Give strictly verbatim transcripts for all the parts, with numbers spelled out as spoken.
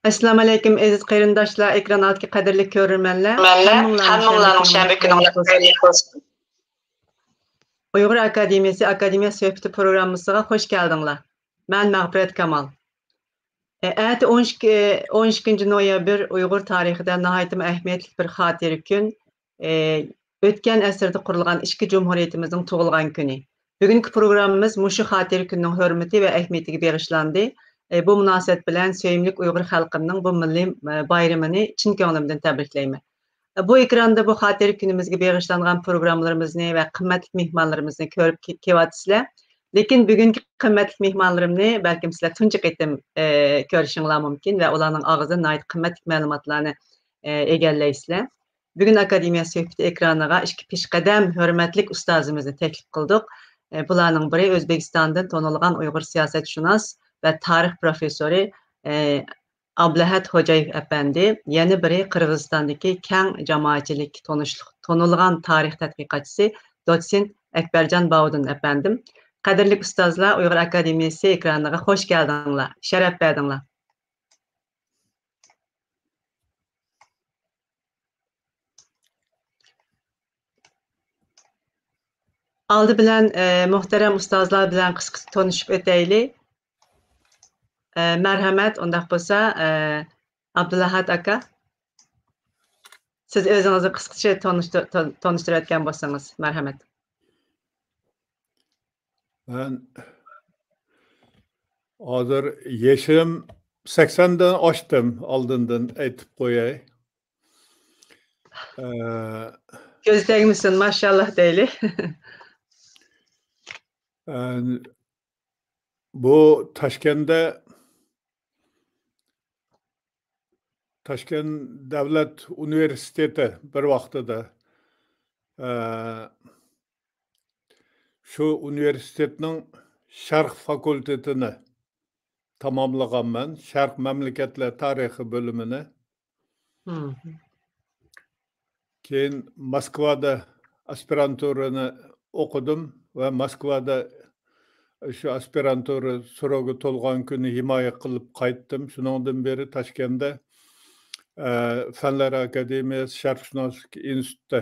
ئەسسالامۇئەلەيكۇم، ئەزىز قېرىنداشلار، ئېكران ئالدىدىكى قەدىرلىك كۆرۈرمەنلەر. مەنلەر ھەممىڭلارنىڭ ھەممىڭلارنىڭ شەنبە شەنبە كۈنى كۈنىڭلار خەيرلىك بولسۇن. ئۇيغۇر ئاكادېمىيەسى ئاكادېمىيە سۆھبىتى پروگراممىسىغا خوش كەلدىڭلار. مەن مەغپىرەت كامال. ئەتە ئون ئىككى، ئون ئىككىنچى نويابىر ئۇيغۇر تارىخىدا ناھايىتىمۇ ئەھمىيەتلىك بىر خاتىرە كۈن. ئۆتكەن ئەسىردە قۇرۇلغان ئىككى جۇمھۇرىيىتىمىزنىڭ تۇغۇلغان كۈنى. بۈگۈنكى پروگراممىمىز مۇشۇ خاتىرە كۈننىڭ ھۆرمىتى ۋە ئەھمىيىتىگە بېغىشلاندى. بۇ مۇناسىۋەت بىلەن سۆيۈملۈك ئۇيغۇر خەلقىمنىڭ بۇ مىللىي بايرىمىنى چىن كۆڭلۈمدىن تەبرىكلەيمەن. بۇ ئېكراندا بۇ خاتىرە كۈنىمىزگە بېغىشلانغان پروگراممىلىرىمىزنى ۋە قىممەتلىك مېھمانلىرىمىزنى كۆرۈپ كېلىۋاتىسىلەر. لېكىن بۈگۈنكى قىممەتلىك مېھمانلىرىمنى بەلكىم سىلەر تۇنجى قېتىم، ئە، كۆرۈشۈڭلار مۇمكىن ۋە ئۇلارنىڭ ئاغزىدىن ناھايىتى قىممەتلىك مەلۇماتلارنى، ئە، ئىگىلەيسىلەر. بۈگۈن ئاكادېمىيە سۆھبىتى ئېكرانىغا ئىككى پېشقەدەم ھۆرمەتلىك ئۇستازىمىزنى تەكلىپ قىلدۇق. ئە، بۇلارنىڭ بىرى ئۆزبېكىستاندىن تونۇلغان ئۇيغۇر سىياسەتشۇناس ۋە تارىخ پروفېسسورى، ئە، ئابلەھەت خوجايېف ئەپەندى، يەنە بىرى قىرغىزىستاندىكى كەڭ جامائەتچىلىككە تونۇشلۇق، تونۇلغان تارىخ تەتقىقاتچىسى دوتسېنت ئەكبەرجان باۋۇدۇن ئەپەندىم. قەدىرلىك ئۇستازلار، ئۇيغۇر ئاكادېمىيەسى ئېكرانىغا خوش كەلدىڭلار، شەرەپ بەردىڭلار. ئالدى بىلەن، ئە، مۇھتەرەم ئۇستازلار بىلەن قىسقىچە تونۇشۇپ ئۆتەيلى. ئە، مەرھەمەت، ئۇنداق بولسا، ئە، ئابدۇلئەھەد ئاكا، سىز ئۆزىڭىزنى قىسقىچە تونۇشتۇر-، تون-، تونۇشتۇرۇۋەتكەن بولسىڭىز، مەرھەمەت. مەن ھازىر يېشىم سەكسەندىن ئاشتىم، ئالدىندىن ئېيتىپ قوياي. ئە، كۆز تەگمىسۇن، ماشاللا دەيلى. ئە، بۇ تاشكەندتە، تاشكەنت دەۋلەت ئۇنىۋېرسىتېتى بىر ۋاقتىدا، ئە، شۇ ئۇنىۋېرسىتېتنىڭ شەرق فاكۇلتېتىنى تاماملىغانمەن، شەرق مەملىكەتلەر تارىخى بۆلۈمىنى. مم. كېيىن موسكۋادا ئاسپىرانتۇرىنى ئوقۇدۇم ۋە موسكۋادا شۇ ئاسپىرانتۇرا سروكى تولغان كۈنى ھىمايە قىلىپ قايتتىم. شۇنىڭدىن بېرى تاشكەنتتە، ئە، فەنلەر ئاكادېمىيەسى شەرقشۇناسلىق ئىنستىتۇتىدا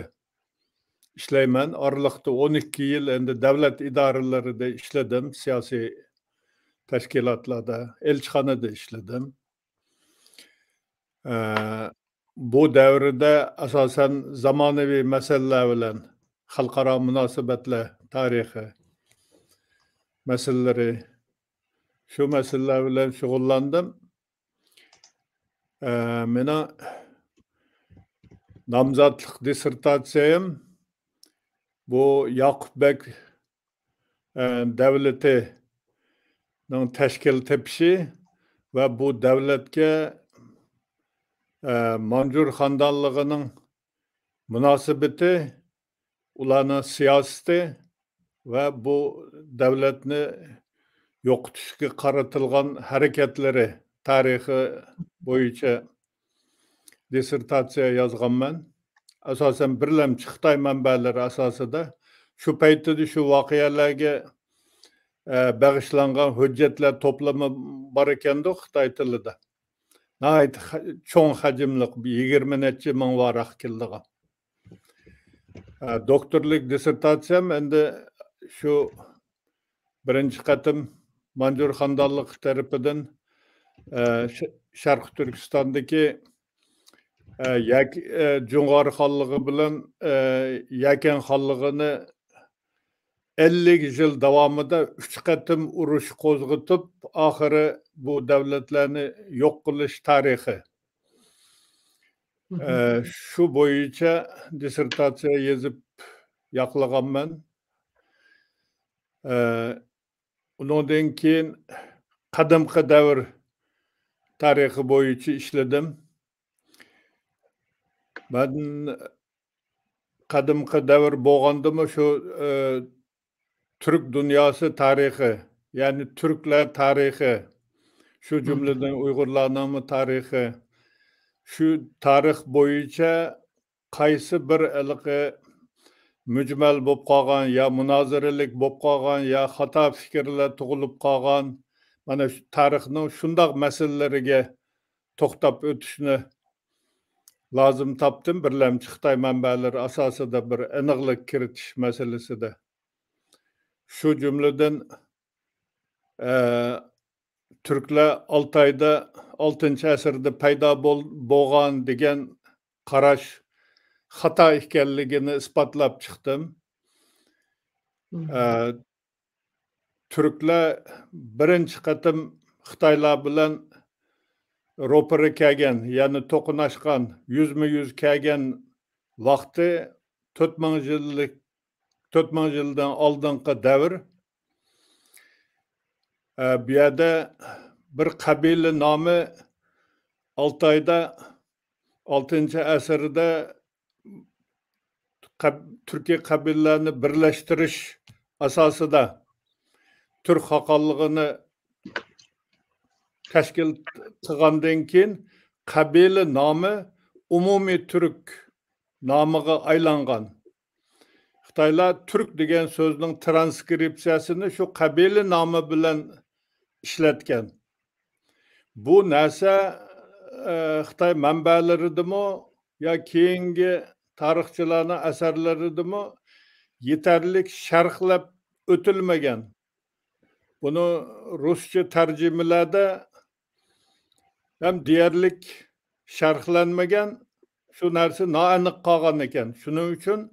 ئىشلەيمەن. ئارىلىقتا ئون ئىككى يىل ئەمدى دەۋلەت ئىدارىلىرىدە ئىشلىدىم، سىياسىي تەشكىلاتلاردا، ئەلچىخانىدا ئىشلىدىم. ئە، بۇ دەۋردە ئاساسەن زامانىۋى مەسىلىلەر بىلەن، خەلقئارا مۇناسىۋەتلەر تارىخى مەسىلىلىرى، شۇ مەسىلىلەر بىلەن شۇغۇللاندىم. ئە، مېنىڭ نامزاتلىق دىسسېرتاتسىيەم بۇ ياقۇپ بەگ، ئە، دەۋلىتىنىڭ تەشكىل تېپىشى ۋە بۇ دەۋلەتكە، ئە، مانجۇر خانىدانلىقىنىڭ مۇناسىۋىتى، ئۇلارنىڭ سىياسىتى ۋە بۇ دەۋلەتنى يوقىتىشقا قارىتىلغان ھەرىكەتلىرى تارىخى بويىچە دىسسېرتاتسىيە يازغانمەن. ئاساسەن بىرلەمچى خىتاي مەنبەلىرى ئاساسىدا شۇ پەيتتە شۇ ۋەقەلەرگە، ئە، بېغىشلانغان ھۆججەتلەر توپلىمى بار ئىكەندۇ خىتاي تىلىدا. ناھايىتى خە-، چوڭ خەجىملىك، يىگىرمە نەچچە مىڭ ۋاراق كېلىدىغان. ئە، دوكتورلۇق دىسسېرتاتسىيەم ئەمدى شۇ بىرىنچى قېتىم مانجۇر خانىدانلىقى تەرىپىدىن، ئە، ش-، شەرقىي تۈركىستاندىكى، ئە، يەك-، ئە، جۇڭغار خانلىقى بىلەن، ئە، يەكەن خانلىقىنى ئەللىك يىل داۋامىدا ئۈچ قېتىم ئۇرۇش قوزغىتىپ، ئاخىرى بۇ دەۋلەتلەرنى يوق قىلىش تارىخى. مم. ئە، شۇ بويىچە دىسسېرتاتسىيە يېزىپ ياقلىغانمەن. ئە، ئۇنىڭدىن كېيىن قەدىمكى دەۋر تارىخى بويىچە ئىشلىدىم. مەن قەدىمكى دەۋر بولغاندىمۇ شۇ، ئە، تۈرك دۇنياسى تارىخى، يەنى تۈركلەر تارىخى، شۇ مم. جۈملىدىن ئۇيغۇرلارنىڭمۇ تارىخى، شۇ تارىخ بويىچە قايسى بىر ھېلىقى مۈجمەل بولۇپ قالغان يا مۇنازىرىلىك بولۇپ قالغان يا خاتا پىكىرلەر تۇغۇلۇپ قالغان، مانا شۇ تارىخنىڭ شۇنداق مەسىلىلىرىگە توختاپ ئۆتۈشنى لازىم تاپتىم، بىرلەمچى خىتاي مەنبەلىرى ئاساسىدا بىر ئېنىقلىق كىرىتىش مەسىلىسىدە. شۇ جۈملىدىن، ئە، تۈركلەر ئالتايدا ئالتىنچى ئەسىردە پەيدا بول-، بولغان دېگەن قاراش خاتا ئىكەنلىكىنى ئىسپاتلاپ چىقتىم. مم. ئە، تۈركلەر بىرىنچى قېتىم خىتايلار بىلەن روپىرا كەلگەن، يەنى توقۇناشقان، يۈزمۇ يۈز كەلگەن ۋاقتى تۆت مىڭ يىللىق، تۆت مىڭ يىلدىن ئالدىنقى دەۋر. ئە، بۇ يەردە بىر قەبىلە نامى ئالتايدا ئالتىنچى ئەسىردە قەب-، تۈركىي قەبىلىلەرنى بىرلەشتۈرۈش ئاساسىدا تۈرك خاقانلىقىنى تەشكىل قىلغاندىن كېيىن، قەبىلە نامى ئومۇمىي تۈرك نامىغا ئايلانغان. خىتايلار تۈرك دېگەن سۆزنىڭ ترانسكرىپسىيەسىنى شۇ قەبىلە نامى بىلەن ئىشلەتكەن. بۇ نەرسە، ئە، خىتاي مەنبەلىرىدىمۇ يا كېيىنكى تارىخچىلارنىڭ ئەسەرلىرىدىمۇ يېتەرلىك شەرھلەپ ئۆتۈلمىگەن. بۇنى رۇسچە تەرجىمىلەردە ھەم دېيەرلىك شەرھلەنمىگەن، شۇ نەرسە نائېنىق قالغان ئىكەن. شۇنىڭ ئۈچۈن،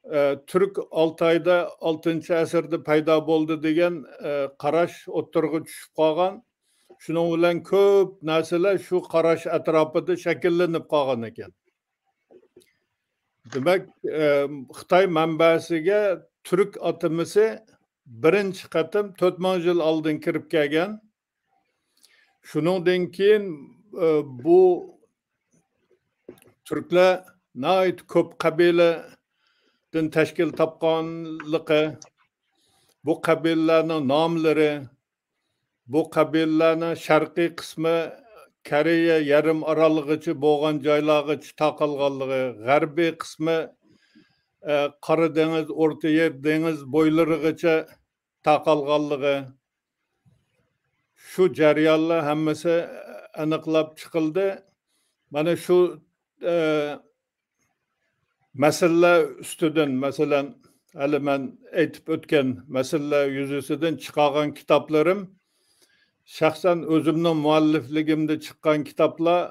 ئە، تۈرك ئالتايدا ئالتىنچى ئەسىردە پەيدا بولدى دېگەن، ئە، قاراش ئوتتۇرىغا چۈشۈپ قالغان. شۇنىڭ بىلەن كۆپ نەرسىلەر شۇ قاراش ئەتراپىدا شەكىللىنىپ قالغان ئىكەن. دېمەك، ئە، خىتاي مەنبەسىگە تۈرك ئاتىمىسى بىرىنچى قېتىم تۆت مىڭ يىل ئالدىن كىرىپ كەلگەن. شۇنىڭدىن كېيىن، ئە، بۇ تۈركلەر ناھايىتى كۆپ قەبىلىدىن تەشكىل تاپقانلىقى، بۇ قەبىلىلەرنىڭ ناملىرى، بۇ قەبىلىلەرنىڭ شەرقىي قىسمى كورېيە يېرىم ئارالىغىچە بولغان جايلارغىچە تارقالغانلىقى، غەربىي قىسمى، ئە، قارا دېڭىز، ئوتتۇرا يەر دېڭىز بويلىرىغىچە تارقالغانلىقى، شۇ جەريانلار ھەممىسى ئېنىقلاپ چىقىلدى. مانا شۇ، ئە، مەسىلىلەر ئۈستىدىن، مەسىلەن، ھېلى مەن ئېيتىپ ئۆتكەن مەسىلىلەر يۈزىسىدىن چىقارغان كىتابلىرىم، شەخسەن ئۆزۈمنىڭ مۇئەللىپلىكىمدە چىققان كىتابلار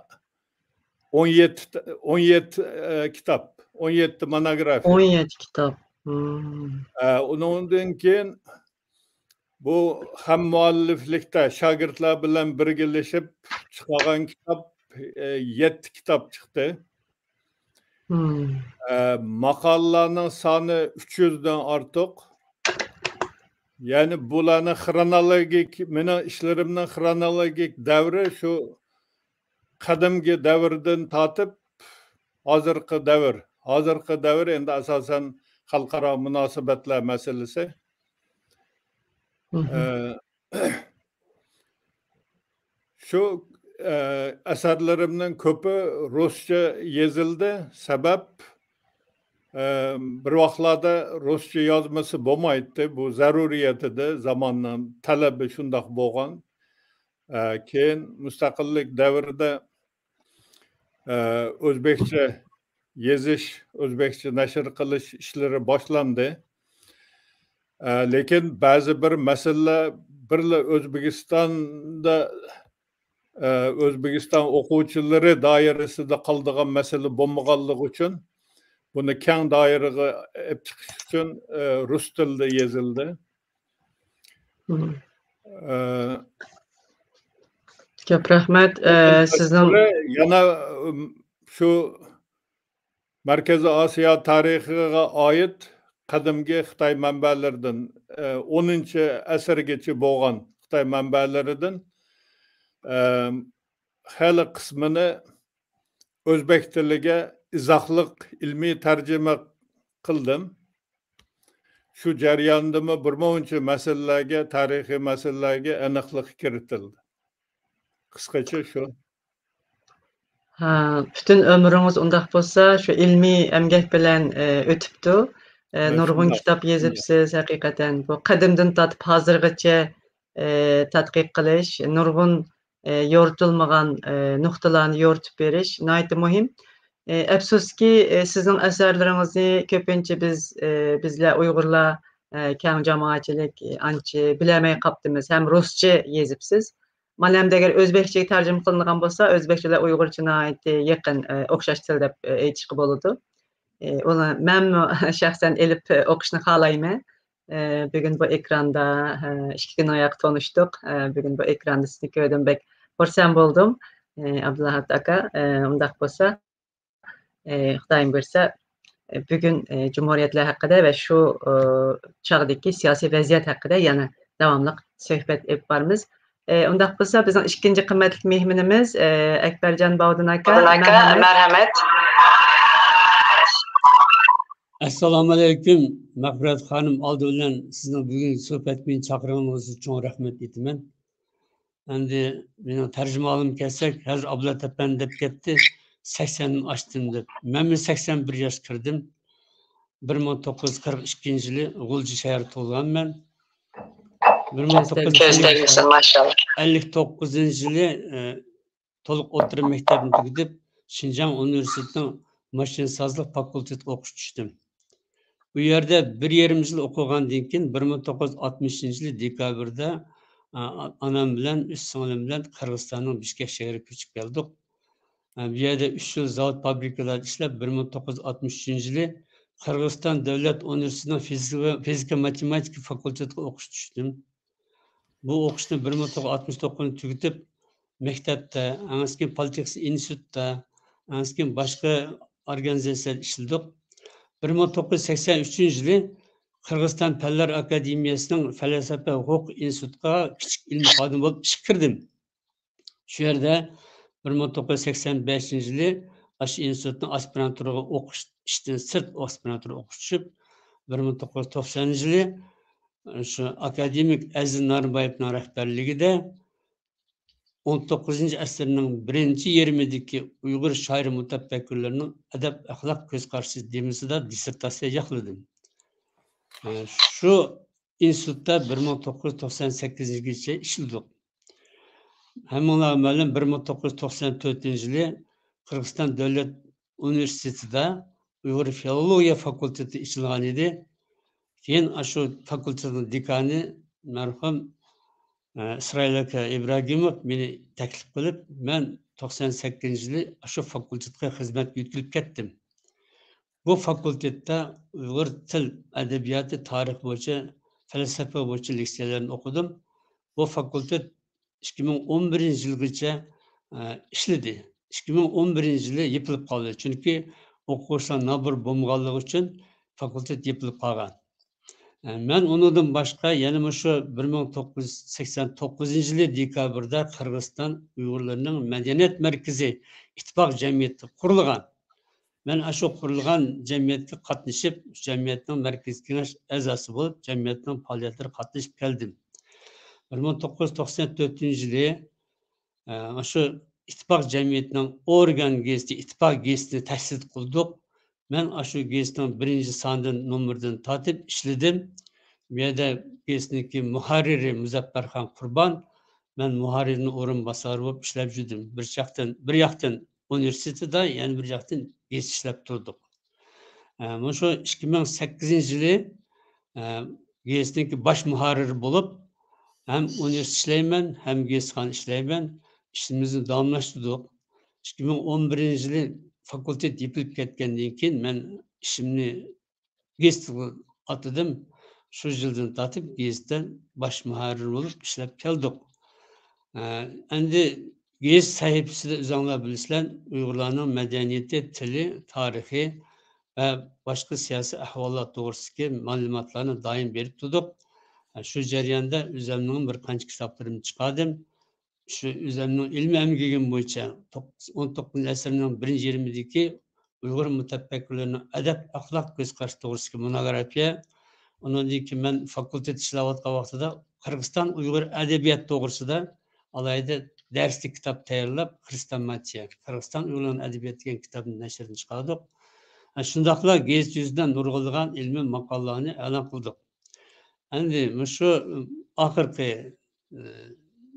ئون يەتتە، ئون يەتتە، ئە، كىتاب، ئون يەتتە مونوگرافىيە. ئون يەتتە كىتاب. مم. ئە، ئۇنىڭدىن كېيىن بۇ ھەم مۇئەللىپلىكتە شاگىرتلار بىلەن بىرگىلىشىپ چىقارغان كىتاب، ئە، يەتتە كىتاب چىقتى. مم. ئە، ماقالىلەرنىڭ سانى ئۈچ يۈزدىن ئارتۇق. يەنى بۇلارنىڭ خرونولوگىك، مېنىڭ ئىشلىرىمنىڭ خرونولوگىك دەۋرى شۇ قەدىمكى دەۋردىن تارتىپ ھازىرقى دەۋر. ھازىرقى دەۋر ئەمدى ئاساسەن خەلقئارا مۇناسىۋەتلەر مەسىلىسى. مم. ئە، شۇ، ئە، ئەسەرلىرىمنىڭ كۆپى رۇسچە يېزىلدى. سەۋەب، ئە، بىر ۋاقىتلاردا رۇسچە يازمىسى بولمايتتى. بۇ زەرۇرىيەت ئىدى، زاماننىڭ تەلىپى شۇنداق بولغان. ئە، كېيىن مۇستەقىللىك دەۋرىدە، ئە، ئۆزبېكچە يېزىش، ئۆزبېكچە نەشر قىلىش ئىشلىرى باشلاندى. ئە، لېكىن بەزى بىر مەسىلىلەر بىرلا ئۆزبېكىستاندا، ئە، ئۆزبېكىستان ئوقۇغۇچىلىرى دائىرىسىدە قالىدىغان مەسىلە بولمىغانلىقى ئۈچۈن، بۇنى كەڭ دائىرىگە ئېلىپ چىقىش ئۈچۈن، ئە، رۇس تىلىدا يېزىلدى. مم. ئە، كۆپ رەھمەت. ئە، سىزنىڭ يەنە، ئىم، شۇ مەركىزىي ئاسىيا تارىخىغا ئائىت قەدىمكى خىتاي مەنبەلىرىدىن، ئە، ئونىنچى ئەسىرگىچە بولغان خىتاي مەنبەلىرىدىن، ئە، خېلى قىسمىنى ئۆزبېك تىلىگە ئىزاھلىق ئىلمىي تەرجىمە قىلدىم. شۇ جەرياندىمۇ بىر مۇنچە مەسىلىلەرگە، تارىخىي مەسىلىلەرگە ئېنىقلىق كىرىتىلدى. قىسقىچە شۇ. ھە، پۈتۈن ئۆمرىڭىز ئۇنداق بولسا، شۇ ئىلمىي ئەمگەك بىلەن، ئە، ئۆتۈپتۇ. ئە، ھە، نۇرغۇن شۇنداق. كىتاب يېزىپسىز، ھەقىقەتەن. بۇ قەدىمدىن تارتىپ ھازىرغىچە، ئە، تەتقىق قىلىش، نۇرغۇن ئە، يورۇتۇلمىغان، ئە، نۇقتىلارنى يورۇتۇپ بېرىش ناھايىتى مۇھىم. ئە، ئەپسۇسكى، ئە، سىزنىڭ ئەسەرلىرىڭىزنى كۆپىنچە بىز، ئە، بىزلەر ئۇيغۇرلار، ئە، كەڭ جامائەتچىلىك، ئە، ئانچە بىلەلمەي قاپتىمىز. ھەم رۇسچە يېزىپسىز. مانا ئەمدى ئەگەر ئۆزبەكچىگە تەرجىمە قىلىنىدىغان بولسا، ئۆزبەكچە بىلەن ئۇيغۇرچە ناھايىتى يېقىن، ئە، ئوخشاش تىل دەپ، ئە، ئېيتىشقا بولىدۇ. ئە، ئۇنى مەنمۇ شەخسەن ئېلىپ، ئە، ئوقۇشنى خالايمەن. ئە، بۈگۈن بۇ ئېكراندا، ئە، ئىككى كۈن ئاياغ تونۇشتۇق. ئە، بۈگۈن بۇ ئېكراندا سىزنى كۆردۈم، بەك خۇرسەن بولدۇم. ئە، ئابدۇلئەھەد ئاكا، ئە، ئۇنداق بولسا، ئە، خۇدايىم بۇيرۇسا، ئە، بۈگۈن، ئە، جۇمھۇرىيەتلەر ھەققىدە ۋە شۇ، ئە، چاغدىكى سىياسىي ۋەزىيەت ھەققىدە يەنە داۋاملىق سۆھبەت ئېلىپ بارىمىز. ئە، ئۇنداق بولسا، بىزنىڭ ئىككىنچى قىممەتلىك مېھمىنىمىز، ئە، ئەكبەرجان باۋۇدۇن ئاكا، باۋۇدۇن ئاكا، مەرھەمەت. مەرھەمەت. ئەسسالامۇئەلەيكۇم، مەغپىرەت خانىم، ئالدى بىلەن سىزنىڭ بۈگۈنكى سۆھبەتكە مېنى چاقىرغىنىڭىز ئۈچۈن چوڭ رەھمەت ئېيتىمەن. ئەمدى مېنىڭ تەرجىمىھالىمغا كەلسەك، ھازىر ئابلەت ئەپەندى دەپ كەتتى، سەكسەندىن ئاشتىم دەپ. مەنمۇ سەكسەن بىر ياشقا كىردىم. بىر مىڭ توققۇز يۈز قىرىق ئىككىنچى يىلى غۇلجا شەھىرىدە تۇغۇلغانمەن. بىر مىڭ توققۇز يۈز ئەللىك توققۇزىنچى يىلى، ئە، تولۇق ئوتتۇرا مەكتەپنى تۈگىتىپ، شىنجاڭ ئۇنىۋېرسىتېتىنىڭ ماشىنىسازلىق فاكۇلتېتىغا ئوقۇشقا چۈشتۈم. ئۇ يەردە بىر يېرىم يىل ئوقۇغاندىن كېيىن، بىر مىڭ توققۇز يۈز ئاتمىشىنچى يىلى دېكابىردا، ئا-، ئانام بىلەن، ئۈچ سىڭلىم بىلەن قىرغىزىستاننىڭ بىشكەك شەھىرىگە كۆچۈپ كەلدۇق. ئا، بۇ يەردە ئۈچ يىل زاۋۇت، پابرىكىلاردا ئىشلەپ، بىر مىڭ توققۇز يۈز ئاتمىش ئۈچىنچى يىلى قىرغىزىستان دۆلەت ئۇنىۋېرسىتېتىنىڭ فىزىكا، فىزىكا ماتېماتىكا فاكۇلتېتىغا ئوقۇشقا چۈشتۈم. بۇ ئوقۇشنى بىر مىڭ توققۇز يۈز ئاتمىش توققۇزىنچى يىلى تۈگىتىپ، مەكتەپتە، ئەڭسىكىن پولىتېخنىك ئىنستىتۇتتا، ئەڭسىكىن باشقا ئورگانىزاتسىيەدە ئىشلىدۇق. بىر مىڭ توققۇز يۈز سەكسەن ئۈچىنچى يىلى قىرغىزىستان پەنلەر ئاكادېمىيەسىنىڭ پەلسەپە ھوقۇق ئىنستىتۇتىغا كىچىك ئىلمىي خادىم بولۇپ ئىشقا كىردىم. شۇ يەردە بىر مىڭ توققۇز يۈز سەكسەن بەشىنچى يىلى ئاشۇ ئىنستىتۇتنىڭ ئاسپىرانتۇرىغا ئوقۇش، ئىشتىن سىرت ئاسپىرانتۇرىغا ئوقۇشقا چۈشۈپ، بىر مىڭ توققۇز يۈز توقسەنىنچى يىلى شۇ ئاكادېمىك ئەزىز نارىنبايېۋنىڭ رەھبەرلىكىدە ئون توققۇزىنچى ئەسىرنىڭ بىرىنچى يېرىمىدىكى ئۇيغۇر شائىر مۇتەپەككۇرلىرىنىڭ ئەدەپ ئەخلاق كۆز قارىشى تېمىسىدا دىسسېرتاتسىيە ياقلىدىم. شۇ ئىنستىتۇتتا بىر مىڭ توققۇز يۈز توقسان سەككىزىنچى يىلگىچە ئىشلىدۇق. ھەممىڭلارغا مەلۇم، بىر مىڭ توققۇز يۈز توقسان تۆتىنچى يىلى قىرغىزىستان دۆلەت ئۇنىۋېرسىتېتىدا ئۇيغۇر فىلولوگىيە فاكۇلتېتى ئېچىلغان ئىدى. كېيىن ئاشۇ فاكۇلتېتنىڭ دېكانى مەرھۇم، ئە، ئىسرائىل ئاكا ئىبراگىموف مېنى تەكلىپ قىلىپ، مەن توقسان سەككىزىنچى يىلى ئاشۇ فاكۇلتېتقا خىزمەتكە يۆتكىلىپ كەتتىم. بۇ فاكۇلتېتتا ئۇيغۇر تىل، ئەدەبىياتى، تارىخ بويىچە، پەلسەپە بويىچە لېكسىيەلەرنى ئوقۇدۇم. بۇ فاكۇلتېت ئىككى مىڭ ئون بىرىنچى يىلغىچە، ئە، ئىشلىدى. ئىككى مىڭ ئون بىرىنچى يىلى يېپىلىپ قالدى. چۈنكى ئوقۇغۇچىلار نابۇر بولمىغانلىقى ئۈچۈن فاكۇلتېت يېپىلىپ قالغان. ئە، مەن ئۇنىڭدىن باشقا يەنە مۇشۇ بىر مىڭ توققۇز يۈز سەكسەن توققۇزىنچى يىلى دېكابىردا قىرغىزىستان ئۇيغۇرلىرىنىڭ مەدەنىيەت مەركىزى ئىتتىپاق جەمئىيىتى قۇرۇلغان. مەن ئاشۇ قۇرۇلغان جەمئىيەتكە قاتنىشىپ، جەمئىيەتنىڭ مەركىزىي كېڭەش ئەزاسى بولۇپ، جەمئىيەتنىڭ پائالىيەتلىرىگە قاتنىشىپ كەلدىم. بىر مىڭ توققۇز يۈز توقسان تۆتىنچى يىلى، ئە، ئاشۇ ئىتتىپاق جەمئىيىتىنىڭ ئورگان گېزىتى، ئىتتىپاق گېزىتىنى تەسىس قىلدۇق. مەن ئاشۇ گېزىتنىڭ بىرىنچى سانىدىن، نومۇرىدىن تارتىپ ئىشلىدىم. بۇ يەردە گېزىتنىڭكى مۇھەررىرى مۇزەپپەرخان قۇربان، مەن مۇھەررىرنىڭ ئورۇنباسارى بولۇپ ئىشلەپ يۈردۈم. بىر ياقتىن، بىر ياقتىن ئۇنىۋېرسىتېتتا، يەنە بىر ياقتىن گېزىت ئىشلەپ تۇردۇق. ئە، مۇشۇ ئىككى مىڭ سەككىزىنچى يىلى، ئە، گېزىتنىڭكى باش مۇھەررىرى بولۇپ، ھەم ئۇنىۋېرسىتېتتا ئىشلەيمەن، ھەم گېزىتخانىدا ئىشلەيمەن. ئىشىمىزنى داۋاملاشتۇردۇق. ئىككى مىڭ ئون بىرىنچى يىلى فاكۇلتېت يېپىلىپ كەتكەندىن كېيىن، مەن ئىشىمنى گېزىتكە ئاتىدىم. شۇ يىلدىن تارتىپ گېزىتتە باش مۇھەررىر بولۇپ ئىشلەپ كەلدۇق. ئە، ئەمدى گېزىت سەھىپىسىدە ئۆزۈڭلار بىلىسىلەر، ئۇيغۇرلارنىڭ مەدەنىيىتى، تىلى، تارىخى ۋە باشقا سىياسىي ئەھۋاللار توغرىسىدىكى مەلۇماتلارنى دائىم بېرىپ تۇردۇق. ئە، شۇ جەرياندا ئۆزۈمنىڭ بىر قانچە كىتابلىرىمنى چىقاردىم. شۇ ئۆزۈمنىڭ ئىلمىي ئەمگىكىم بويىچە توققۇز-، ئون توققۇزىنچى ئەسىرنىڭ بىرىنچى يېرىمىدىكى ئۇيغۇر مۇتەپەككۇرلىرىنىڭ ئەدەپ ئەخلاق كۆز قارىشى توغرىسىدىكى مونوگرافىيە. ئۇنىڭدىن كېيىن مەن فاكۇلتېتتا ئىشلەۋاتقان ۋاقتىدا قىرغىزىستان ئۇيغۇر ئەدەبىيات توغرىسىدا ئالاھىدە دەرسلىك كىتاب تەييارلاپ، خرېستوماتىيە، قىرغىزىستان ئۇيغۇرلىرىنىڭ ئەدەبىياتى دېگەن كىتابنى نەشردىن چىقاردۇق. شۇنداقلا گېزىت يۈزىدە نۇرغۇنلىغان ئىلمىي ماقالىلەرنى ئېلان قىلدۇق. ئەمدى مۇشۇ ئاخىرقى، ئى،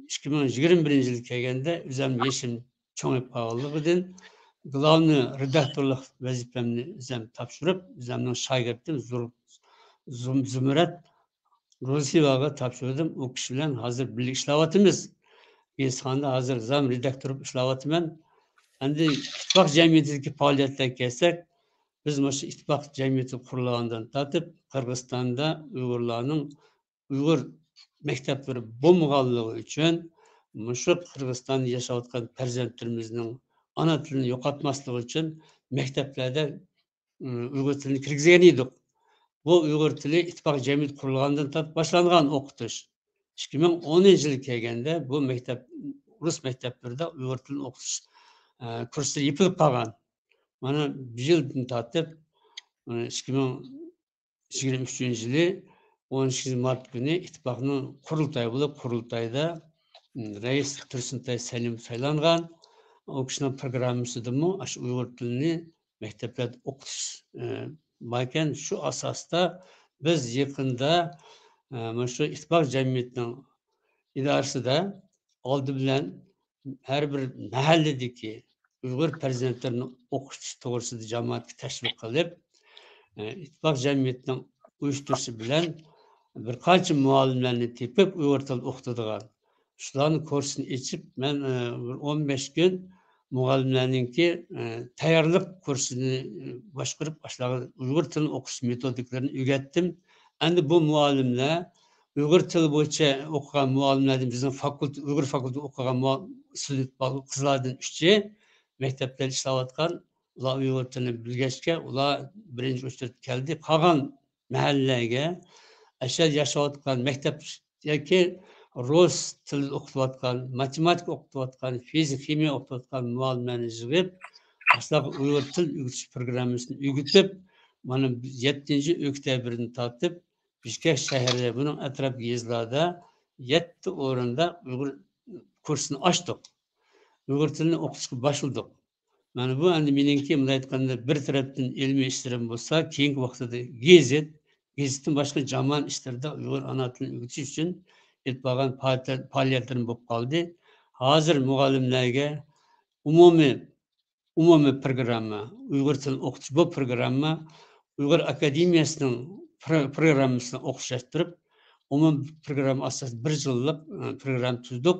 ئىككى مىڭ يىگىرمە بىرىنچى يىلى كەلگەندە ئۆزۈمنىڭ يېشىم چوڭىيىپ قالغانلىقىدىن، گلوۋنىي رېداكتورلۇق ۋەزىپەمنى ئۆزۈم تاپشۇرۇپ، ئۆزۈمنىڭ شاگىرتىم زۇر-، زۇم-، زۇمرەت روزىيېۋاغا تاپشۇردۇم. ئۇ كىشى بىلەن ھازىر بىللە ئىشلەۋاتىمىز. گېزىتخانىدا ھازىر زام رېداكتور بولۇپ ئىشلەۋاتىمەن. ئەمدى ئىتتىپاق جەمئىيىتىدىكى پائالىيەتلەرگە كەلسەك، بىز مۇشۇ ئىتتىپاق جەمئىيىتى قۇرۇلغاندىن تارتىپ قىرغىزىستاندا ئۇيغۇرلارنىڭ ئۇيغۇر مەكتەپلىرى بولمىغانلىقى ئۈچۈن، مۇشۇ قىرغىزىستاندا ياشاۋاتقان پەرزەنتلىرىمىزنىڭ ئانا تىلىنى يوقاتماسلىقى ئۈچۈن مەكتەپلەردە، ئۇم، ئۇيغۇر تىلىنى كىرگۈزگەن ئىدۇق. بۇ ئۇيغۇر تىلى ئىتتىپاق جەمئىيىتى قۇرۇلغاندىن تارتىپ باشلانغان ئوقۇتۇش. ئىككى مىڭ ئونىنچى يىلى كەلگەندە بۇ مەكتەپ، رۇس مەكتەپلىرىدە ئۇيغۇر تىلىنى ئوقۇتۇش، ئە، كۇرسلىرى يېپىلىپ قالغان. مانا بۇ يىلدىن تارتىپ، ئە، ئىككى مىڭ يىگىرمە ئۈچىنچى يىلى ئون ئىككىنچى مارت كۈنى ئىتتىپاقنىڭ قۇرۇلتايى بولۇپ، قۇرۇلتايدا، م، رەئىس تۇرسۇنتاي سەلىم سايلانغان. ئۇ كىشىنىڭ پروگراممىسىدىمۇ ئاشۇ ئۇيغۇر تىلىنى مەكتەپلەردە ئوقۇتۇش، ئە، باركەن. شۇ ئاساستا بىز يېقىندا، ئە، مانا شۇ ئىتتىپاق جەمئىيىتىنىڭ ئىدارىسىدە ئالدى بىلەن ھەر بىر مەھەللىدىكى ئۇيغۇر پەرزەنتلىرىنى ئوقۇتۇش توغرىسىدا جامائەتكە تەشۋىق قىلىپ، ئىتتىپاق جەمئىيىتىنىڭ ئۇيۇشتۇرۇشى بىلەن بىر قانچە مۇئەللىملەرنى تېپىپ، ئۇيغۇر تىلىدا ئوقۇتىدىغان، شۇلارنىڭ كۇرسىنى ئېچىپ، مەن، ئە، بىر ئون بەش كۈن مۇئەللىملەرنىڭكى، ئە، تەييارلىق كۇرسىنى، ئە، باشقۇرۇپ، ئاشۇلارغا ئۇيغۇر تىلىنى ئوقۇش مېتودىكىلىرىنى ئۆگەتتىم. ئەمدى بۇ مۇئەللىملەر ئۇيغۇر تىلى بويىچە ئوقۇغان مۇئەللىملەردىن، بىزنىڭ فاكۇلتېت، ئۇيغۇر فاكۇلتېتىدا ئوقۇغان مۇئەل-، ئىستۇدېنت بال-، قىزلاردىن ئۈچى مەكتەپلەردە ئىشلەۋاتقان، ئۇلار ئۇيغۇر تىلىنى بىلگەچكە، ئۇلار بىرىنچى ئۇچرىتىپ كەلدى. قالغان مەھەللىلەرگە ئەشەدە ياشاۋاتقان مەكتەپ ياكى رۇس تىلى ئوقۇتۇۋاتقان، ماتېماتىكا ئوقۇتۇۋاتقان، فىزىكا، خىمىيە ئوقۇتۇۋاتقان مۇئەللىملەرنى يىغىپ، ئاشۇلارغا ئۇيغۇر تىل ئۆگىتىش پروگراممىسىنى ئۆگىتىپ، مانا يەتتىنچى ئۆكتەبىردىن تارتىپ بىشكەك شەھىرى، بۇنىڭ ئەتراپ يېزىلاردا يەتتە ئورۇندا ئۇيغۇر كۇرسىنى ئاچتۇق. ئۇيغۇر تىلىنى ئوقۇتۇشقا باشلىدۇق. مانا بۇ ئەمدى مېنىڭكى، مۇنداق ئېيتقاندا، بىر تەرەپتىن ئىلمىي ئىشلىرىم بولسا، كېيىنكى ۋاقتىدا گېزىت، گېزىتتىن باشقا جامائەت ئىشلىرىدا ئۇيغۇر ئانا تىلىنى ئۆگىتىش ئۈچۈن ئېلىپ بارغان پائالىيەت-، پائالىيەتلىرىم بولۇپ قالدى. ھازىر مۇئەللىملەرگە ئومۇمىي، ئومۇمىي پروگرامما، ئۇيغۇر تىلىنى ئوقۇتۇش، بۇ پروگرامما ئۇيغۇر ئاكادېمىيەسىنىڭ پرو-، پروگراممىسىنى ئوخشاشتۇرۇپ، ئومۇمىي پروگرامما ئاساسىدا بىر يىللىق، ئە، پروگرامما تۈزدۇق.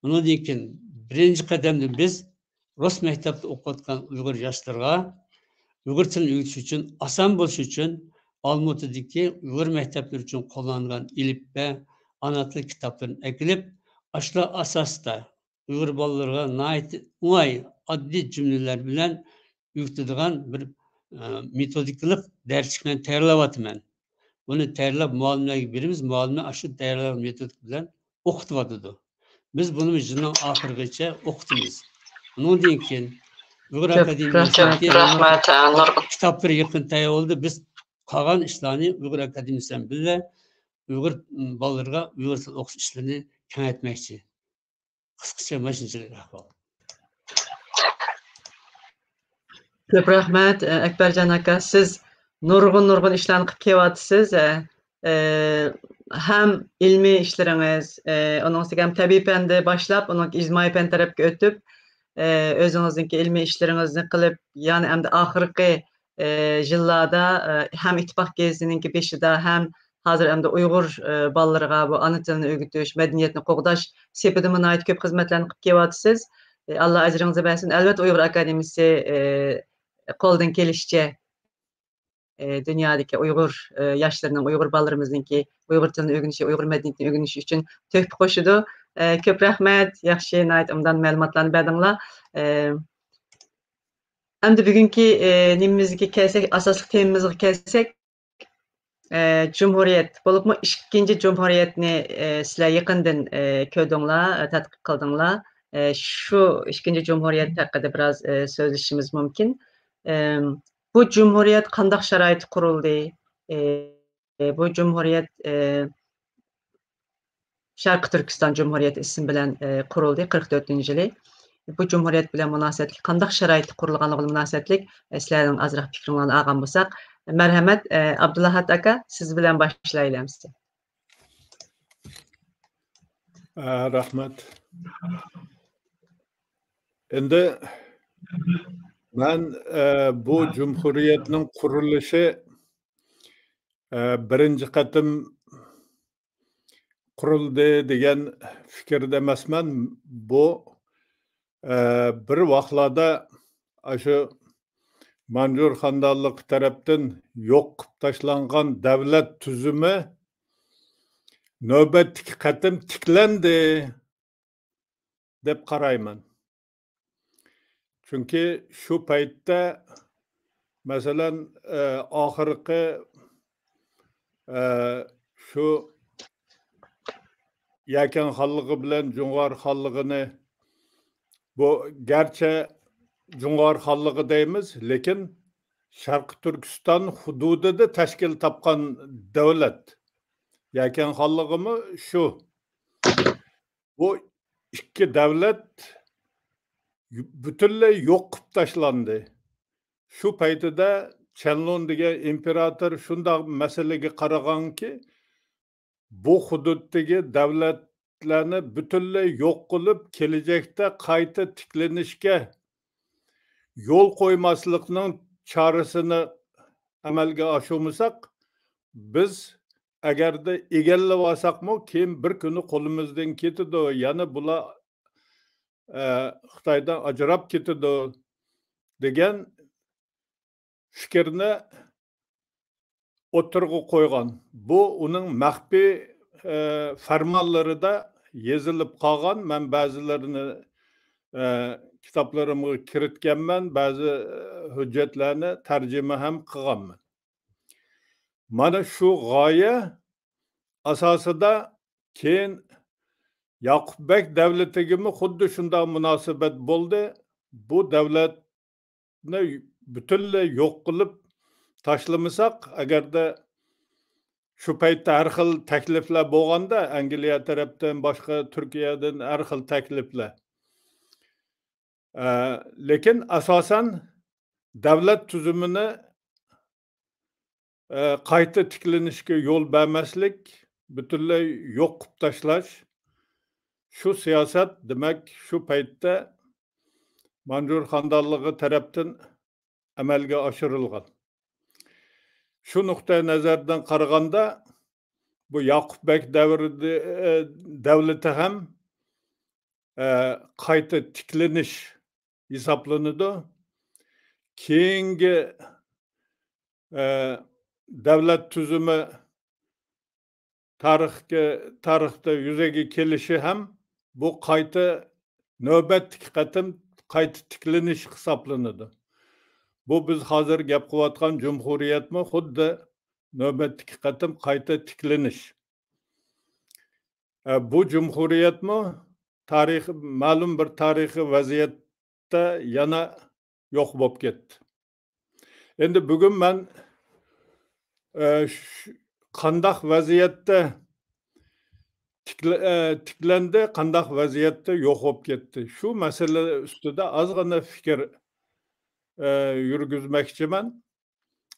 ئۇنىڭدىن كېيىن بىرىنچى قەدەمدە بىز رۇس مەكتەپتە ئوقۇۋاتقان ئۇيغۇر ياشلىرىغا ئۇيغۇر تىلىنى ئۆگىتىش ئۈچۈن، ئاسان بولۇشى ئۈچۈن، ئالمۇتىدىكى ئۇيغۇر مەكتەپلىرى ئۈچۈن قوللانغان ئېلىپبە، ئانا تىل كىتابلىرىنى ئەكېلىپ، ئاشۇلار ئاساسىدا ئۇيغۇر بالىلىرىغا ناھايىتى ئوڭاي، ئاددىي جۈملىلەر بىلەن ئۆگىتىدىغان بىر، ئە، مېتودىكىلىق دەرسلىكنى تەييارلاۋاتىمەن. بۇنى تەييارلاپ مۇئەللىملەرگە بېرىمىز، مۇئەللىملەر ئاشۇ تەييارلىغان مېتودىكا بىلەن ئوقۇتۇۋاتىدۇ. بىز بۇنى يىلنىڭ ئاخىرىغىچە ئوقۇتىمىز. ئۇنىڭدىن كېيىن ئۇيغۇر كۆپ ئاكادېمىيەسىنىڭكى رەھمەت، نۇرغۇن كىتابلىرى يېقىن تەييار بولدى. بىز قالغان ئىشلارنى ئۇيغۇر ئاكادېمىيەسى بىلەن بىللە ئۇيغۇر، م، بالىلىرىغا ئۇيغۇر تىلى ئوقۇتۇش ئىشلىرىنى كېڭەيتمەكچى. قىسقىچە مۇشۇنچىلىك ئەھۋال. كۆپ رەھمەت، ئەكبەرجان ئاكا. سىز نۇرغۇن، نۇرغۇن ئىشلارنى قىلىپ كېلىۋاتىسىز. ئە، ئە، ھەم ئىلمىي ئىشلىرىڭىز، ئە، ئۇنىڭ ئۈستىگە ھەم تەبىئىي پەندە باشلاپ، ئۇنىڭ ئىجتىمائىي پەن تەرەپكە ئۆتۈپ، ئە، ئۆزىڭىزنىڭكى ئىلمىي ئىشلىرىڭىزنى قىلىپ، يەنى ئەمدى ئاخىرقى، ئە، يىللاردا، ئە، ھەم ئىتتىپاق گېزىتىنىڭكى بېشىدا، ھەم ھازىر ئەمدى ئۇيغۇر، ئە، بالىلىرىغا بۇ ئانا تىلىنى ئۆگىتىش، مەدەنىيەتنى قوغداش سېپىدىمۇ ناھايىتى كۆپ خىزمەتلەرنى قىلىپ كېلىۋاتىسىز. ئاللا ئەجرىڭىزنى بەرسۇن. ئەلۋەتتە، ئۇيغۇر ئاكادېمىيىسى، ئە، قولىدىن كېلىشىچە، ئە، دۇنيادىكى ئۇيغۇر، ئە، ياشلىرىنىڭ، ئۇيغۇر بالىلىرىمىزنىڭكى ئۇيغۇر تىلىنى ئۆگىنىشى، ئۇيغۇر مەدەنىيىتىنى ئۆگىنىشى ئۈچۈن تۆھپە قوشىدۇ. ئە، كۆپ رەھمەت. ياخشى، ناھايىتى ئوبدان مەلۇماتلارنى بەردىڭلار. ئە، ئەمدى بۈگۈنكى، ئە، نېمىمىزگە كەلسەك، ئاساسلىق تېمىمىزغا كەلسەك، ئە، جۇمھۇرىيەت، بولۇپمۇ ئىككىنچى جۇمھۇرىيەتنى، ئە، سىلەر يېقىندىن، ئە، كۆردۈڭلار، ئە، تەتقىق قىلدىڭلار. ئە، شۇ ئىككىنچى جۇمھۇرىيەت ھەققىدە بىراز، ئە، سۆزلىشىمىز مۇمكىن. ئەم، بۇ جۇمھۇرىيەت قانداق شارائىتتا قۇرۇلدى؟ ئە، بۇ جۇمھۇرىيەت، ئە، شەرقىي تۈركىستان جۇمھۇرىيىتى ئىسمى بىلەن، ئە، قۇرۇلدى، قىرىق تۆتىنچى يىلى. بۇ جۇمھۇرىيەت بىلەن مۇناسىۋەتلىك قانداق شارائىتتا قۇرۇلغانلىقىغا مۇناسىۋەتلىك، ئە، سىلەرنىڭ ئازراق پىكرىڭلارنى ئالغان بولساق. مەرھەمەت، ئە، ئابدۇلئەھەت ئاكا، سىز بىلەن باشلايلى ئەمىسە. ئە، رەھمەت. ئەمدى مەن، ئە، بۇ جۇمھۇرىيەتنىڭ قۇرۇلۇشى، ئە، بىرىنچى قېتىم قۇرۇلدى دېگەن پىكىردە ئەمەسمەن. بۇ، ئە، بىر ۋاقىتلاردا ئاشۇ مانجۇر خانىدانلىقى تەرەپتىن يوق قىلىپ تاشلانغان دەۋلەت تۈزۈمى نۆۋەتتىكى قېتىم تىكلەندى دەپ قارايمەن. چۈنكى شۇ پەيتتە، مەسىلەن، ئە، ئاخىرقى، ئە، شۇ يەكەن خانلىقى بىلەن جۇڭغار خانلىقىنى، بۇ گەرچە جۇڭغار خانلىقى دەيمىز، لېكىن شەرقىي تۈركىستان ھۇدۇدىدا تەشكىل تاپقان دۆلەت. يەكەن خانلىقىمۇ شۇ. بۇ ئىككى دەۋلەت پۈتۈنلەي يوق قىلىپ تاشلاندى. شۇ پەيتىدە چەنلۇن دېگەن ئىمپېراتور شۇنداق مەسىلىگە قارىغانكى، بۇ ھۇدۇدتىكى دەۋلەتلەرنى پۈتۈنلەي يوق قىلىپ، كېلىچەكتە قايتا تىكلىنىشكە يول قويماسلىقنىڭ چارىسىنى ئەمەلگە ئاشۇرمىساق، بىز ئەگەردە ئىگىلىۋالساقمۇ، كېيىن بىر كۈنى قولىمىزدىن كېتىدۇ، يەنە بۇلار، ئە، خىتايدىن ئاجراپ كېتىدۇ دېگەن پىكىرنى ئوتتۇرىغا قويغان. بۇ ئۇنىڭ مەخپىي، ئە، فەرمانلىرىدا يېزىلىپ قالغان. مەن بەزىلىرىنى، ئە، كىتابلىرىمغا كىرىتكەنمەن، بەزى، ئە، ھۆججەتلەرنى تەرجىمە ھەم قىلغانمەن. مانا شۇ غايە ئاساسىدا كېيىن ياقۇپ بەگ دەۋلىتىگىمۇ خۇددى شۇنداق مۇناسىۋەت بولدى. بۇ دەۋلەتنى پۈتۈنلەي يوق قىلىپ تاشلىمىساق، ئەگەردە شۇ پەيتتە ھەر خىل تەكلىپلەر بولغاندا، ئەنگلىيە تەرەپتىن، باشقا تۈركىيەدىن ھەر خىل تەكلىپلەر. ئە، لېكىن ئاساسەن دەۋلەت تۈزۈمىنى، ئە، قايتا تىكلىنىشكە يول بەرمەسلىك، پۈتۈنلەي يوق قىلىپ تاشلاش، شۇ سىياسەت، دېمەك، شۇ پەيتتە مانجۇر خانىدانلىقى تەرەپتىن ئەمەلگە ئاشۇرۇلغان. شۇ نۇقتىئى نەزەردىن قارىغاندا، بۇ ياقۇپ بەگ دەۋرىدە، ئە، دەۋلىتى ھەم، ئە، قايتا تىكلىنىش ھېسابلىنىدۇ. كېيىنكى، ئە، دەۋلەت تۈزۈمى تارىخقا، تارىختا يۈزەگە كېلىشى ھەم بۇ قايتا نۆۋەتتىكى قېتىم قايتا تىكلىنىش ھېسابلىنىدۇ. بۇ بىز ھازىر گەپ قىلىۋاتقان جۇمھۇرىيەتمۇ خۇددى نۆۋەتتىكى قېتىم قايتا تىكلىنىش. ئە، بۇ جۇمھۇرىيەتمۇ تارىخ، مەلۇم بىر تارىخىي ۋەزىيەتتە يەنە يوق بولۇپ كەتتى. ئەمدى بۈگۈن مەن، ئە، ش-، قانداق ۋەزىيەتتە تىكلە-، ئە، تىكلەندى، قانداق ۋەزىيەتتە يوق بولۇپ كەتتى؟ شۇ مەسىلە ئۈستىدە ئازغىنە پىكىر، ئە، يۈرگۈزمەكچىمەن،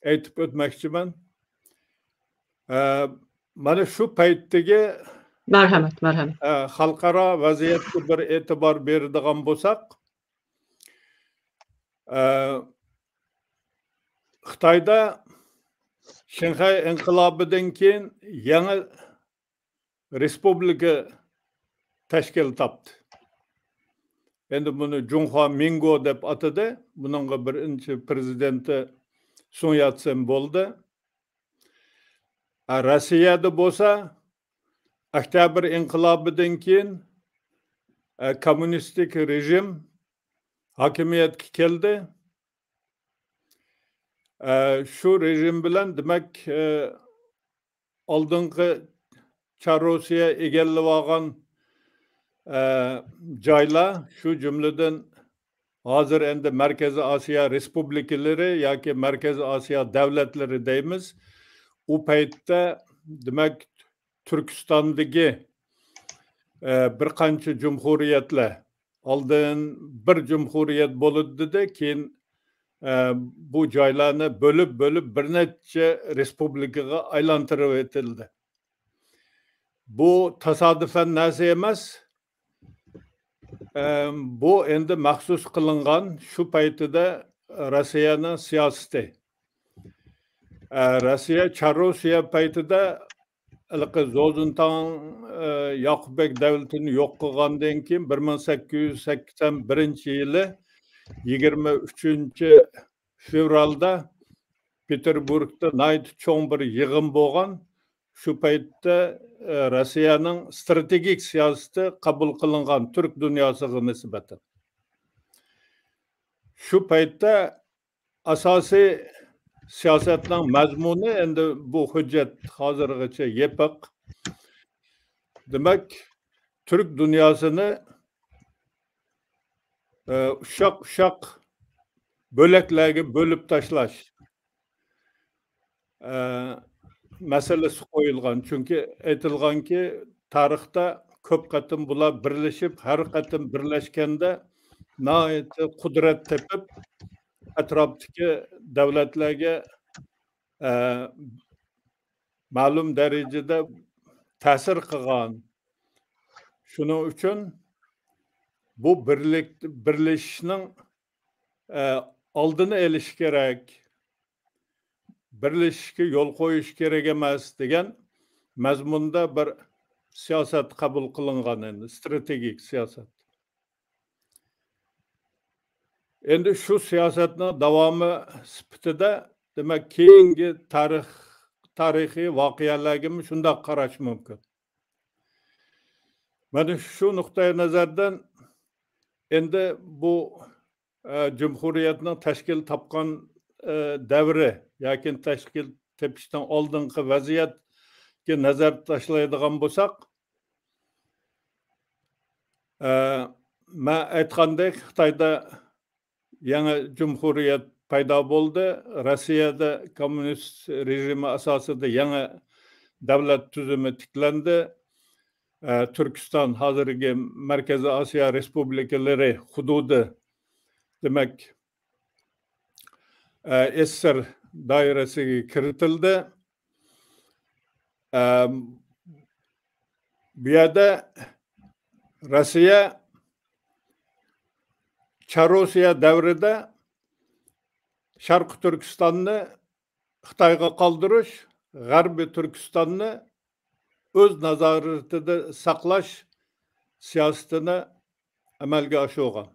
ئېيتىپ ئۆتمەكچىمەن. ئە، مانا شۇ پەيتتىكى، مەرھەمەت، مەرھەمەت. ئە، خەلقئارا ۋەزىيەتكە بىر ئېتىبار بېرىدىغان بولساق، ئە، خىتايدا شىنخەي ئىنقىلابىدىن كېيىن يېڭى رېسپۇبلىكا تەشكىل تاپتى. ئەمدى بۇنى جۇڭخۇا مىڭگو دەپ ئاتىدى. بۇنىڭغا بىرىنچى پىرېزىدېنتى سۇڭ ياتسېن بولدى. ئە، روسىيەدە بولسا ئۆكتەبىر ئىنقىلابىدىن كېيىن، ئە، كوممۇنىستىك رېژىم ھاكىمىيەتكە كەلدى. ئە، شۇ رېژىم بىلەن، دېمەك، ئە، ئالدىنقى چار روسىيە ئىگىلىۋالغان، ئە، جايلار، شۇ جۈملىدىن ھازىر ئەمدى مەركىزىي ئاسىيا رېسپۇبلىكىلىرى ياكى مەركىزىي ئاسىيا دەۋلەتلىرى دەيمىز، ئۇ پەيتتە، دېمەك، تۈركىستاندىكى، ئە، بىر قانچە جۇمھۇرىيەتلەر، ئالدىن بىر جۇمھۇرىيەت بولىدۇ دېدى، كېيىن، ئە، بۇ جايلارنى بۆلۈپ، بۆلۈپ بىر نەچچە رېسپۇبلىكىغا ئايلاندۇرۇۋېتىلدى. بۇ تاسادىپەن نەرسە ئەمەس. ئەم، بۇ ئەمدى مەخسۇس قىلىنغان شۇ پەيتىدە روسىيەنىڭ سىياسىتى. ئە، روسىيە، چار روسىيە پەيتىدە ھېلىقى زوزۇنتاڭ، ئە، ياقۇپبەگ دەۋلىتىنى يوق قىلغاندىن كېيىن، بىر مىڭ سەككىز يۈز سەكسەن بىرىنچى يىلى يىگىرمە ئۈچىنچى فېۋرالدا پېتېربۇرگدا ناھايىتى چوڭ بىر يىغىن بولغان. شۇ پەيتتە، ئە، روسىيەنىڭ ستراتېگىك سىياسىتى قوبۇل قىلىنغان تۈرك دۇنياسىغا نىسبەتەن. شۇ پەيتتە ئاساسىي سىياسەتنىڭ مەزمۇنى، ئەمدى بۇ ھۆججەت ھازىرغىچە يېپىق. دېمەك، تۈرك دۇنياسىنى، ئە، ئۇششاق-ئۇششاق بۆلەكلەرگە بۆلۈپ تاشلاش، ئە، مەسىلىسى قويۇلغان. چۈنكى ئېيتىلغانكى، تارىختا كۆپ قېتىم بۇلار بىرلىشىپ، ھەر قېتىم بىرلەشكەندە ناھايىتى قۇدرەت تېپىپ، ئەتراپتىكى دۆلەتلەرگە، ئە، مەلۇم دەرىجىدە تەسىر قىلغان. شۇنىڭ ئۈچۈن بۇ بىرلىك-، بىرلىشىشنىڭ، ئە، ئالدىنى ئېلىش كېرەك، بىرلىشىشكە يول قويۇش كېرەك ئەمەس دېگەن مەزمۇندا بىر سىياسەت قوبۇل قىلىنغان، ئەمدى ستراتېگىك سىياسەت. ئەمدى شۇ سىياسەتنىڭ داۋامى سۈپىتىدە، دېمەك، كېيىنكى تارىخ، تارىخىي ۋەقەلەرگىمۇ شۇنداق قاراش مۇمكىن. مانا شۇ نۇقتىئى نەزەردىن ئەمدى بۇ، ئە، جۇمھۇرىيەتنىڭ تەشكىل تاپقان، ئە، دەۋرى ياكى تەشكىل تېپىشنىڭ ئالدىنقى ۋەزىيەتكە نەزەر تاشلايدىغان بولساق، ئە، مەن ئېيتقاندەك، خىتايدا يېڭى جۇمھۇرىيەت پەيدا بولدى. روسىيەدە كوممۇنىست رېژىمى ئاساسىدا يېڭى دۆلەت تۈزۈمى تىكلەندى. ئە، تۈركىستان، ھازىرقى مەركىزىي ئاسىيا رېسپۇبلىكىلىرى ھۇدۇدى، دېمەك، ئە، ئېس ئېس ئېس ئېر دائىرىسىگە كىرىتىلدى. ئە، بۇ يەردە روسىيە، چار روسىيە دەۋرىدە شەرقىي تۈركىستاننى خىتايغا قالدۇرۇش، غەربىي تۈركىستاننى ئۆز نازارىتىدە ساقلاش سىياسىتىنى ئەمەلگە ئاشۇرغان.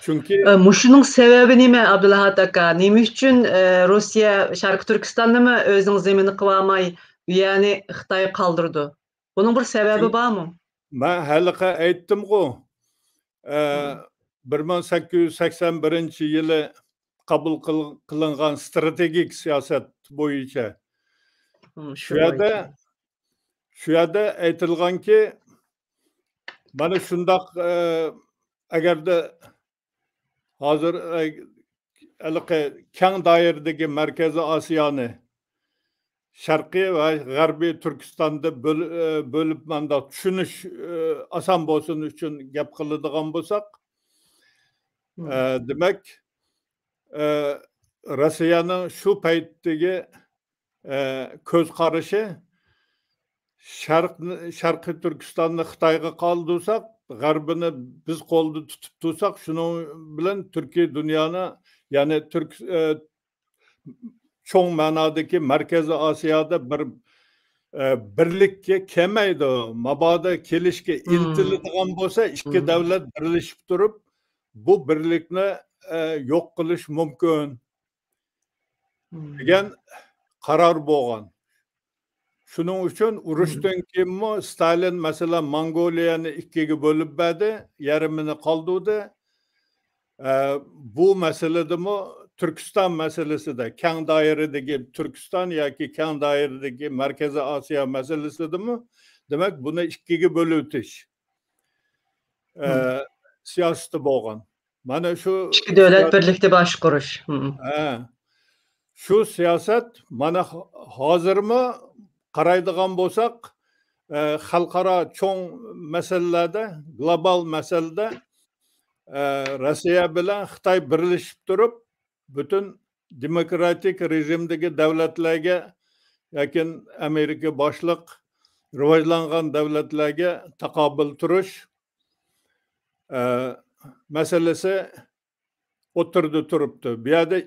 چۈنكى ئە، مۇشۇنىڭ سەۋەبى نېمە، ئابدۇلئەھەت ئاكا؟ نېمە ئۈچۈن، ئە، روسىيە شەرقىي تۈركىستاننىمۇ ئۆزىنىڭ زېمىنى قىلالماي، بۇ يەرنى خىتايغا قالدۇردى؟ بۇنىڭ بىر سەۋەبى چۈن-، بارمۇ؟ مەن ھېلىقى ئېيتتىمغۇ، ئە، مم. بىر مىڭ سەككىز يۈز سەكسەن بىرىنچى يىلى قوبۇل قىل-، قىلىنغان ستراتېگىك سىياسەت بويىچە. مم، شۇ شۇ يەردە، بويىچە. شۇ يەردە ئېيتىلغانكى، مانا شۇنداق، ئە، ئەگەردە ھازىر، ئە، ھېلىقى كەڭ دائىرىدىكى مەركىزىي ئاسىيانى شەرقىي ۋە غەربىي تۈركىستاندا بۆل-، ئە، بۆلۈپ مانداق چۈشىنىش، ئە، ئاسان بولسۇن ئۈچۈن گەپ قىلىدىغان بولساق، مم. ئە، دېمەك، ئە، روسىيەنىڭ شۇ پەيتتىكى، ئە، كۆز قارىشى، شەرق-، شەرقىي تۈركىستاننى خىتايغا قالدۇرساق، غەربىنى بىز قولدا تۇتۇپ تۇرساق، شۇنىڭ بىلەن تۈركىي دۇنيانى، يەنى تۈرك-، ئە، چوڭ مەنادىكى مەركىزىي ئاسىيادا بىر، ئە، بىرلىككە كەلمەيدۇ. مابادا كېلىشكە مم. ئىنتىلىدىغان بولسا، ئىككى مم. دۆلەت بىرلىشىپ تۇرۇپ، بۇ بىرلىكنى، ئە، يوق قىلىش مۇمكىن. مم. دېگەن قارار بولغان. شۇنىڭ ئۈچۈن ئۇرۇشتىن مم. كېيىنمۇ ستالىن، مەسىلەن، موڭغۇلىيەنى ئىككىگە بۆلۈپ بەردى، يېرىمىنى قالدۇردى. ئە، بۇ مەسىلىدىمۇ، تۈركىستان مەسىلىسىدە، كەڭ دائىرىدىكى تۈركىستان ياكى كەڭ دائىرىدىكى مەركىزىي ئاسىيا مەسىلىسىدىمۇ، دېمەك، بۇنى ئىككىگە بۆلۈۋېتىش، ئە، مم. سىياسىتى بولغان. مانا شۇ ئىككى دۆلەت سىياسەت بىرلىكتە باشقۇرۇش. مم. ھە. شۇ سىياسەت مانا ھ-، ھازىرمۇ قارايدىغان بولساق، ئە، خەلقئارا چوڭ مەسىلىلەردە، گلوبال مەسىلىدە، ئە، روسىيە بىلەن خىتاي بىرلىشىپ تۇرۇپ، پۈتۈن دېموكراتىك رېژىمدىكى دۆلەتلەرگە، ياكى ئامېرىكا باشلىق، راۋاجلانغان دۆلەتلەرگە تاقابىل تۇرۇش، ئە، مەسىلىسى ئوتتۇرىدا تۇرۇپتۇ. بۇ يەردە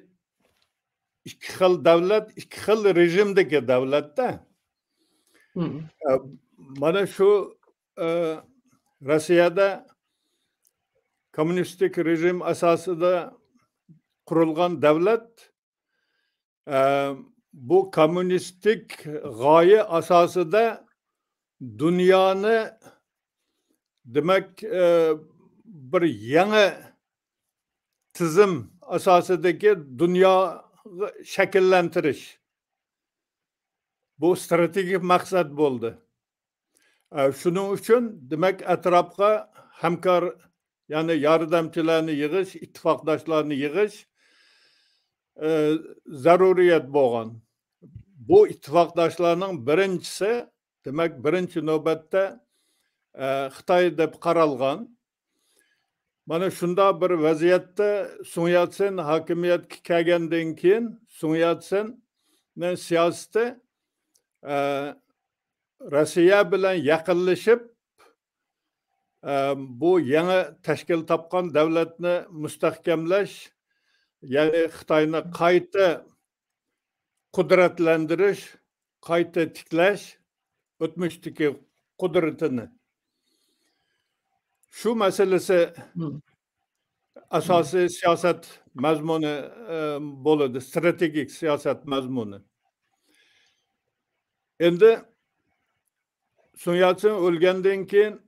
ئىككى خىل دۆلەت، ئىككى خىل رېژىمدىكى دۆلەتتە. مم. ئە، مانا شۇ، ئە، روسىيەدە كوممۇنىستىك رېژىم ئاساسىدا قۇرۇلغان دۆلەت، ئە، بۇ كوممۇنىستىك غايە ئاساسىدا دۇنيانى، دېمەك، ئە، بىر يېڭى تىزىم ئاساسىدىكى دۇنيا شەكىللەندۈرۈش. بۇ ستراتېگىك مەقسەت بولدى. ئە، شۇنىڭ ئۈچۈن، دېمەك، ئەتراپقا ھەمكار، يەنى ياردەمچىلەرنى يىغىش، ئىتتىپاقداشلارنى يىغىش، ئە، زەرۇرىيەت بولغان. بۇ ئىتتىپاقداشلارنىڭ بىرىنچىسى، دېمەك، بىرىنچى نۆۋەتتە، ئە، خىتاي دەپ قارالغان. مانا شۇنداق بىر ۋەزىيەتتە سۇڭ ياتسېن ھاكىمىيەتكە كەلگەندىن كېيىن، سۇڭ ياتسېننىڭ سىياسىتى، ئە، روسىيە بىلەن يېقىنلىشىپ، ئە، بۇ يېڭى تەشكىل تاپقان دۆلەتنى مۇستەھكەملەش، يەنى خىتاينى قايتا قۇدرەتلەندۈرۈش، قايتا تىكلەش، ئۆتمۈشتىكى قۇدرىتىنى. شۇ مەسىلىسى مم. ئاساسىي سىياسەت مەزمۇنى، ئە، بولىدۇ، ستراتېگىك سىياسەت مەزمۇنى. ئەمدى سۇڭ ياتسېن ئۆلگەندىن كېيىن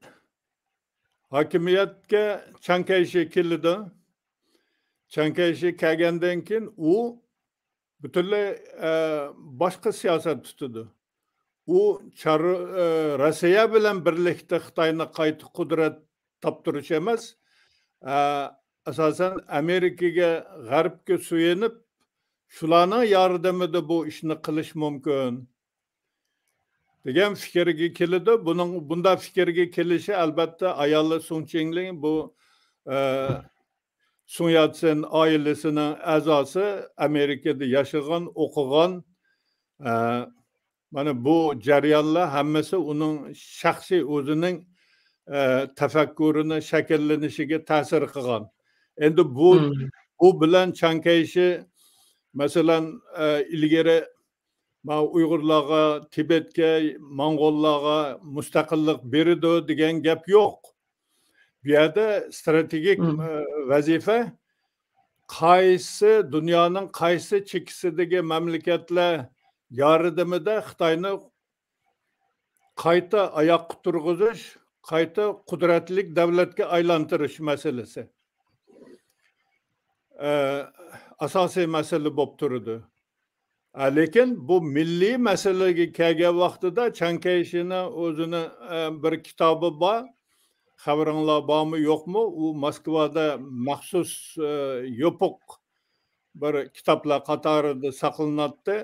ھاكىمىيەتكە چياڭ كەيشى كېلىدۇ. چياڭ كەيشى كەلگەندىن كېيىن ئۇ پۈتۈنلەي، ئە، باشقا سىياسەت تۇتىدۇ. ئۇ چار-، ئە، روسىيە بىلەن بىرلىكتە خىتاينى قايتا قۇدرەت تاپتۇرۇش ئەمەس، ئە، ئاساسەن ئامېرىكىگە، غەربكە سۆيۈنۈپ، شۇلارنىڭ ياردىمىدە بۇ ئىشنى قىلىش مۇمكىن دېگەن پىكىرگە كېلىدۇ. بۇنىڭ، بۇنداق پىكىرگە كېلىشى، ئەلۋەتتە، ئايالى سۇڭ چىڭلىڭ بۇ، ئە، سۇڭ ياتسېن ئائىلىسىنىڭ ئەزاسى، ئامېرىكىدا ياشىغان، ئوقۇغان، ئە، مانا بۇ جەريانلار ھەممىسى ئۇنىڭ شەخسىي ئۆزىنىڭ، ئە، تەپەككۇرىنى شەكىللىنىشىگە تەسىر قىلغان. ئەمدى بۇ، مم. بۇ بىلەن چياڭ كەيشى، مەسىلەن، ئە، ئىلگىرى ماۋۇ ئۇيغۇرلارغا، تىبەتكە، موڭغۇللارغا مۇستەقىللىق بېرىدۇ دېگەن گەپ يوق. بۇ يەردە ستراتېگىك، مم. ئە، ۋەزىپە قايسى، دۇنيانىڭ قايسى چېكىسىدىكى مەملىكەتلەر ياردىمىدە خىتاينى قايتا ئاياققا تۇرغۇزۇش، قايتا قۇدرەتلىك دۆلەتكە ئايلاندۇرۇش مەسىلىسى، ئە، ئاساسىي مەسىلە بولۇپ تۇرىدۇ. ئە، لېكىن بۇ مىللىي مەسىلىگە كەلگەن ۋاقتىدا چياڭ كەيشىنىڭ ئۆزىنىڭ، ئە، بىر كىتابى بار. خەۋىرىڭلار بارمۇ، يوقمۇ؟ ئۇ موسكۋادا مەخسۇس، ئە، يوپۇق بىر كىتابلار قاتارىدا ساقلىناتتى.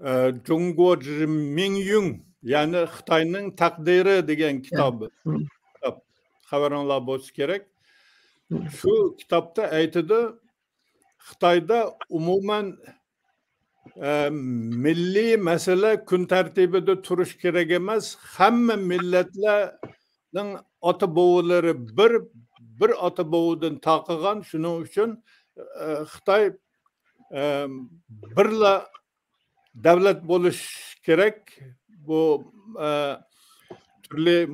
ئە، جۇڭگو مىڭيۈڭ، يەنى خىتاينىڭ تەقدىرى دېگەن كىتابى. مم. كىتاب. خەۋىرىڭلار بولسا كېرەك. مم. شۇ كىتابتا ئېيتىدۇ، خىتايدا ئومۇمەن، ئە، مىللىي مەسىلە كۈن تەرتىبىدە تۇرۇش كېرەك ئەمەس. ھەممە مىللەتلەرنىڭ ئاتا بوۋىلىرى بىر، بىر ئاتا بوۋىدىن تارقىغان. شۇنىڭ ئۈچۈن، ئە، خىتاي، ئە، بىرلا دۆلەت بولۇش كېرەك. بۇ، ئە، تۈرلۈك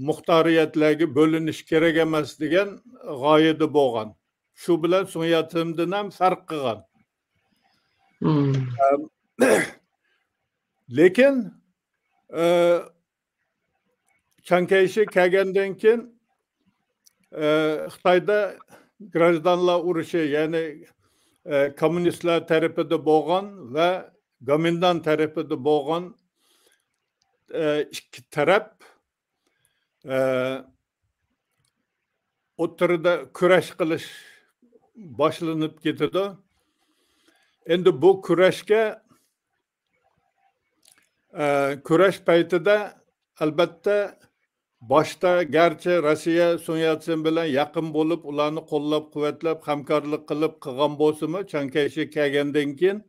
مۇختارىيەتلەرگە بۆلۈنۈش كېرەك ئەمەس دېگەن غايىدە بولغان. شۇ بىلەن سۇڭ ياتسېندىن ھەم پەرق قىلغان. مم. ئەم، لېكىن، ئە، چياڭ كەيشى كەلگەندىن كېيىن، ئە، خىتايدا گراژدانلار ئۇرۇشى، يەنى، ئە، كوممۇنىستلار تەرىپىدە بولغان ۋە گومىندان تەرىپىدە بولغان، ئە، ئىككى تەرەپ، ئە، ئوتتۇرىدا كۈرەش قىلىش باشلىنىپ كېتىدۇ. ئەمدى بۇ كۈرەشكە، ئە، كۈرەش پەيتىدە، ئەلۋەتتە، باشتا گەرچە روسىيە سۇڭ ياتسېن بىلەن يېقىن بولۇپ، ئۇلارنى قوللاپ-قۇۋۋەتلەپ، ھەمكارلىق قىلىپ قىلغان بولسىمۇ، چياڭ كەيشى كەلگەندىن كېيىن،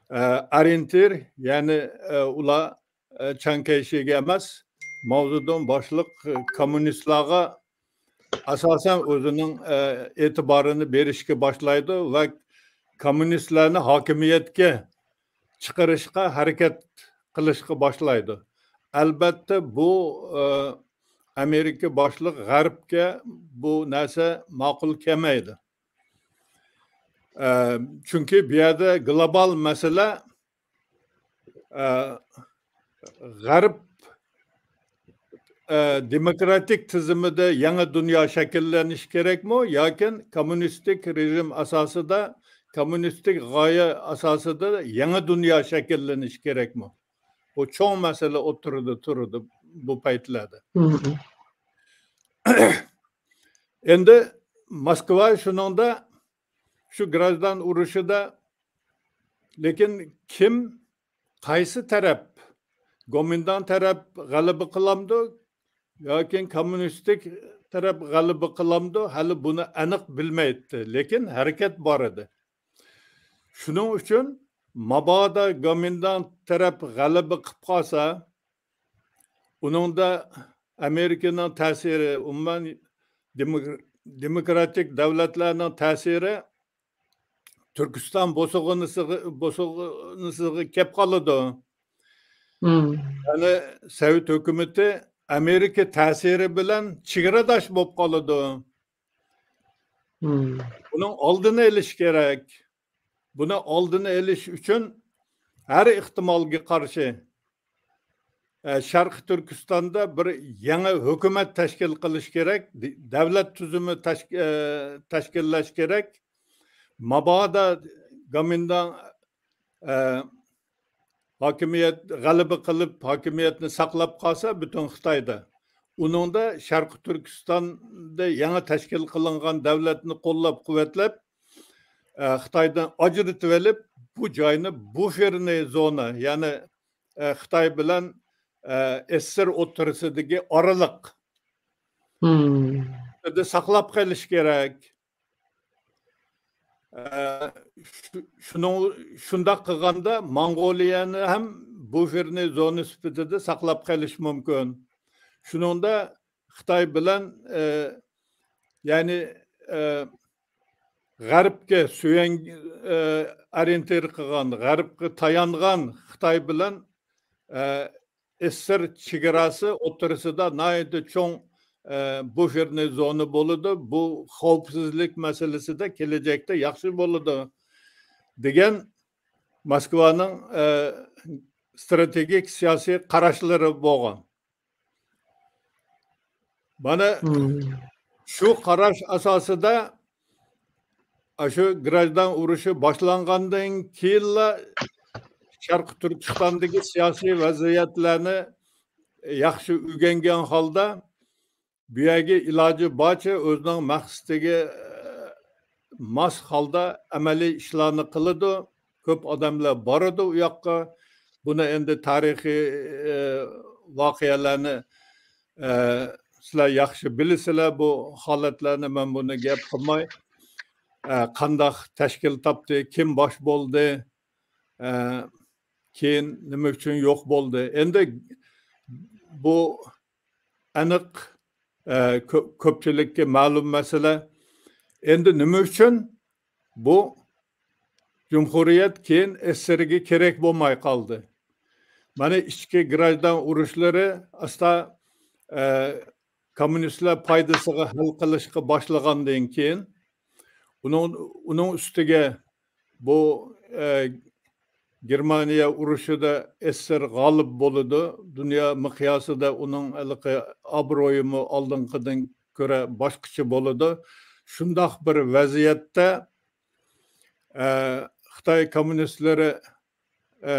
ئە، ئورىيېنتىر، يەنى، ئە، ئۇلار ئە، چياڭ كەيشىگە ئەمەس، ماۋزېدۇڭ باشلىق، ئە، كوممۇنىستلارغا ئاساسەن ئۆزىنىڭ، ئە، ئېتىبارىنى بېرىشكە باشلايدۇ ۋە كوممۇنىستلارنى ھاكىمىيەتكە چىقىرىشقا ھەرىكەت قىلىشقا باشلايدۇ. ئەلبەتتە، بۇ، ئە، ئامېرىكا باشلىق غەربكە بۇ نەرسە ماقۇل كەلمەيدۇ. ئە، چۈنكى بۇ يەردە گلوبال مەسىلە، ئە، غەرب، ئە، دېموكراتىك تۈزۈمىدە يېڭى دۇنيا شەكىللىنىشى كېرەكمۇ ياكى كوممۇنىستىك رېژىم ئاساسىدا، كوممۇنىستىك غايە ئاساسىدا يېڭى دۇنيا شەكىللىنىشى كېرەكمۇ؟ بۇ چوڭ مەسىلە ئوتتۇرىدا تۇرىدۇ بۇ پەيتلەردە. ئەمدى موسكۋا شۇنىڭدا، شۇ گراژدان ئۇرۇشىدا، لېكىن كىم، قايسى تەرەپ، گومىنداڭ تەرەپ غەلىبە قىلامدۇ ياكى كوممۇنىستىك تەرەپ غەلىبە قىلامدۇ، ھەلى بۇنى ئېنىق بىلمەيتتى. لېكىن ھەرىكەت بار ئىدى. شۇنىڭ ئۈچۈن مابادا گومىنداڭ تەرەپ غەلىبە قىلىپ قالسا، ئۇنىڭدا ئامېرىكىنىڭ تەسىرى، ئومۇمەن دېموك-، دېموكراتىك دۆلەتلەرنىڭ تەسىرى تۈركىستان بوسۇغىنىسىغا، بوسۇغىنىسىغا كەپ قالىدۇ. يەنى سوۋېت ھۆكۈمىتى ئامېرىكا تەسىرى بىلەن چېگراداش بولۇپ قالىدۇ. بۇنىڭ ئالدىنى ئېلىش كېرەك. بۇنى ئالدىنى ئېلىش ئۈچۈن ھەر ئېھتىمالغا قارشى، ئە، شەرقىي تۈركىستاندا بىر يېڭى ھۆكۈمەت تەشكىل قىلىش كېرەك، دە-، دەۋلەت تۈزۈمى تەشك-، ئە، تەشكىللەش كېرەك. مابادا گومىنداڭ، ئە، ھاكىمىيەت، غەلىبە قىلىپ، ھاكىمىيەتنى ساقلاپ قالسا پۈتۈن خىتايدا، ئۇنىڭدا شەرقىي تۈركىستاندا يېڭى تەشكىل قىلىنغان دەۋلەتنى قوللاپ-قۇۋۋەتلەپ، ئە، خىتايدىن ئاجرىتىۋېلىپ، بۇ جاينى بۇفېرنىي زونا، يەنى، ئە، خىتاي بىلەن، ئە، ئېسسېسسر ئوتتۇرىسىدىكى ئارىلىق ساقلاپ قېلىش كېرەك. ئە، شۇ-، شۇنىڭ، شۇنداق قىلغاندا موڭغۇلىيەنى ھەم بۇفېرنىي زونا سۈپىتىدە ساقلاپ قېلىش مۇمكىن. شۇنىڭدا خىتاي بىلەن، ئە، يەنى، ئە، غەربكە سۆيەن-، ئە، ئورىيېنتىر قىلغان، غەربكە تايانغان خىتاي بىلەن، ئە، ئېسسېسسر چېگراسى ئوتتۇرىسىدا ناھايىتى چوڭ، ئە، بۇفېرنىي زونا بولىدۇ. بۇ خەۋپسىزلىك مەسىلىسىدە كېلەچەكتە ياخشى بولىدۇ، دېگەن موسكۋانىڭ، ئە، ستراتېگىك سىياسىي قاراشلىرى بولغان. مانا شۇ قاراش ئاساسىدا، ئاشۇ گراژدان ئۇرۇشى باشلانغاندىن كېيىنلا شەرقىي تۈركىستاندىكى سىياسىي ۋەزىيەتلەرنى ياخشى ئۆگەنگەن ھالدا، بۇ يەرگە ئىلاجى بارچە ئۆزىنىڭ مەقسىتىگە، ئە، ماس ھالدا ئەمەلىي ئىشلارنى قىلىدۇ. كۆپ ئادەملەر بارىدۇ ئۇ ياققا. بۇنى ئەمدى تارىخىي، ئە، ۋەقەلەرنى، ئە، سىلەر ياخشى بىلىسىلەر بۇ ھالەتلەرنى، مەن بۇنى گەپ قىلماي. ئە، قانداق تەشكىل تاپتى، كىم باش بولدى، ئە، كېيىن نېمە ئۈچۈن يوق بولدى. ئەمدى بۇ ئېنىق، ئە، كۆ-، كۆپچىلىككە مەلۇم مەسىلە. ئەمدى نېمە ئۈچۈن بۇ جۇمھۇرىيەت كېيىن ئېسسېسسرگە كېرەك بولماي قالدى؟ مانا ئىچكى گراژدان ئۇرۇشلىرى ئاستا، ئە، كوممۇنىستلار پايدىسىغا ھەل قىلىشقا باشلىغاندىن كېيىن، ئۇنىڭ، ئۇنىڭ ئۈستىگە بۇ، ئە، گېرمانىيە ئۇرۇشىدا ئېسسېسسر غالىب بولىدۇ. دۇنيا مىقياسىدا ئۇنىڭ ھېلىقى ئابرۇيىمۇ ئالدىنقىدىن كۆرە باشقىچە بولىدۇ. شۇنداق بىر ۋەزىيەتتە، ئە، خىتاي كوممۇنىستلىرى، ئە،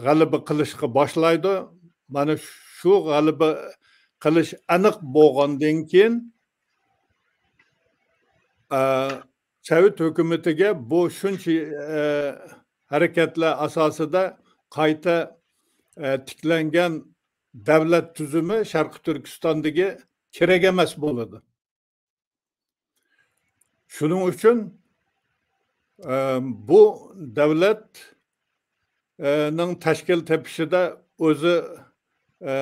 غەلىبە قىلىشقا باشلايدۇ. مانا شۇ غەلىبە قىلىش ئېنىق بولغاندىن كېيىن، ئە، سوۋېت ھۆكۈمىتىگە بۇ شۇنچە، ئە، ھەرىكەتلەر ئاساسىدا قايتا، ئە، تىكلەنگەن دەۋلەت تۈزۈمى شەرقىي تۈركىستاندىكى كېرەك ئەمەس بولىدۇ. شۇنىڭ ئۈچۈن، ئە، بۇ دەۋلەت، ئە، نىڭ تەشكىل تېپىشىدا ئۆزى ئە،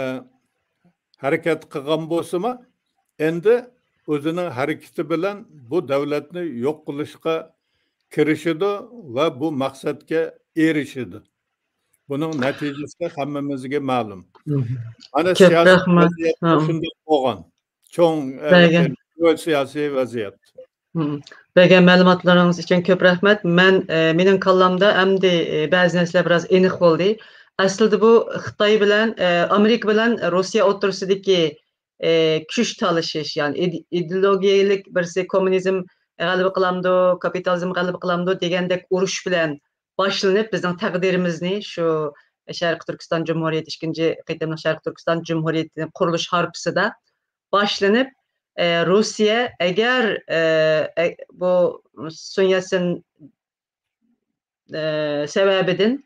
ھەرىكەت قىلغان بولسىمۇ، ئەمدى ئۆزىنىڭ ھەرىكىتى بىلەن بۇ دۆلەتنى يوق قىلىشقا كىرىشىدۇ ۋە بۇ مەقسەتكە ئېرىشىدۇ. بۇنىڭ نەتىجىسى ھەممىمىزگە مەلۇم. مانا كۆپ سىياسىي رەھمەت. ۋەزىيەت مۇشۇنداق بولغان. چوڭ، ئە، بەرگەن. سىياسىي ۋەزىيەت. مم. بەرگەن مەلۇماتلىرىڭىز ئۈچۈن كۆپ رەھمەت. مەن، ئە، مېنىڭ كاللامدا ئەمدى، ئە، بەزى نەرسىلەر بىراز ئېنىق بولدى. ئەسلىدە بۇ خىتاي بىلەن، ئە، ئامېرىكا بىلەن روسىيە ئوتتۇرىسىدىكى، ئە، كۈچ تالىشىش، يەنى ئىد-، ئىدېئولوگىيەلىك بىرسى كوممۇنىزم غەلىبە قىلامدۇ، كاپىتالىزم غەلىبە قىلامدۇ دېگەندەك ئۇرۇش بىلەن باشلىنىپ، بىزنىڭ تەقدىرىمىزنى شۇ شەرقىي تۈركىستان جۇمھۇرىيىتى، ئىككىنچى قېتىملىق شەرقىي تۈركىستان جۇمھۇرىيىتىنى قۇرۇلۇش ھارپىسىدا باشلىنىپ، ئە، روسىيە ئەگەر، ئە، ئە، بۇ سۈن ياتسېن، ئە، سەۋەبىدىن،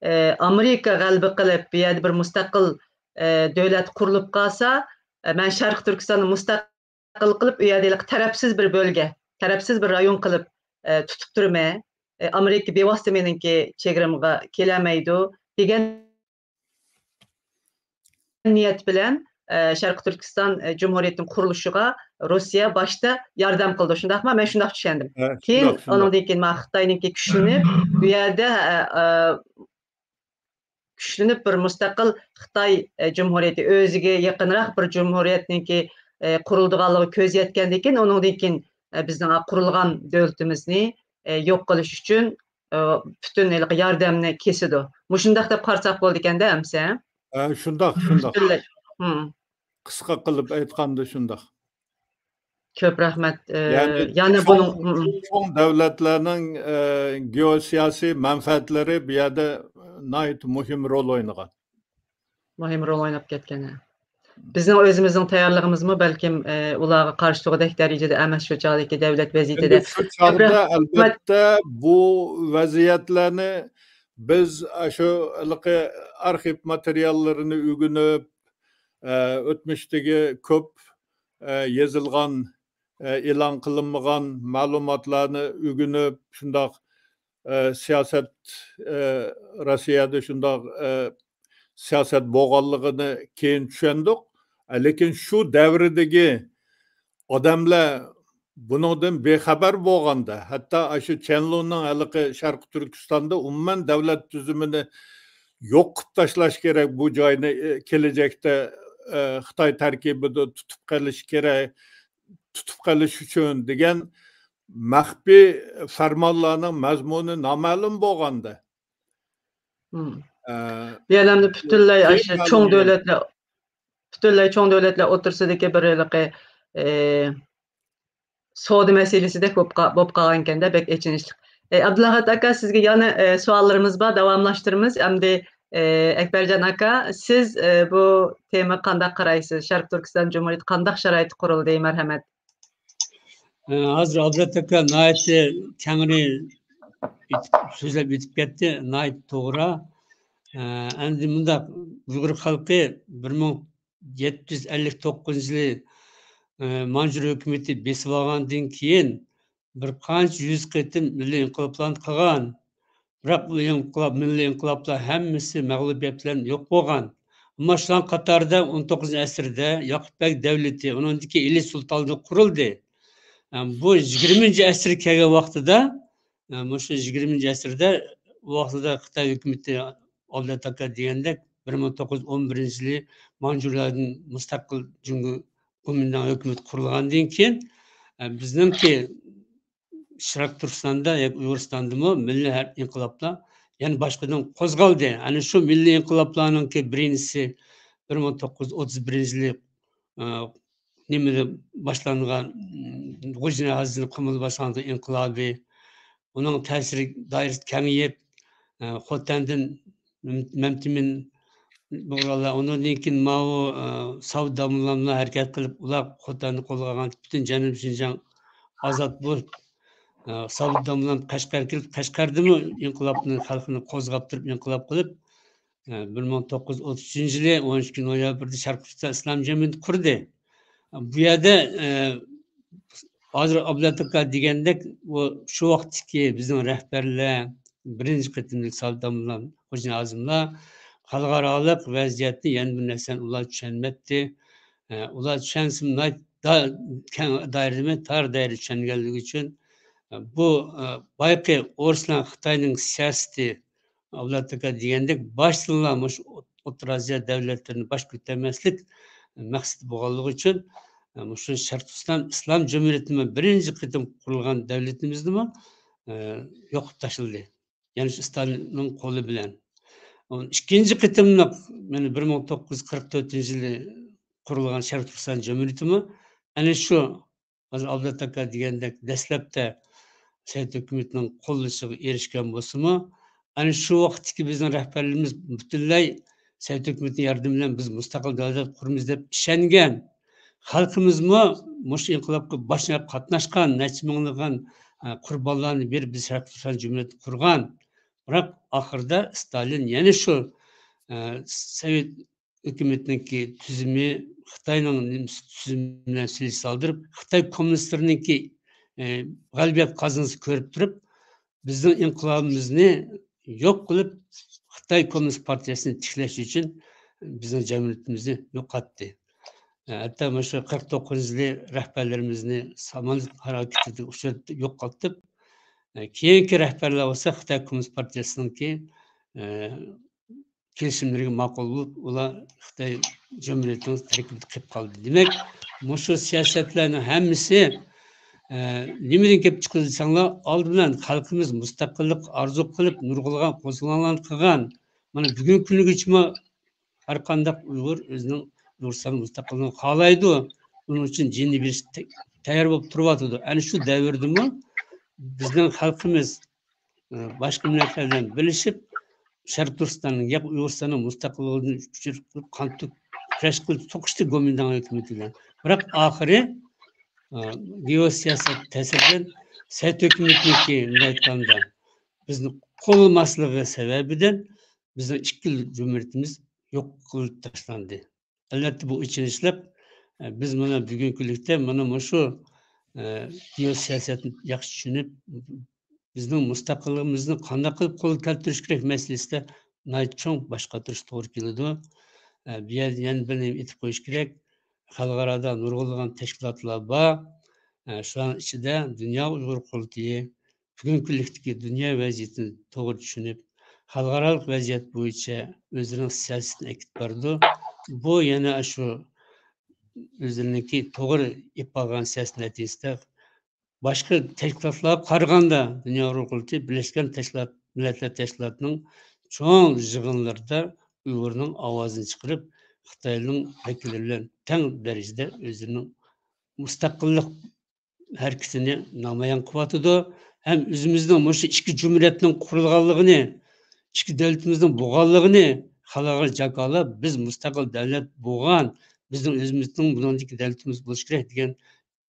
ئە، ئامېرىكا غەلىبە قىلىپ، بۇ يەردە بىر مۇستەقىل، ئە، دۆلەت قۇرۇلۇپ قالسا، ئە، مەن شەرقىي تۈركىستاننى مۇستەقىل قىلىپ، ئۇ يەردە ھېلىقى تەرەپسىز بىر بۆلگە، تەرەپسىز بىر رايون قىلىپ، ئە، تۇتۇپ تۇرىمەن. ئە، ئامېرىكا بىۋاسىتە مېنىڭكى چېگرامغا كېلەلمەيدۇ، دېگەن نىيەت بىلەن، ئە، شەرقىي تۈركىستان، ئە، جۇمھۇرىيىتىنىڭ قۇرۇلۇشىغا روسىيە باشتا ياردەم قىلىدۇ. شۇنداقمۇ؟ مەن شۇنداق چۈشەندىم. ھە، كېيىن شۇنداق، شۇنداق. ئۇنىڭدىن كېيىن مانا خىتاينىڭكى كۈچلىنىپ، بۇ يەردە، ئە، ئە، كۈچلىنىپ بىر مۇستەقىل خىتاي، ئە، جۇمھۇرىيىتى، ئۆزىگە يېقىنراق بىر جۇمھۇرىيەتنىڭكى، ئە، قۇرۇلىدىغانلىقىغا كۆز يەتكەندىن كېيىن، ئۇنىڭدىن كېيىن، ئە، بىزنىڭ قۇرۇلغان دۆلىتىمىزنى، ئە، يوق قىلىش ئۈچۈن، ئە، پۈتۈن ھېلىقى ياردەمنى كېسىدۇ. مۇشۇنداق دەپ قارىساق بولىدىكەندە، ئەمسە؟ ئە، شۇنداق، شۇنداق. پۈتۈنلەي. مم. قىسقا قىلىپ ئېيتقاندا شۇنداق. كۆپ رەھمەت. ئە، يەنى يەنە چوڭ، بۇنىڭ، مم، مم. چوڭ دۆلەتلەرنىڭ، ئە، گېئوسىياسىي مەنپەئەتلىرى بۇ يەردە ناھايىتى مۇھىم رول ئوينىغان. مۇھىم رول ئويناپ كەتكەن، ھە. بىزنىڭ ئۆزىمىزنىڭ تەييارلىقىمىزمۇ بەلكىم، ئە، ئۇلارغا قارشى تۇرغۇدەك دەرىجىدە ئەمەس شۇ چاغدىكى دۆلەت ۋەزىيىتىدە. ئەمدى شۇ چاغدا، كۆپ رەھمەت. ئەلبەتتە، بۇ ۋەزىيەتلەرنى بىز ئاشۇ ھېلىقى ئارخىپ ماتېرىياللىرىنى ئۆگىنىپ، ئە، ئۆتمۈشتىكى كۆپ، ئە، يېزىلغان، ئە، ئېلان قىلىنمىغان مەلۇماتلارنى ئۆگىنىپ، شۇنداق، ئە، سىياسەت، ئە، روسىيەدە شۇنداق، ئە، سىياسەت بولغانلىقىنى كېيىن چۈشەندۇق. ئە، لېكىن شۇ دەۋردىكى ئادەملەر بۇنىڭدىن بىخەۋەر بولغاندا، ھەتتا ئاشۇ چەنلۇنىڭ ھېلىقى شەرقىي تۈركىستاندا ئومۇمەن دۆلەت تۈزۈمىنى يوق قىلىپ تاشلاش كېرەك، بۇ جاينى، ئە، كېلەجەكتە، ئە، خىتاي تەركىبىدە تۇتۇپ قېلىش كېرەك، تۇتۇپ قېلىش ئۈچۈن دېگەن مەخپىي فەرمانلارنىڭ مەزمۇنى نامەلۇم بولغاندا. مم. ئە، بۇ يەردە ئەمدى پۈتۈنلەي كېيىن ئاشۇ چوڭ مەلۇم بولدى. دۆلەتلەر، پۈتۈنلەي چوڭ دۆلەتلەر ئوتتۇرىسىدىكى بىر ھېلىقى، ئە، سودا مەسىلىسىدەك بولۇپ قا-، بولۇپ قالغانىكەندە، بەك ئېچىنىشلىق. ئە، ئابدۇلئەھەت ئاكا، سىزگە يەنە، ئە، سوئاللىرىمىز بار، داۋاملاشتۇرىمىز. ئەمدى، ئە، ئەكبەرجان ئاكا، سىز، ئە، بۇ تېمىغا قانداق قارايسىز؟ شەرقىي تۈركىستان جۇمھۇرىيىتى قانداق شارائىتتا قۇرۇلدى؟ مەرھەمەت. ئە، ھازىر ئابلەت ئاكا ناھايىتى كەڭرى ئېيتىپ، سۆزلەپ ئۆتۈپ كەتتى، ناھايىتى توغرا. ئە، ئەمدى مۇنداق، ئۇيغۇر خەلقى بىر مىڭ يەتتە يۈز ئەللىك توققۇزىنچى يىلى، ئە، مانجۇر ھۆكۈمىتى بېسىۋالغاندىن كېيىن، بىر قانچە يۈز قېتىم مىللىي ئىنقىلابلارنى قىلغان. بىراق بۇ ئىنقىلاب، مىللىي ئىنقىلابلار ھەممىسى مەغلۇبىيەت بىلەن يوق بولغان. ئەمما شۇلارنىڭ قاتارىدا ئون توققۇزىنچى ئەسىردە ياقۇپ بەگ دەۋلىتى، ئۇنىڭدىن كېيىن ئىلى سۇلتانلىقى قۇرۇلدى. ئە، بۇ يىگىرمىنچى ئەسىرگە كەلگەن ۋاقتىدا، ئە، مۇشۇ يىگىرمىنچى ئەسىردە، ئۇ ۋاقتىدا خىتاي ھۆكۈمىتى، ئابلەت ئاكا دېگەندەك، بىر مىڭ توققۇز يۈز ئون بىرىنچى يىلى مانجۇرلاردىن مۇستەقىل جۇڭگو گومىنداڭ ھۆكۈمىتى قۇرۇلغاندىن كېيىن، ئە، بىزنىڭكى شەرقىي تۈركىستاندا ياكى ئۇيغۇرىستاندىمۇ مىللىي ھەر-، ئىنقىلابلار يەنە باشقىدىن قوزغالدى. ئەنە شۇ مىللىي ئىنقىلابلارنىڭكى بىرىنچىسى بىر مىڭ توققۇز يۈز ئوتتۇز بىرىنچى يىلى، ئە، نېمىدە باشلانغان، م، غۇژنە ھازىنى قۇمۇلدا باشلانغان ئىنقىلابى، ئۇنىڭ تەسىر دائىرىسى كېڭىيىپ، ئە، خوتەندىن مەم-، مەمتىمىن بۇغرالار، ئۇنىڭدىن كېيىن ماۋۇ، ئە، ساۋۇت داموللاملار ھەرىكەت قىلىپ، ئۇلار خوتەننى قولغا ئالغان، پۈتۈن جەنۇبىي شىنجاڭ ئازاد بولۇپ، ئە، ساۋۇت داموللام قەشقەرگە كېلىپ، قەشقەردىمۇ ئىنقىلابنى، خەلقنى قوزغاپ تۇرۇپ، ئىنقىلاب قىلىپ، ئە، بىر مىڭ توققۇز يۈز ئوتتۇز ئۈچىنچى يىلى ئون ئىككىنچى نويابىردا شەرقىي تۈركىستان ئىسلام جەمئىيىتى قۇردى. بۇ يەردە، ئە، ھازىر ئابلەت ئاكا دېگەندەك، ئۇ شۇ ۋاقىتتىكى بىزنىڭ رەھبەرلەر، بىرىنچى قېتىملىق ساۋۇت داموللام، خوجا نازىملار، خەلقئارالىق ۋەزىيەتنى يەنە بىر نەرسىنى ئۇلار چۈشەنمەپتى. ئە، ئۇلار چۈشەنسىمۇ، ناھايىتى دا-، كەڭ دائىرىدە، تار دائىرىدە چۈشەنگەنلىكى ئۈچۈن، ئە، بۇ، ئە، بايىقى ئورۇسلار خىتاينىڭ سىياسىتى، ئابلەت ئاكا دېگەندەك، باشتىنلا مۇشۇ ئوت-، ئوتتۇرا ئاسىيا دۆلەتلىرىنى باش كۆتۈرمەسلىك مەقسىتى بولغانلىقى ئۈچۈن، ئە، مۇشۇ شەرقىي تۈركىستان ئىسلام جۇمھۇرىيىتىمۇ بىرىنچى قېتىم قۇرۇلغان دۆلىتىمىزنىمۇ، ئە، يوقىتىپ تاشلىدى. يەنە شۇ ستالىننىڭ قولى بىلەن. ئىككىنچى قېتىملىق، يەنى بىر مىڭ توققۇز يۈز قىرىق تۆتىنچى يىلى قۇرۇلغان شەرقىي تۈركىستان جۇمھۇرىيىتىمۇ ئەنە شۇ، ھازىر ئابلەت ئاكا دېگەندەك، دەسلەپتە سوۋېت ھۆكۈمىتىنىڭ قوللىشىغا ئېرىشكەن بولسىمۇ، ئەنە شۇ ۋاقىتتىكى بىزنىڭ رەھبەرلىرىمىز پۈتۈنلەي سوۋېت ھۆكۈمىتىنىڭ ياردىمى بىلەن بىز مۇستەقىل دۆلەت قۇرىمىز دەپ ئىشەنگەن. خەلقىمىزمۇ مۇشۇ ئىنقىلابقا باشلاپ قاتناشقان، نەچچە مىڭلىغان، ئە، قۇربانلارنى بېرىپ، بىز شەرقىي تۈركىستان جۇمھۇرىيىتى قۇرغان. بىراق ئاخىرىدا ستالىن يەنە شۇ، ئە، سوۋېت ھۆكۈمىتىنىڭكى تۈزۈمى خىتاينىڭ تۈزۈمى بىلەن سېلىش سالدۇرۇپ، خىتاي كوممۇنىستلىرىنىڭكى، ئە، غەلىبىيەت قازانسا كۆرۈپ تۇرۇپ، بىزنىڭ ئىنقىلابىمىزنى يوق قىلىپ، خىتاي كوممۇنىست پارتىيەسىنى تىكلەش ئۈچۈن بىزنىڭ جەمئىيىتىمىزنى يوقاتتى. ھەتتا مۇشۇ قىرىق توققۇزىنچى يىلى رەھبەرلىرىمىزنى سامانلىق ھاراكىتىدە ئۇچرىتىپ يوقاتتۇق. كېيىنكى رەھبەرلەر بولسا خىتاي كوممۇنىست پارتىيەسىنىڭكى، كېلىشىملىرىگە ماقۇل بولۇپ، ئۇلار خىتاي جۇمھۇرىيىتىنىڭ تەركىبىدە قېلىپ قالدى. دېمەك، مۇشۇ سىياسەتلەرنىڭ ھەممىسى، ئە، نېمىدىن كېلىپ چىقىدۇ دېسەڭلار، ئالدى بىلەن خەلقىمىز مۇستەقىللىق ئارزۇ قىلىپ، نۇرغۇنلىغان قوزغىلاڭلارنى قىلغان. مانا بۈگۈنكى كۈنگىچىمۇ ھەر قانداق ئۇيغۇر ئۆزىنىڭ ئۇيغۇرىستان مۇستەقىللىقىنى خالايدۇ. ئۇنىڭ ئۈچۈن جېنىنى بېرىشكە تە-، تەييار بولۇپ تۇرۇۋاتىدۇ. ئەنە شۇ دەۋردىمۇ بىزنىڭ خەلقىمىز، ئە، باشقا مىللەتلەر بىلەن بىرلىشىپ، شەرقىي تۈركىستاننىڭ ياكى ئۇيغۇرىستاننىڭ مۇستەقىللىقىدىن ئۈچ يۈز قىلىپ قان تۆك-، كۈرەش قىلىپ سوقۇشتى گومىنداڭ ھۆكۈمىتى بىلەن. بىراق ئاخىرى، ئە، گېئوسىياسەت تەسىرىدىن سوۋېت ھۆكۈمىتىنىڭكى مۇنداق ئېيتقاندا بىزنى قوللىماسلىقى سەۋەبىدىن بىزنىڭ ئىككى جۇمھۇرىيىتىمىز يوق قىلىپ تاشلاندى. ئەلۋەتتە، بۇ ئېچىنىشلىق. بىز مانا بۈگۈنكى كۈنلۈكتە مانا مۇشۇ، ئە، گېئوسىياسەتنى ياخشى چۈشىنىپ، بىزنىڭ مۇستەقىللىقىمىزنى قانداق قىلىپ قولغا كەلتۈرۈش كېرەك مەسىلىسىدە ناھايىتى چوڭ باش قاتۇرۇش توغرا كېلىدۇ. ئە، بۇ يەردە يەنە بىر نېمە ئېيتىپ قويۇش كېرەك. خەلقئارادا نۇرغۇنلىغان تەشكىلاتلار بار. ئە، شۇلارنىڭ ئىچىدە دۇنيا ئۇيغۇر قۇرۇلتىيى، بۈگۈنكى كۈنلۈكتىكى دۇنيا ۋەزىيىتىنى توغرا چۈشىنىپ، خەلقئارالىق ۋەزىيەت بويىچە ئۆزلىرىنىڭ سىياسىتىنى ئەكىپ بارىدۇ. بۇ يەنە شۇ ئۆزلىرىنىڭكى توغرا ئېلىپ بارغان سىياسىتى نەتىجىسىدە باشقا تەشكىلاتلارغا قارىغاندا دۇنيا ئۇيغۇر قۇرۇلتىيى بىرلەشكەن تەشكىلات، مىللەتلەر تەشكىلاتىنىڭ چوڭ يىغىنلىرىدا ئۇيغۇرنىڭ ئاۋازىنى چىقىرىپ، خىتاينىڭ ۋەكىللىرى بىلەن تەڭ دەرىجىدە ئۆزلىرىنىڭ مۇستەقىللىق ھەرىكىتىنى نامايان قىلىۋاتىدۇ. ھەم ئۆزىمىزنىڭ مۇشۇ ئىككى جۇمھۇرىيەتنىڭ قۇرۇلغانلىقىنى، ئىككى دۆلىتىمىزنىڭ بولغانلىقىنى خەلقئارا جاكارلاپ، بىز مۇستەقىل دۆلەت بولغان، بىزنىڭ ئۆزىمىزنىڭ بۇنىڭدىكى دۆلىتىمىز بولۇشى كېرەك دېگەن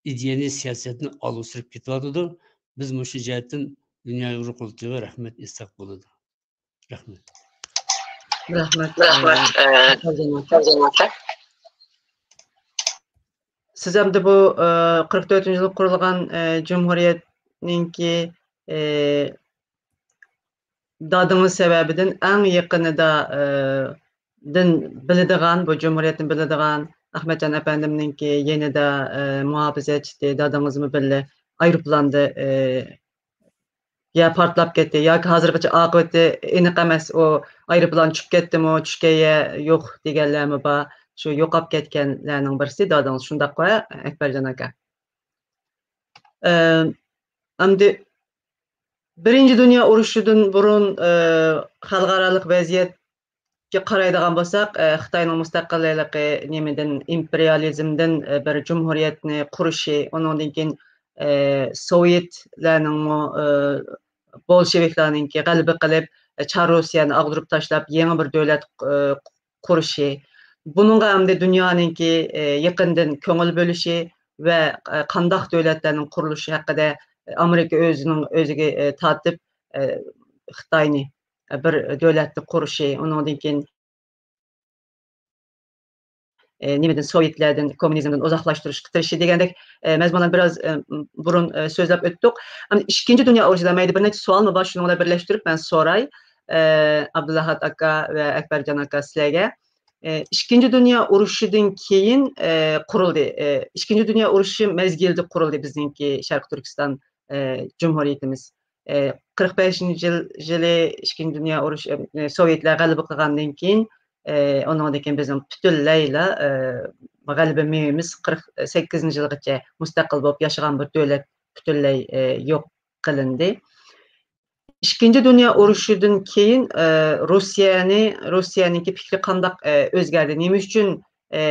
ئىدىيەنى، سىياسەتنى ئالغا سۈرۈپ كېتىۋاتىدۇ. بىز مۇشۇ جەھەتتىن دۇنيا ئۇيغۇر قۇرۇلتىيىغا رەھمەت ئېيتساق بولىدۇ. رەھمەت. رەھمەت. رەھمەت. ئە، ئە، سەرجان ئاكا. سەرجان ئاكا. سىز ئەمدى بۇ، ئە، قىرىق تۆتىنچى يىلى قۇرۇلغان، ئە، جۇمھۇرىيەتنىڭكى، ئە، دادىڭىز سەۋەبىدىن ئەڭ يېقىنىدا، ئە، دىن بىلىدىغان، بۇ جۇمھۇرىيەتنى بىلىدىغان ئەخمەتجان ئەپەندىمنىڭكى يېنىدا، ئە، مۇھاپىزەتچى دادىڭىزمۇ بىللە ئايروپىلاندا، ئە، يا پارتلاپ كەتتى ياكى ھازىرغىچە ئاقىۋىتى ئېنىق ئەمەس، ئۇ ئايروپىلان چۈشۈپ كەتتىمۇ، چۈشكەن يا يوق دېگەنلەرمۇ بار. شۇ يوقاپ كەتكەنلەرنىڭ بىرسى دادىڭىز، شۇنداققۇ، ئەكبەرجان ئاكا؟ ئە، ئەمدى بىرىنچى دۇنيا ئۇرۇشىدىن بۇرۇن، ئە، خەلقئارالىق ۋەزىيەتكە قارايدىغان بولساق، ئە، خىتاينىڭ مۇستەقىللىقى نېمىدىن، ئىمپېرىيالىزمدىن، ئە، بىر جۇمھۇرىيەتنى قۇرۇشى، ئۇنىڭدىن كېيىن، ئە، سوۋېتلەرنىڭمۇ، ئە، بولشېۋىكلارنىڭكى غەلىبە قىلىپ، ئە، چار روسىيەنى ئاغدۇرۇپ تاشلاپ، يېڭى بىر دۆلەت، ئە، قۇرۇشى. بۇنىڭغا ئەمدى دۇنيانىڭكى، ئە، يېقىندىن كۆڭۈل بۆلۈشى ۋە، ئە، قانداق دۆلەتلەرنىڭ قۇرۇلۇشى ھەققىدە ئامېرىكا ئۆزىنىڭ ئۆزىگە، ئە، تارتىپ، ئە، خىتاينى، ئە، بىر دۆلەتنى قۇرۇشى، ئۇنىڭدىن كېيىن، ئە، نېمىدىن، سوۋېتلەردىن، كوممۇنىزمدىن ئۇزاقلاشتۇرۇشقا تىرىشىشى دېگەندەك، ئە، مەزمۇنلارنى بىراز، ئە، بۇرۇن، ئە، سۆزلەپ ئۆتتۇق. ئەمدى ئىككىنچى دۇنيا ئۇرۇشىدا مەيدە بىر نەچچە سوئالمۇ بار، شۇنىڭ بىلەن بىرلەشتۈرۈپ مەن سوراي. ئابدۇلئەھەد ئاكا ۋە ئەكبەرجان ئاكا سىلەرگە. ئىككىنچى دۇنيا ئۇرۇشىدىن كېيىن قۇرۇلدى. ئىككىنچى دۇنيا ئۇرۇشى مەزگىلىدە قۇرۇلدى بىزنىڭكى شەرقىي تۈركىستان جۇمھۇرىيىتىمىز. قىرىق بەشىنچى يىل، يىلى ئىككىنچى دۇنيا ئۇرۇشى، سوۋېتلار غەلىبە قىلغاندىن كېيىن، ئۇنىڭدىن كېيىن بىزنىڭ پۈتۈنلەيلا غەلىبە مېۋىمىز قىرىق سەككىزىنچى يىلغىچە مۇستەقىل بولۇپ ياشىغان بىر دۆلەت پۈتۈنلەي يوق قىلىندى. ئىككىنچى دۇنيا ئۇرۇشىدىن كېيىن، ئە، روسىيەنى، روسىيەنىڭكى پىكرى قانداق، ئە، ئۆزگەردى؟ نېمە ئۈچۈن، ئە،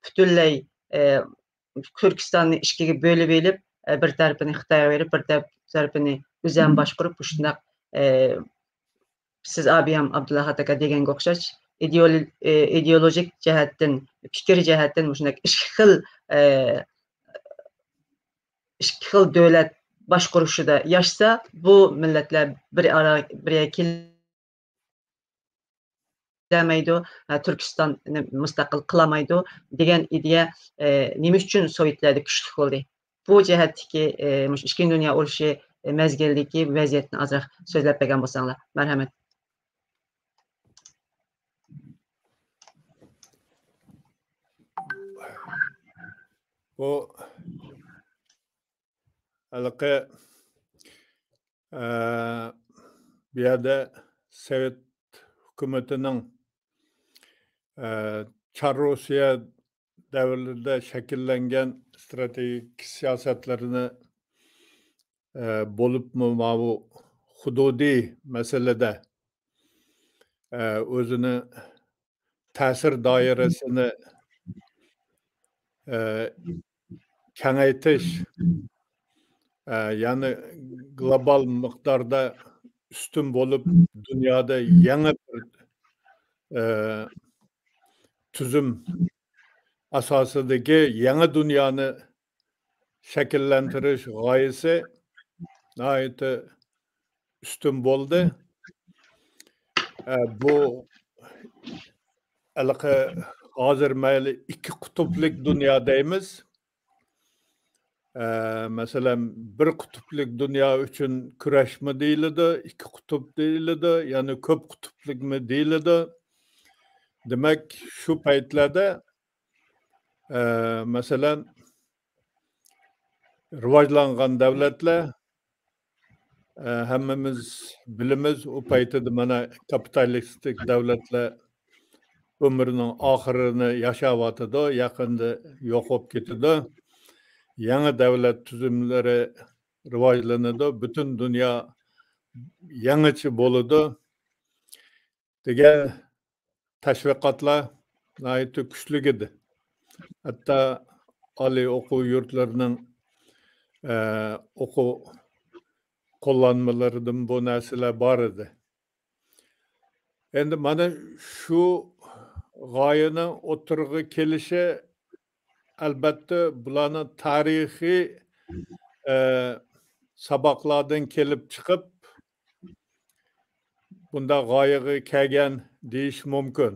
پۈتۈنلەي، ئە، تۈركىستاننى ئىككىگە بۆلۈپ ئېلىپ، ئە، بىر تەرىپىنى خىتايغا بېرىپ، بىر تەپ-، تەرىپىنى ئۆزەم باشقۇرۇپ، مۇشۇنداق، ئە، سىز ئابىيام ئابدۇللا ئاكا دېگەنگە ئوخشاش ئىدېئولو-، ئە، ئىدېئولوگىك جەھەتتىن، پىكىر جەھەتتىن مۇشۇنداق ئىككى خىل، ئە، ئىككى خىل دۆلەت باشقۇرۇشىدا ياشىسا، بۇ مىللەتلەر بىر ئارا، بىر يەرگە كېلەلمەيدۇ، ھە، تۈركىستاننى مۇستەقىل قىلالمايدۇ دېگەن ئىدىيە، ئە، نېمە ئۈچۈن سوۋېتلەردە كۈچلۈك بولدى؟ بۇ جەھەتتىكى، ئە، مۇشۇ ئىككىنچى دۇنيا ئۇرۇشى مەزگىلىدىكى ۋەزىيەتنى ئازراق سۆزلەپ بەرگەن بولساڭلار. مەرھەمەت. بۇ ھېلىقى، ئە، بۇ يەردە سوۋېت ھۆكۈمىتىنىڭ، ئە، چار روسىيە دەۋرىدە شەكىللەنگەن ئىستراتېگىك سىياسەتلىرىنى، ئە، بولۇپمۇ ماۋۇ ھۇدۇدىي مەسىلىدە، ئە، ئۆزىنى تەسىر دائىرىسىنى، ئە، كېڭەيتىش، ئە، يەنى گلوبال مىقداردا ئۈستۈن بولۇپ، دۇنيادا يېڭى بىر، ئە، تۈزۈم ئاساسىدىكى يېڭى دۇنيانى شەكىللەندۈرۈش غايىسى ناھايىتى ئۈستۈن بولدى. ئە، بۇ ھېلىقى ھازىر مەيلى ئىككى قۇتۇپلۇق دۇنيا دەيمىز. ئە، مەسىلەن، بىر قۇتۇپلۇق دۇنيا ئۈچۈن كۈرەشمۇ دېيىلىدۇ، ئىككى قۇتۇپ دېيىلىدۇ، يەنى كۆپ قۇتۇپلۇقمۇ دېيىلىدۇ. دېمەك، شۇ پەيتلەردە، ئە، مەسىلەن، راۋاجلانغان دەۋلەتلەر، ئە، ھەممىمىز بىلىمىز، ئۇ پەيتىدە مانا كاپىتالىستىك دەۋلەتلەر ئۆمرىنىڭ ئاخىرىنى ياشاۋاتىدۇ، يېقىندا يوق بولۇپ كېتىدۇ. يېڭى دەۋلەت تۈزۈملىرى راۋاجلىنىدۇ، پۈتۈن دۇنيا يېڭىچە بولىدۇ دېگەن تەشۋىقاتلار ناھايىتى كۈچلۈك ئىدى. ھەتتا ئالىي ئوقۇ يۇرتلىرىنىڭ، ئە، ئوقۇ قوللانمىلىرىدىمۇ بۇ نەرسىلەر بار ئىدى. ئەمدى مانا شۇ غايىنىڭ ئوتتۇرىغا كېلىشى، ئەلبەتتە، بۇلارنىڭ تارىخىي، ئە، ساۋاقلاردىن كېلىپ چىقىپ، بۇنداق غايىغا كەلگەن دېيىش مۇمكىن.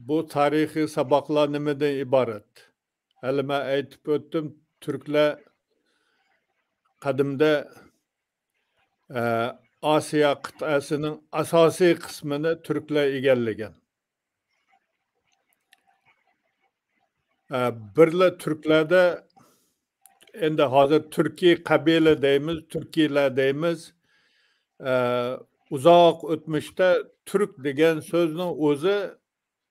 بۇ تارىخىي ساۋاقلار نېمىدىن ئىبارەت؟ ھېلى مەن ئېيتىپ ئۆتتۈم، تۈركلەر قەدىمدە، ئە، ئاسىيا قىتئەسىنىڭ ئاساسىي قىسمىنى تۈركلەر ئىگىلىگەن. ئە، بىرلا تۈركلەردە، ئەمدى ھازىر تۈركىي قەبىلە دەيمىز، تۈركىيلەر دەيمىز. ئە، ئۇزاق ئۆتمۈشتە تۈرك دېگەن سۆزنىڭ ئۆزى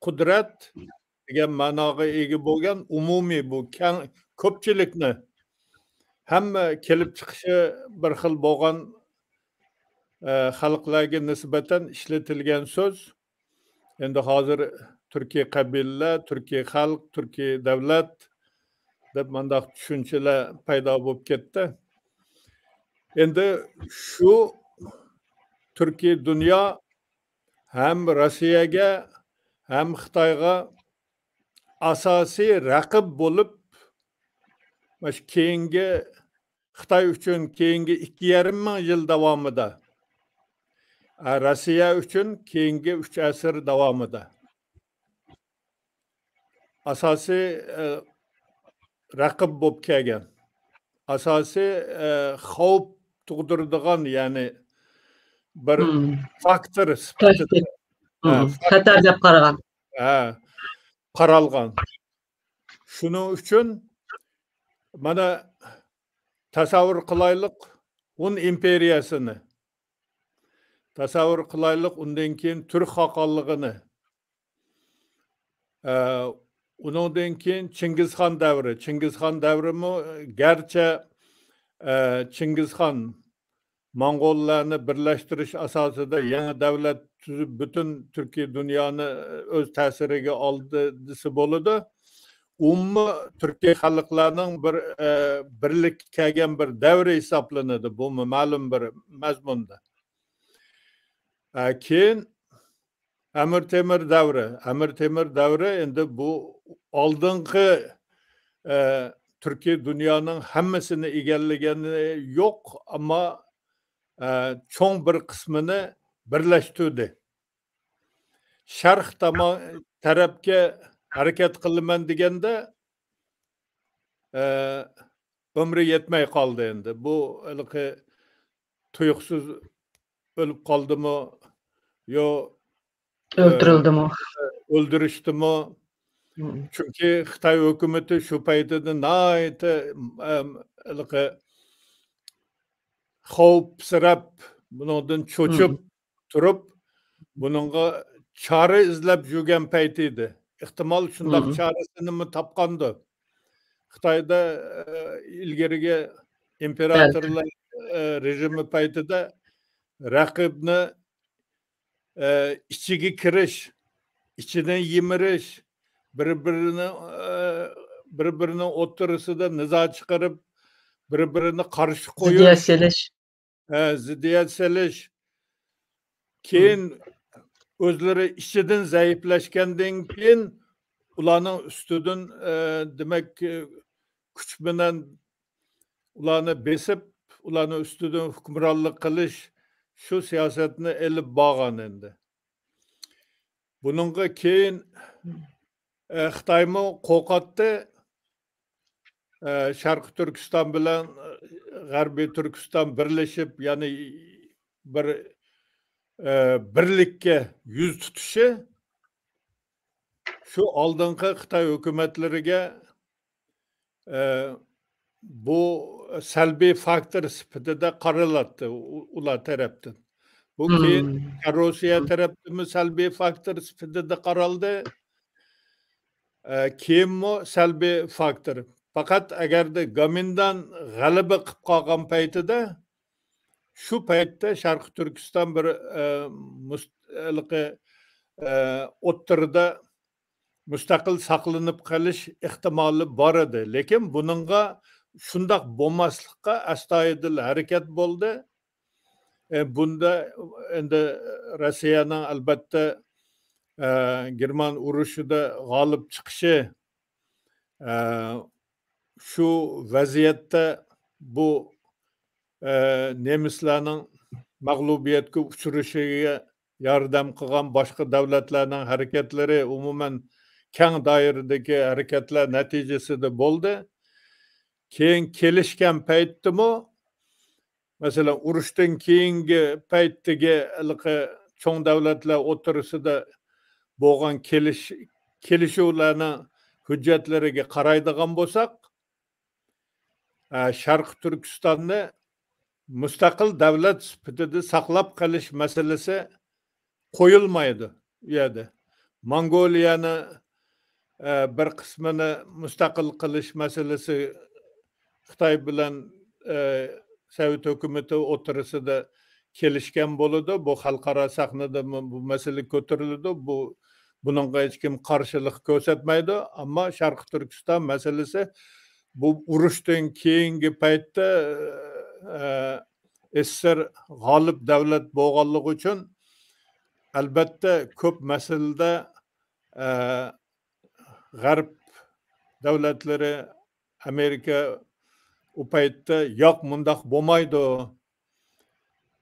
قۇدرەت دېگەن مەناغا ئىگە بولغان ئومۇمىي، بۇ كەڭ، كۆپچىلىكنى، ھەممە كېلىپ چىقىشى بىر خىل بولغان، ئە، خەلقلەرگە نىسبەتەن ئىشلىتىلگەن سۆز. ئەمدى ھازىر تۈركىي قەبىلىلەر، تۈركىي خەلق، تۈركىي دەۋلەت دەپ مۇنداق چۈشەنچىلەر پەيدا بولۇپ كەتتى. ئەمدى شۇ تۈركىي دۇنيا ھەم روسىيەگە، ھەم خىتايغا ئاساسىي رەقىب بولۇپ، مۇشۇ كېيىنكى، خىتاي ئۈچۈن كېيىنكى ئىككى يېرىم مىڭ يىل داۋامىدا، ئە، روسىيە ئۈچۈن كېيىنكى ئۈچ ئەسىر داۋامىدا ئاساسىي، ئە، رەقىب بولۇپ كەلگەن، ئاساسىي، ئە، خەۋپ تۇغدۇرىدىغان، يەنى بىر مم. فاكتور سۈپىتىدە، تەھدىت. ھە، مم. فاكتور خەتەر دەپ قارىغان. ھە، قارالغان. شۇنىڭ ئۈچۈن مانا تەسەۋۋۇر قىلايلىق، ھۇن ئىمپېرىيەسىنى تەسەۋۋۇر قىلايلىق، ئۇندىن كېيىن تۈرك خاقانلىقىنى، ئە، ئۇنىڭدىن كېيىن چىڭگىزخان دەۋرى. چىڭگىزخان دەۋرىمۇ، گەرچە، ئە، چىڭگىزخان موڭغۇللارنى بىرلەشتۈرۈش ئاساسىدا يېڭى دەۋلەت تۈزۈپ، پۈتۈن تۈركىي دۇنيانى ئۆز تەسىرىگە ئالدى دېسە بولىدۇ. ئۇمۇ تۈركىي خەلقلەرنىڭ بىر، ئە، بىرلىككە كەلگەن بىر دەۋرى ھېسابلىنىدۇ. بۇمۇ مەلۇم بىر مەزمۇندا. ئە، كېيىن ئەمىر تېمۇر دەۋرى. ئەمىر تېمۇر دەۋرى ئەمدى بۇ ئالدىنقى، ئە، تۈركىي دۇنيانىڭ ھەممىسىنى ئىگىلىگەنى يوق، ئەمما، ئە، چوڭ بىر قىسمىنى بىرلەشتۈردى. شەرق تاما-، تەرەپكە ھەرىكەت قىلىمەن دېگەندە، ئە، ئۆمرى يەتمەي قالدى ئەمدى. بۇ ھېلىقى تۇيۇقسىز ئۆلۈپ قالدىمۇ، يو، ئۆلتۈرۈلدىمۇ؟ ئە، ئۆلدۈرۈشتىمۇ؟ مم. چۈنكى خىتاي ھۆكۈمىتى شۇ پەيتىدە ناھايىتى، ئەم، ھېلىقى خەۋپسىرەپ، بۇنىڭدىن چۆچۈپ مم. تۇرۇپ، بۇنىڭغا چارە ئىزلەپ يۈرگەن پەيتى ئىدى. ئېھتىمال، شۇنداق مم. چارىسىنىمۇ تاپقاندۇ. خىتايدا، ئە، ئىلگىرىكى ئىمپېراتورلار، ئە، رېژىمى پەيتىدە رەقىبنى، ئە، ئىچىگە كىرىش، ئىچىدىن يىمىرىش، بىر-بىرىنى، ئە، بىر-بىرىنىڭ ئوتتۇرىسىدا نىزا چىقىرىپ، بىر-بىرىنى قارشى قويۇش. زىددىيەت سېلىش. ھە، زىددىيەت سېلىش. كېيىن مم. ئۆزلىرى ئىچىدىن زەئىپلەشكەندىن كېيىن، ئۇلارنىڭ ئۈستىدىن، ئە، دېمەك، كۈچ بىلەن ئۇلارنى بېسىپ، ئۇلارنىڭ ئۈستىدىن ھۆكۈمرانلىق قىلىش، شۇ سىياسەتنى ئېلىپ بارغان ئەمدى. بۇنىڭغا كېيىن، ئە، خىتايمۇ قورقاتتى. ئە، شەرقىي تۈركىستان بىلەن، ئە، غەربىي تۈركىستان بىرلىشىپ، يەنى بىر، ئە، بىرلىككە يۈز تۇتۇشى شۇ ئالدىنقى خىتاي ھۆكۈمەتلىرىگە، ئە، بۇ سەلبىي فاكتور سۈپىتىدە قارىلاتتى ئۇ-، ئۇلار تەرەپتىن. بۇ كېيىن مم. روسىيە تەرەپتىنمۇ سەلبىي فاكتور سۈپىتىدە قارالدى. ئە، كېيىنمۇ سەلبىي فاكتور. پەقەت ئەگەردە گومىندان غەلىبە قىلىپ قالغان پەيتىدە، شۇ پەيتتە شەرقىي تۈركىستان بىر، ئە، مۇست-، ھېلىقى، ئە، ئوتتۇرىدا مۇستەقىل ساقلىنىپ قېلىش ئېھتىمالى بار ئىدى. لېكىن بۇنىڭغا شۇنداق بولماسلىققا ئەستايىدىل ھەرىكەت بولدى. ئە، بۇندا ئەمدى روسىيەنىڭ، ئەلبەتتە، ئە، گېرمان ئۇرۇشىدا غالىب چىقىشى، ئە، شۇ ۋەزىيەتتە بۇ، ئە، نېمىسلارنىڭ مەغلۇبىيەتكە ئۇچرىشىغا ياردەم قىلغان باشقا دۆلەتلەرنىڭ ھەرىكەتلىرى، ئومۇمەن، كەڭ دائىرىدىكى ھەرىكەتلەر نەتىجىسىدە بولدى. كېيىن كېلىشكەن پەيتتىمۇ، مەسىلەن، ئۇرۇشتىن كېيىنكى پەيتتىكى ھېلىقى چوڭ دۆلەتلەر ئوتتۇرىسىدا بولغان كېلىش-، كېلىشىۋلەرنىڭ ھۆججەتلىرىگە قارايدىغان بولساق، ئە، شەرقىي تۈركىستاننى مۇستەقىل دۆلەت سۈپىتىدە ساقلاپ قېلىش مەسىلىسى قويۇلمايدۇ ئۇ يەردە. موڭغۇلىيەنى، ئە، بىر قىسمىنى مۇستەقىل قىلىش مەسىلىسى خىتاي بىلەن، ئە، سوۋېت ھۆكۈمىتى ئوتتۇرىسىدا كېلىشكەن بولىدۇ. بۇ خەلقئارا سەھنىدە بۇ، بۇ مەسىلە كۆتۈرۈلىدۇ. بۇ، بۇنىڭغا ھېچكىم قارشىلىق كۆرسەتمەيدۇ. ئەمما شەرقىي تۈركىستان مەسىلىسى بۇ ئۇرۇشتىن كېيىنكى پەيتتە، ئە، ئېسسىر غالىب دۆلەت بولغانلىقى ئۈچۈن، ئەلبەتتە، كۆپ مەسىلىدە، ئە، غەرب دۆلەتلىرى، ئامېرىكا ئۇ پەيتتە، «ياق، مۇنداق بولمايدۇ،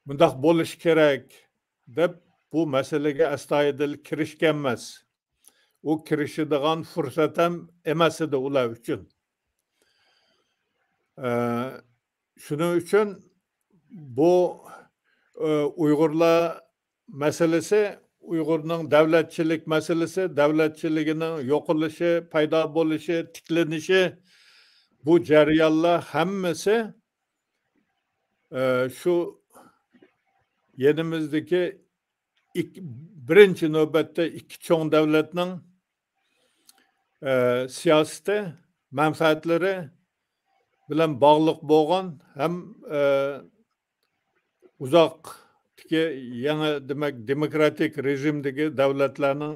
مۇنداق بولۇشى كېرەك» دەپ، بۇ مەسىلىگە ئەستايىدىل كىرىشكەنمەس. ئۇ كىرىشىدىغان پۇرسەت ھەم ئەمەس ئىدى ئۇلار ئۈچۈن. ئە، شۇنىڭ ئۈچۈن بۇ ئۇيغۇرلار مەسىلىسى، ئۇيغۇرنىڭ دەۋلەتچىلىك مەسىلىسى، دەۋلەتچىلىكىنىڭ يوقىلىشى، پەيدا بولۇشى، تىكلىنىشى، بۇ جەريانلار ھەممىسى، ئە، شۇ يېنىمىزدىكى ئىك-، بىرىنچى نۆۋەتتە ئىككى چوڭ دەۋلەتنىڭ، ئە، سىياسىتى، مەنپەئەتلىرى بىلەن باغلىق بولغان ھەم، ئە، ئۇزاقتىكى يېڭى، دېمەك، دېموكراتىك رېژىمدىكى دەۋلەتلەرنىڭ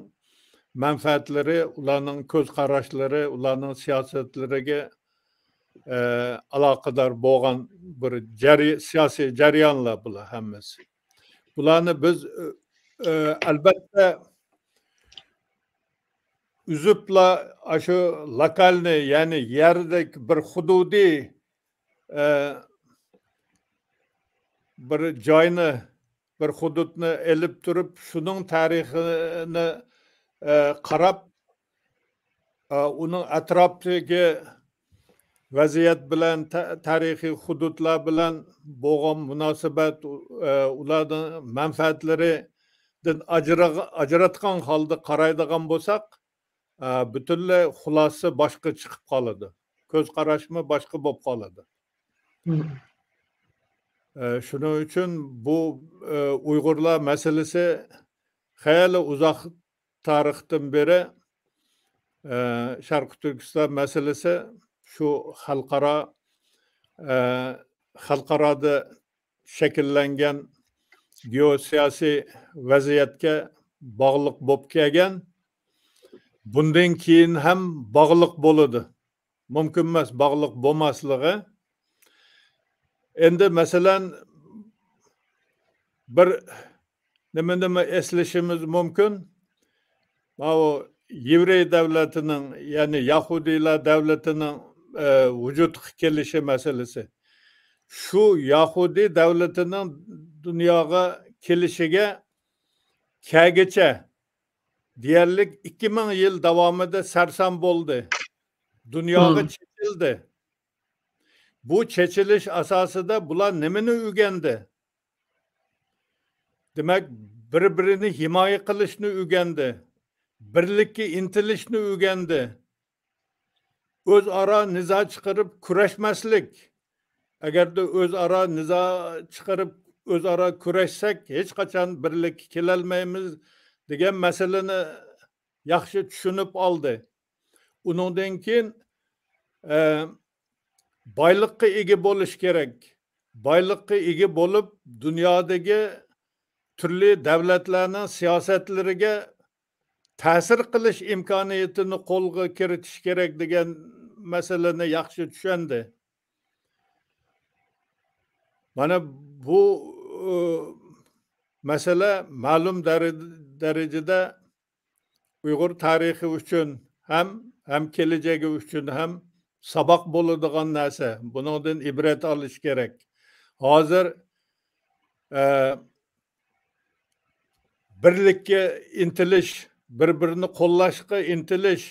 مەنپەئەتلىرى، ئۇلارنىڭ كۆز قاراشلىرى، ئۇلارنىڭ سىياسەتلىرىگە، ئە، ئالاقىدار بولغان بىر جەري-، سىياسىي جەريانلار بۇلار ھەممىسى. بۇلارنى بىز، ئە، ئە، ئەلبەتتە، ئۈزۈپلا ئاشۇ لوكالنى، يەنى يەردەك بىر ھۇدۇدىي، ئە، بىر جاينى، بىر ھۇدۇدنى ئېلىپ تۇرۇپ، شۇنىڭ تارىخىنى، ئە، قاراپ، ئە، ئۇنىڭ ئەتراپتىكى ۋەزىيەت بىلەن، تا-، تارىخىي ھۇدۇدلار بىلەن بولغان مۇناسىۋەت، ئۇ-، ئە، ئۇلارنىڭ مەنپەئەتلىرىدىن ئاجرا-، ئاجراتقان ھالدا قارايدىغان بولساق، ئە، پۈتۈنلەي خۇلاسىسى باشقا چىقىپ قالىدۇ. كۆز قاراشمۇ باشقا بولۇپ قالىدۇ. مم. ئە، شۇنىڭ ئۈچۈن بۇ، ئە، ئۇيغۇرلار مەسىلىسى خېلى ئۇزاق تارىختىن بېرى، ئە، شەرقىي تۈركىستان مەسىلىسى شۇ خەلقئارا، ئە، خەلقئارادا شەكىللەنگەن گېئوسىياسىي ۋەزىيەتكە باغلىق بولۇپ كەلگەن. بۇندىن كېيىن ھەم باغلىق بولىدۇ. مۇمكىن ئەمەس باغلىق بولماسلىقى. ئەمدى مەسىلەن، بىر نېمىنىمۇ ئەسلىشىمىز مۇمكىن. ماۋۇ يېۋرېي دەۋلىتىنىڭ، يەنى يەھۇدىيلار دەۋلىتىنىڭ، ئە، ۋۇجۇدقا كېلىشى مەسىلىسى. شۇ يەھۇدىي دەۋلىتىنىڭ دۇنياغا كېلىشىگە كەلگىچە دېيەرلىك ئىككى مىڭ يىل داۋامىدا سەرسان بولدى. دۇنياغا مم. چېچىلدى. بۇ چېچىلىش ئاساسىدا بۇلار نېمىنى ئۆگەندى؟ دېمەك، بىر-بىرىنى ھىمايە قىلىشنى ئۆگەندى. بىرلىككە ئىنتىلىشنى ئۆگەندى. ئۆزئارا نىزا چىقىرىپ كۈرەشمەسلىك. ئەگەردە ئۆزئارا نىزا چىقىرىپ، ئۆزئارا كۈرەشسەك، ھېچقاچان بىرلىككە كېلەلمەيمىز دېگەن مەسىلىنى ياخشى چۈشىنىپ ئالدى. ئۇنىڭدىن كېيىن، ئە، بايلىققا ئىگە بولۇش كېرەك. بايلىققا ئىگە بولۇپ، دۇنيادىكى تۈرلۈك دەۋلەتلەرنىڭ سىياسەتلىرىگە تەسىر قىلىش ئىمكانىيىتىنى قولغا كىرىتىش كېرەك دېگەن مەسىلىنى ياخشى چۈشەندى. مانا بۇ، ئۇ، مەسىلە مەلۇم دەرە-، دەرىجىدە ئۇيغۇر تارىخى ئۈچۈن ھەم، ھەم كېلىچەكى ئۈچۈن ھەم ساۋاق بولىدىغان نەرسە. بۇنىڭدىن ئىبرەت ئېلىش كېرەك. ھازىر، ئە، بىرلىككە ئىنتىلىش، بىر-بىرىنى قوللاشقا ئىنتىلىش،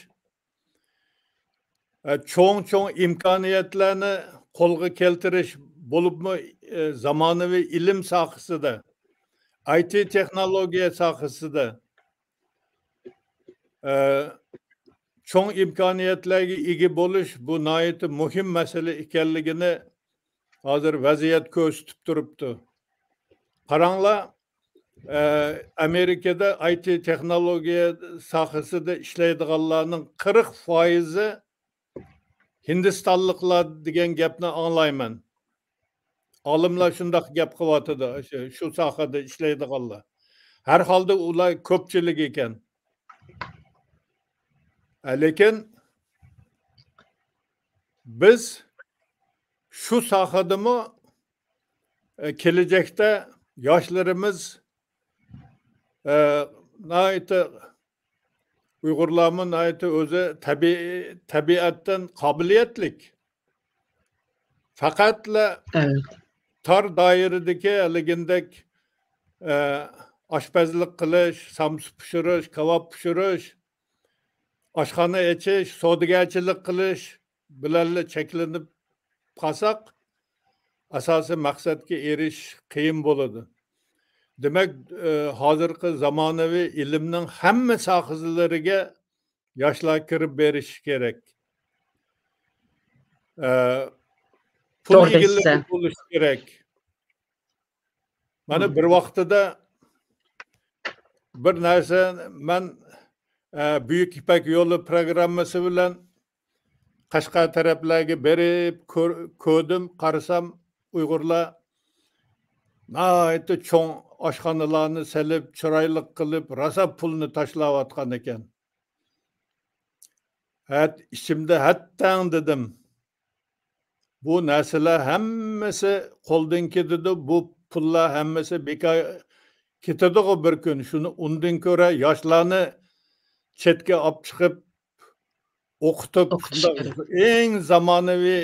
ئە، چوڭ-چوڭ ئىمكانىيەتلەرنى قولغا كەلتۈرۈش، بولۇپمۇ، ئە، زامانىۋى ئىلىم ساھەسىدە، ئاي تى تېخنولوگىيە ساھەسىدە، ئە، چوڭ ئىمكانىيەتلەرگە ئىگە بولۇش، بۇ ناھايىتى مۇھىم مەسىلە ئىكەنلىكىنى ھازىر ۋەزىيەت كۆرسىتىپ تۇرۇپتۇ. قاراڭلار، ئە، ئامېرىكىدا ئاي تى تېخنولوگىيە ساھەسىدە ئىشلەيدىغانلارنىڭ قىرىق پائىزى ھىندىستانلىقلار دېگەن گەپنى ئاڭلايمەن. ئالىملار شۇنداق گەپ قىلىۋاتىدۇ، شۇ، شۇ ساھەدە ئىشلەيدىغانلار. ھەر ھالدا ئۇلار كۆپچىلىك ئىكەن. ئە، لېكىن بىز شۇ ساھەدىمۇ، ئە، كېلىچەكتە ياشلىرىمىز، ئە، ناھايىتى، ئۇيغۇرلارمۇ ناھايىتى ئۆزى تەبىئىي، تەبىئەتتىن قابىلىيەتلىك. پەقەتلا ئەۋەت. تار دائىرىدىكى ھەلىگىندەك، ئە، ئاشپەزلىك قىلىش، سامسا پىشۇرۇش، كاۋاپ پىشۇرۇش، ئاشخانا ئېچىش، سودىگەرچىلىك قىلىش بىلەنلا چەكلىنىپ قالساق، ئاساسىي مەقسەتكە ئېرىشىش قىيىن بولىدۇ. دېمەك، ئە، ھازىرقى زامانىۋى ئىلىمنىڭ ھەممە ساھەلىرىگە ياشلار كىرىپ بېرىشى كېرەك. ئە، پۇل توغرا دەيسىز، ئىگىلىرى ھە. بولۇشى كېرەك. مانا، مم. بىر ۋاقتىدا بىر نەرسە، مەن، ئە، بۈيۈك يىپەك يولى پروگراممىسى بىلەن قەشقەر تەرەپلەرگە بېرىپ كۆر-، كۆردۈم، قارىسام، ئۇيغۇرلار ناھايىتى چوڭ ئاشخانىلارنى سېلىپ، چىرايلىق قىلىپ، راسا پۇلنى تاشلاۋاتقان ئىكەن. ھەت-، ئىچىمدە ھەتتەڭ دېدىم. بۇ نەرسىلەر ھەممىسى قولدىن كېتىدۇ، بۇ پۇللار ھەممىسى بىكار كېتىدىغۇ بىر كۈن. شۇنى ئۇندىن كۆرە ياشلارنى چەتكە ئاپ چىقىپ ئوقۇتۇپ، ئوقۇتۇش شۇنداق كېرەك. ئەڭ زامانىۋى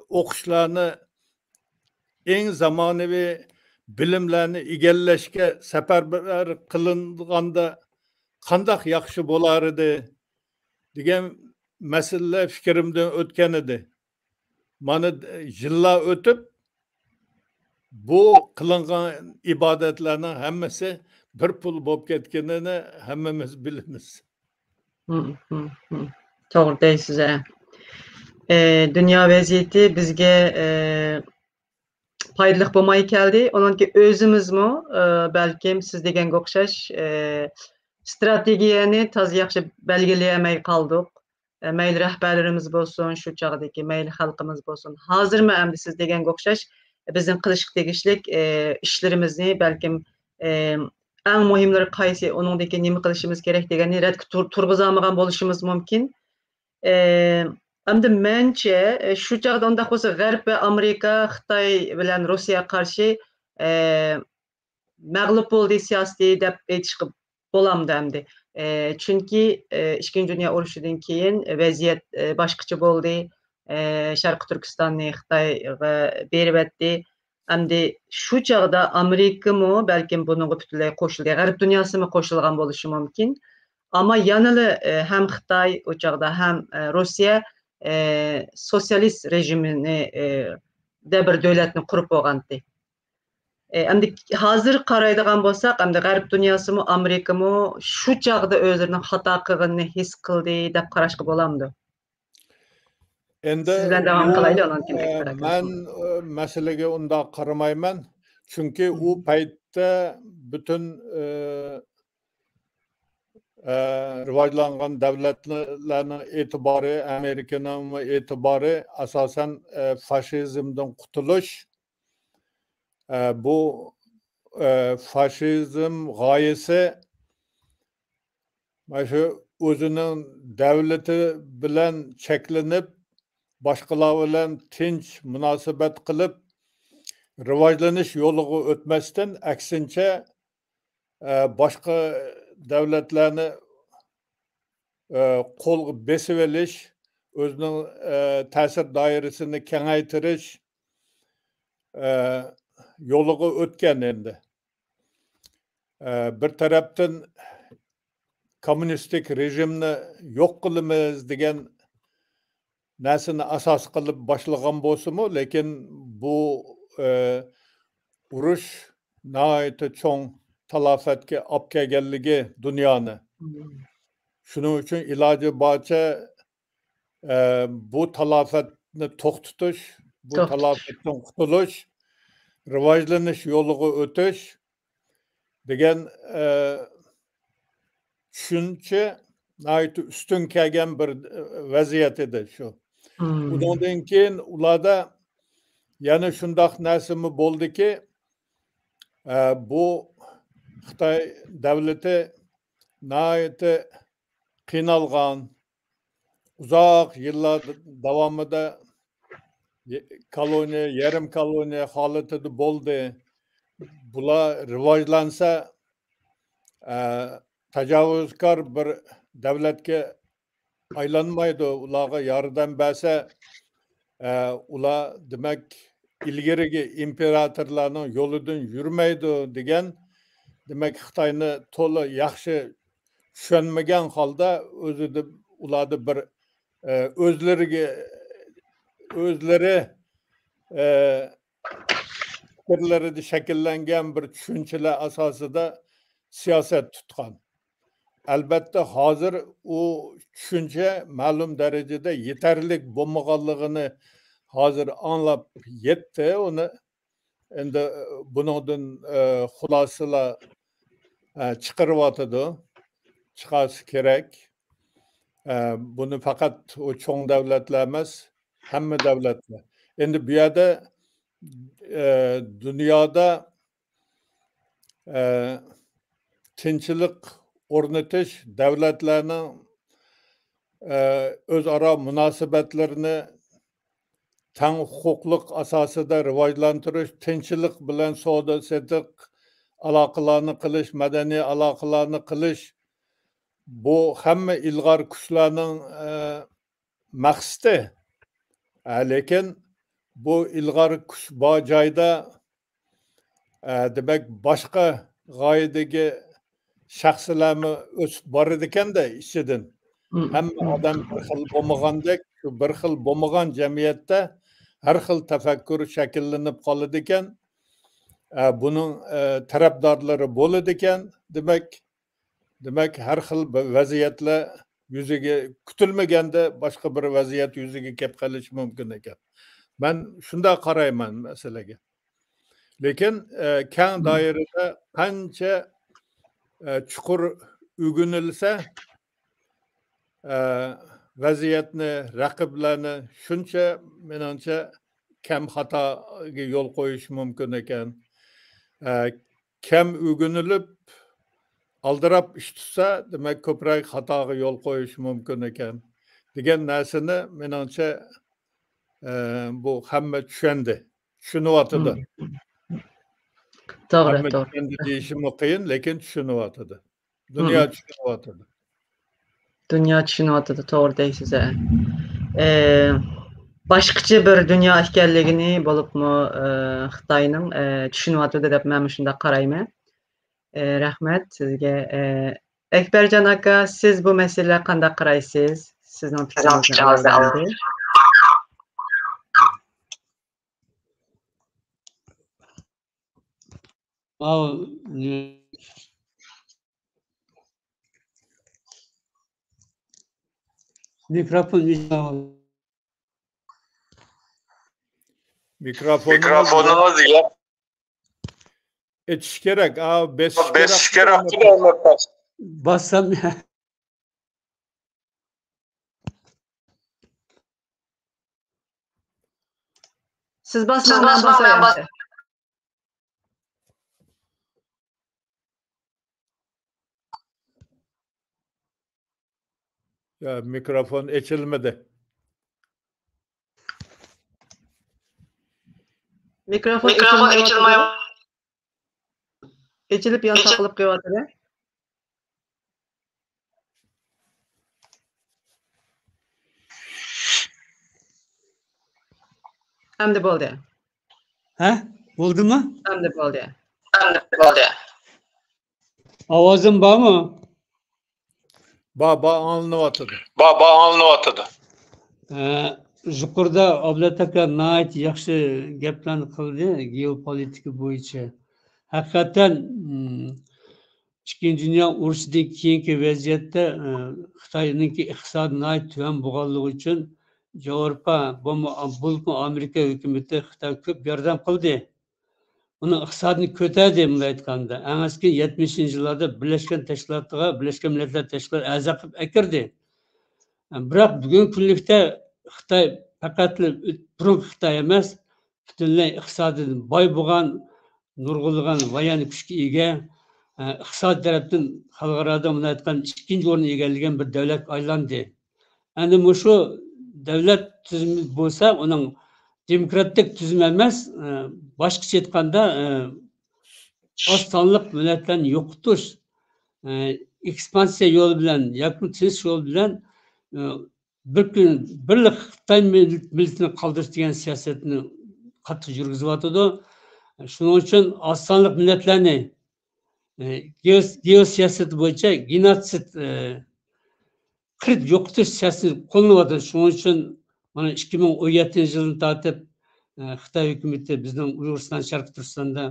ئوقۇشلارنى، ئەڭ زامانىۋى بىلىملەرنى ئىگىلەشكە سەپەرۋەر قىلىنغاندا قانداق ياخشى بولار ئىدى، دېگەن مەسىلىلەر فىكرىمدىن ئۆتكەن ئىدى. مانا، يىللار ئۆتۈپ، بۇ قىلىنغان ئىبادەتلەرنىڭ ھەممىسى بىر پۇل بولۇپ كەتكىنىنى ھەممىمىز بىلىمىز. ھم، ھم، ھم. توغرا دەيسىز، ھە. ئە، دۇنيا ۋەزىيىتى بىزگە، ئە، پايدىلىق بولماي كەلدى. ئۇنىڭدىن كېيىن ئۆزىمىزمۇ، ئە، بەلكىم سىز دېگەنگە ئوخشاش، ئە، ئىستراتېگىيەنى تازا ياخشى بەلگىلىيەلمەي قالدۇق. ئە، مەيلى رەھبەرلىرىمىز بولسۇن، شۇ چاغدىكى مەيلى خەلقىمىز بولسۇن، ھازىرمۇ ئەمدى سىز دېگەنگە ئوخشاش بىزنىڭ قىلىشقا تېگىشلىك، ئە، ئىشلىرىمىزنى بەلكىم، ئە، ئەڭ مۇھىملىرى قايسى، ئۇنىڭدىن كېيىن نېمە قىلىشىمىز كېرەك دېگەننى رەتكە تۇر-، تۇرغۇزالمىغان بولۇشىمىز مۇمكىن. ئە، ئەمدى مەنچە، ئە، شۇ چاغدا ئۇنداق بولسا غەرب ۋە ئامېرىكا، خىتاي بىلەن روسىيەگە قارشى، ئە، مەغلۇپ بولدى سىياسىتى دەپ ئېيتىشقا بولامدۇ ئەمدى؟ ئە، چۈنكى، ئە، ئىككىنچى دۇنيا ئۇرۇشىدىن كېيىن ۋەزىيەت، ئە، باشقىچە بولدى. ئە، شەرقىي تۈركىستاننى خىتايغا بېرىۋەتتى. ئەمدى شۇ چاغدا ئامېرىكىمۇ بەلكىم بۇنىڭغا پۈتۈنلەي قوشۇلدى. غەرب دۇنياسىمۇ قوشۇلغان بولۇشى مۇمكىن. ئەمما يەنىلا، ئە، ھەم خىتاي ئۇ چاغدا، ھەم، ئە، روسىيە، ئە، سوتسىيالىست رېژىمىنى، ئە، دە بىر دۆلەتنى قۇرۇپ بولغانتى. ئە، ئەمدى ھازىر قارايدىغان بولساق، ئەمدى غەرب دۇنياسىمۇ، ئامېرىكىمۇ شۇ چاغدا ئۆزلىرىنىڭ خاتا قىلغىنىنى ھېس قىلدى دەپ قاراشقا بولامدۇ؟ ئەمدى سىز بىلەن داۋام بۇ، قىلايلى، ئانان كېيىن ئە، بەكرەك مەن، ئە، مەسىلىگە ئۇنداق قارىمايمەن. چۈنكى ئۇ مم. پەيتتە پۈتۈن، ئە، ئە، رىۋاجلانغان دۆلەتلەرنىڭ ئېتىبارى، ئامېرىكىنىڭمۇ ئېتىبارى ئاساسەن، ئە، فاشىزمدىن قۇتۇلۇش. ئە، بۇ، ئە، فاشىزم غايىسى مانا شۇ ئۆزىنىڭ دۆلىتى بىلەن چەكلىنىپ، باشقىلار بىلەن تىنچ مۇناسىۋەت قىلىپ، رىۋاجلىنىش يولىغا ئۆتمەستىن، ئەكسىنچە، ئە، باشقا دۆلەتلەرنى، ئە، قولغا بېسىۋېلىش، ئۆزىنىڭ، ئە، تەسىر دائىرىسىنى كېڭەيتىرىش، ئە، يولىغا ئۆتكەن ئەمدى. ئە، بىر تەرەپتىن كوممۇنىستىك رېژىمنى يوق قىلىمىز دېگەن نەرسىنى ئاساس قىلىپ باشلىغان بولسىمۇ، لېكىن بۇ، ئە، ئۇرۇش ناھايىتى چوڭ تالاپەتكە ئاپ كەلگەنلىكى دۇنيانى. مم. شۇنىڭ ئۈچۈن ئىلاجى بارچە، ئە، بۇ تالاپەتنى توختىتىش، بۇ توختىتىش. تالاپەتتىن قۇتۇلۇش، رىۋاجلىنىش يولىغا ئۆتۈش دېگەن، ئە، چۈشەنچە ناھايىتى ئۈستۈن كەلگەن بىر، ئە، ۋەزىيەت ئىدى شۇ. مم. ئۇنىڭدىن كېيىن ئۇلاردا يەنە شۇنداق نەرسىمۇ بولدىكى، ئە، بۇ خىتاي دۆلىتى ناھايىتى قىينالغان، ئۇزاق يىللار داۋامىدا ي-، كولونىيە، يېرىم كولونىيە ھالىتىدە بولدى. بۇلار رىۋاجلانسا، ئە، تاجاۋۇزكار بىر دۆلەتكە ئايلانمايدۇ. ئۇلارغا ياردەم بەرسە، ئە، ئۇلار، دېمەك، ئىلگىرىكى ئىمپېراتورلارنىڭ يولىدىن يۈرمەيدۇ دېگەن، دېمەك، خىتاينى تولا ياخشى چۈشەنمىگەن ھالدا ئۆزىدە، ئۇلاردا بىر، ئە، ئۆزلىرىگە، ئۆزلىرى، ئە، تەپەككۇرلىرىدا شەكىللەنگەن بىر چۈشەنچىلەر ئاساسىدا سىياسەت تۇتقان. ئەلبەتتە، ھازىر ئۇ چۈشەنچە مەلۇم دەرىجىدە يېتەرلىك بولمىغانلىقىنى ھازىر ئاڭلاپ يەتتى. ئۇنى ئەمدى، ئە، بۇنىڭدىن، ئە، خۇلاسىلار، ئە، چىقىرىۋاتىدۇ. چىقارسا كېرەك. ئە، بۇنى پەقەت ئۇ چوڭ دۆلەتلەر ئەمەس، ھەممە دۆلەتلەر. ئەمدى بۇ يەردە، ئە، دۇنيادا، ئە، تىنچلىق ئورنىتىش، دۆلەتلەرنىڭ، ئە، ئۆزئارا مۇناسىۋەتلىرىنى تەڭ ھوقۇقلۇق ئاساسىدا راۋاجلاندۇرۇش، تىنچلىق بىلەن سودا سېتىق ئالاقىلارنى قىلىش، مەدەنىي ئالاقىلارنى قىلىش، بۇ ھەممە ئىلغار كۈچلەرنىڭ، ئە، مەقسىتى. ئە، لېكىن بۇ ئىلغار كۈچ بار جايدا، ئە، دېمەك، باشقا غايىدىكى شەخسلەرمۇ ئۆسۈپ بارىدىكەن-دە ئىچىدىن. مم. ھەممە ئادەم بىر خىل بولمىغاندەك، شۇ بىر خىل بولمىغان جەمئىيەتتە ھەر خىل تەپەككۇر شەكىللىنىپ قالىدىكەن. ئە، بۇنىڭ، ئە، تەرەپدارلىرى بولىدىكەن. دېمەك، دېمەك، ھەر خىل بىر ۋەزىيەتلەر يۈزىگە، كۈتۈلمىگەندە باشقا بىر ۋەزىيەت يۈزىگە كەپ قېلىشى مۇمكىن ئىكەن. مەن شۇنداق قارايمەن مەسىلىگە. لېكىن، ئە، كەڭ دائىرىدە قانچە، ئە، چوقۇر ئۆگىنىلسە، ئە، ۋەزىيەتنى، رەقىبلەرنى شۇنچە، مېنىڭچە، كەم خاتاغا يول قويۇش مۇمكىن ئىكەن. ئە، كەم ئۆگىنىلىپ، ئالدىراپ ئىش تۇتسا، دېمەك، كۆپرەك خاتاغا يول قويۇش مۇمكىن ئىكەن، دېگەن نەرسىنى، مېنىڭچە، ئە، بۇ ھەممە چۈشەندى، چۈشىنىۋاتىدۇ. مم. توغرا، ھەممە توغرا. چۈشەندى دېيىشىمۇ قىيىن، لېكىن چۈشىنىۋاتىدۇ. دۇنيا مم. چۈشىنىۋاتىدۇ. دۇنيا چۈشىنىۋاتىدۇ، توغرا دەيسىز، ھە. ئە، باشقىچە بىر دۇنيا ئىكەنلىكىنى بولۇپمۇ، ئە، خىتاينىڭ، ئە، چۈشىنىۋاتىدۇ دەپ مەن مۇشۇنداق قارايمەن. ئە، رەھمەت سىزگە. ئە، ئەكبەرجان ئاكا، سىز بۇ مەسىلىگە قانداق قارايسىز؟ سىزنىڭ پىكرىڭىزنى ئاڭلايمەن. ماۋۇ، نى-، مىكروفون ئۆچۈپ، مىكروفونىڭىز مىكروفونىڭىز ياق. ئېچىش كېرەك. ئا، بېسىش بېسىش كېرەك. كېرەك. باسسام. سىز باسماڭ، مەن باساي ئەمسە. يا، مىكروفون ئېچىلمىدى. مىكروفون مىكروفون ئېچىلمايۋاتىدۇ. ئېچىلىپ يان تاقىلىپ قېلىۋاتىدۇ. ئەمدى بولدى. ھە؟ بولدىمۇ؟ ئەمدى بولدى. ئەمدى بولدى. ئاۋازىم بارمۇ؟ بار، بار، ئاڭلىنىۋاتىدۇ. بار، بار، ئاڭلىنىۋاتىدۇ. ئە، يۇقىرىدا ئابلەت ئاكا ناھايىتى ياخشى گەپلەرنى قىلدى گېئوپولىتىكا بويىچە. ھەقىقەتەن، ئىم، ئىككىنچى دۇنيا ئۇرۇشىدىن كېيىنكى ۋەزىيەتتە، ئە، خىتاينىڭكى ئىقتىسادى ناھايىتى تۆۋەن بولغانلىقى ئۈچۈن ياۋروپا، بولمىسا ئامېرىكا ھۆكۈمىتى خىتايغا كۆپ ياردەم قىلدى. ئۇنىڭ ئىقتىسادىنى كۆتەردى، مۇنداق ئېيتقاندا. ئەڭ ئەسكى يەتمىشىنچى يىللاردا بىرلەشكەن تەشكىلاتىغا، بىرلەشكەن مىللەتلەر تەشكىلاتىغا ئەزا قىلىپ ئەكىردى. بىراق بۈگۈنكى كۈنلۈكتە خىتاي پەقەتلا بۇرۇنقى خىتاي ئەمەس، پۈتۈنلەي ئىقتىسادىدىن باي بولغان، نۇرغۇنلىغان ۋايانى كۈچكە ئىگە، ئىقتىساد تەرەپتىن خەلقئارادا مۇنداق ئېيتقان ئىككىنچى ئورۇننى ئىگىلىگەن بىر دۆلەتكە ئايلاندى. ئەمدى مۇشۇ دۆلەت تۈزۈمى بولسا، ئۇنىڭ دېموكراتىك تۈزۈم ئەمەس، ئە، باشقىچە ئېيتقاندا، ئە، ئاز سانلىق مىللەتلەرنى يوقىتىش، ئە، ئېكسپانسىيە يولى بىلەن ياكى تىنچ يول بىلەن، ئە، بىر كۈن بىرلا خىتاي مىل-، مىللىتىنى قالدۇرۇش دېگەن سىياسەتنى قاتتىق يۈرگۈزۈۋاتىدۇ. شۇنىڭ ئۈچۈن ئاز سانلىق مىللەتلەرنى، ئە، گېئو-، گېئوسىياسەت بويىچە گېنوتسىد، ئە، قىرىپ يوقىتىش سىياسىتى قوللىنىۋاتىدۇ. شۇنىڭ ئۈچۈن مانا ئىككى مىڭ ئون يەتتىنچى يىلدىن تارتىپ ئە، خىتاي ھۆكۈمىتى بىزنىڭ ئۇيغۇرىستان، شەرقىي تۈركىستاندا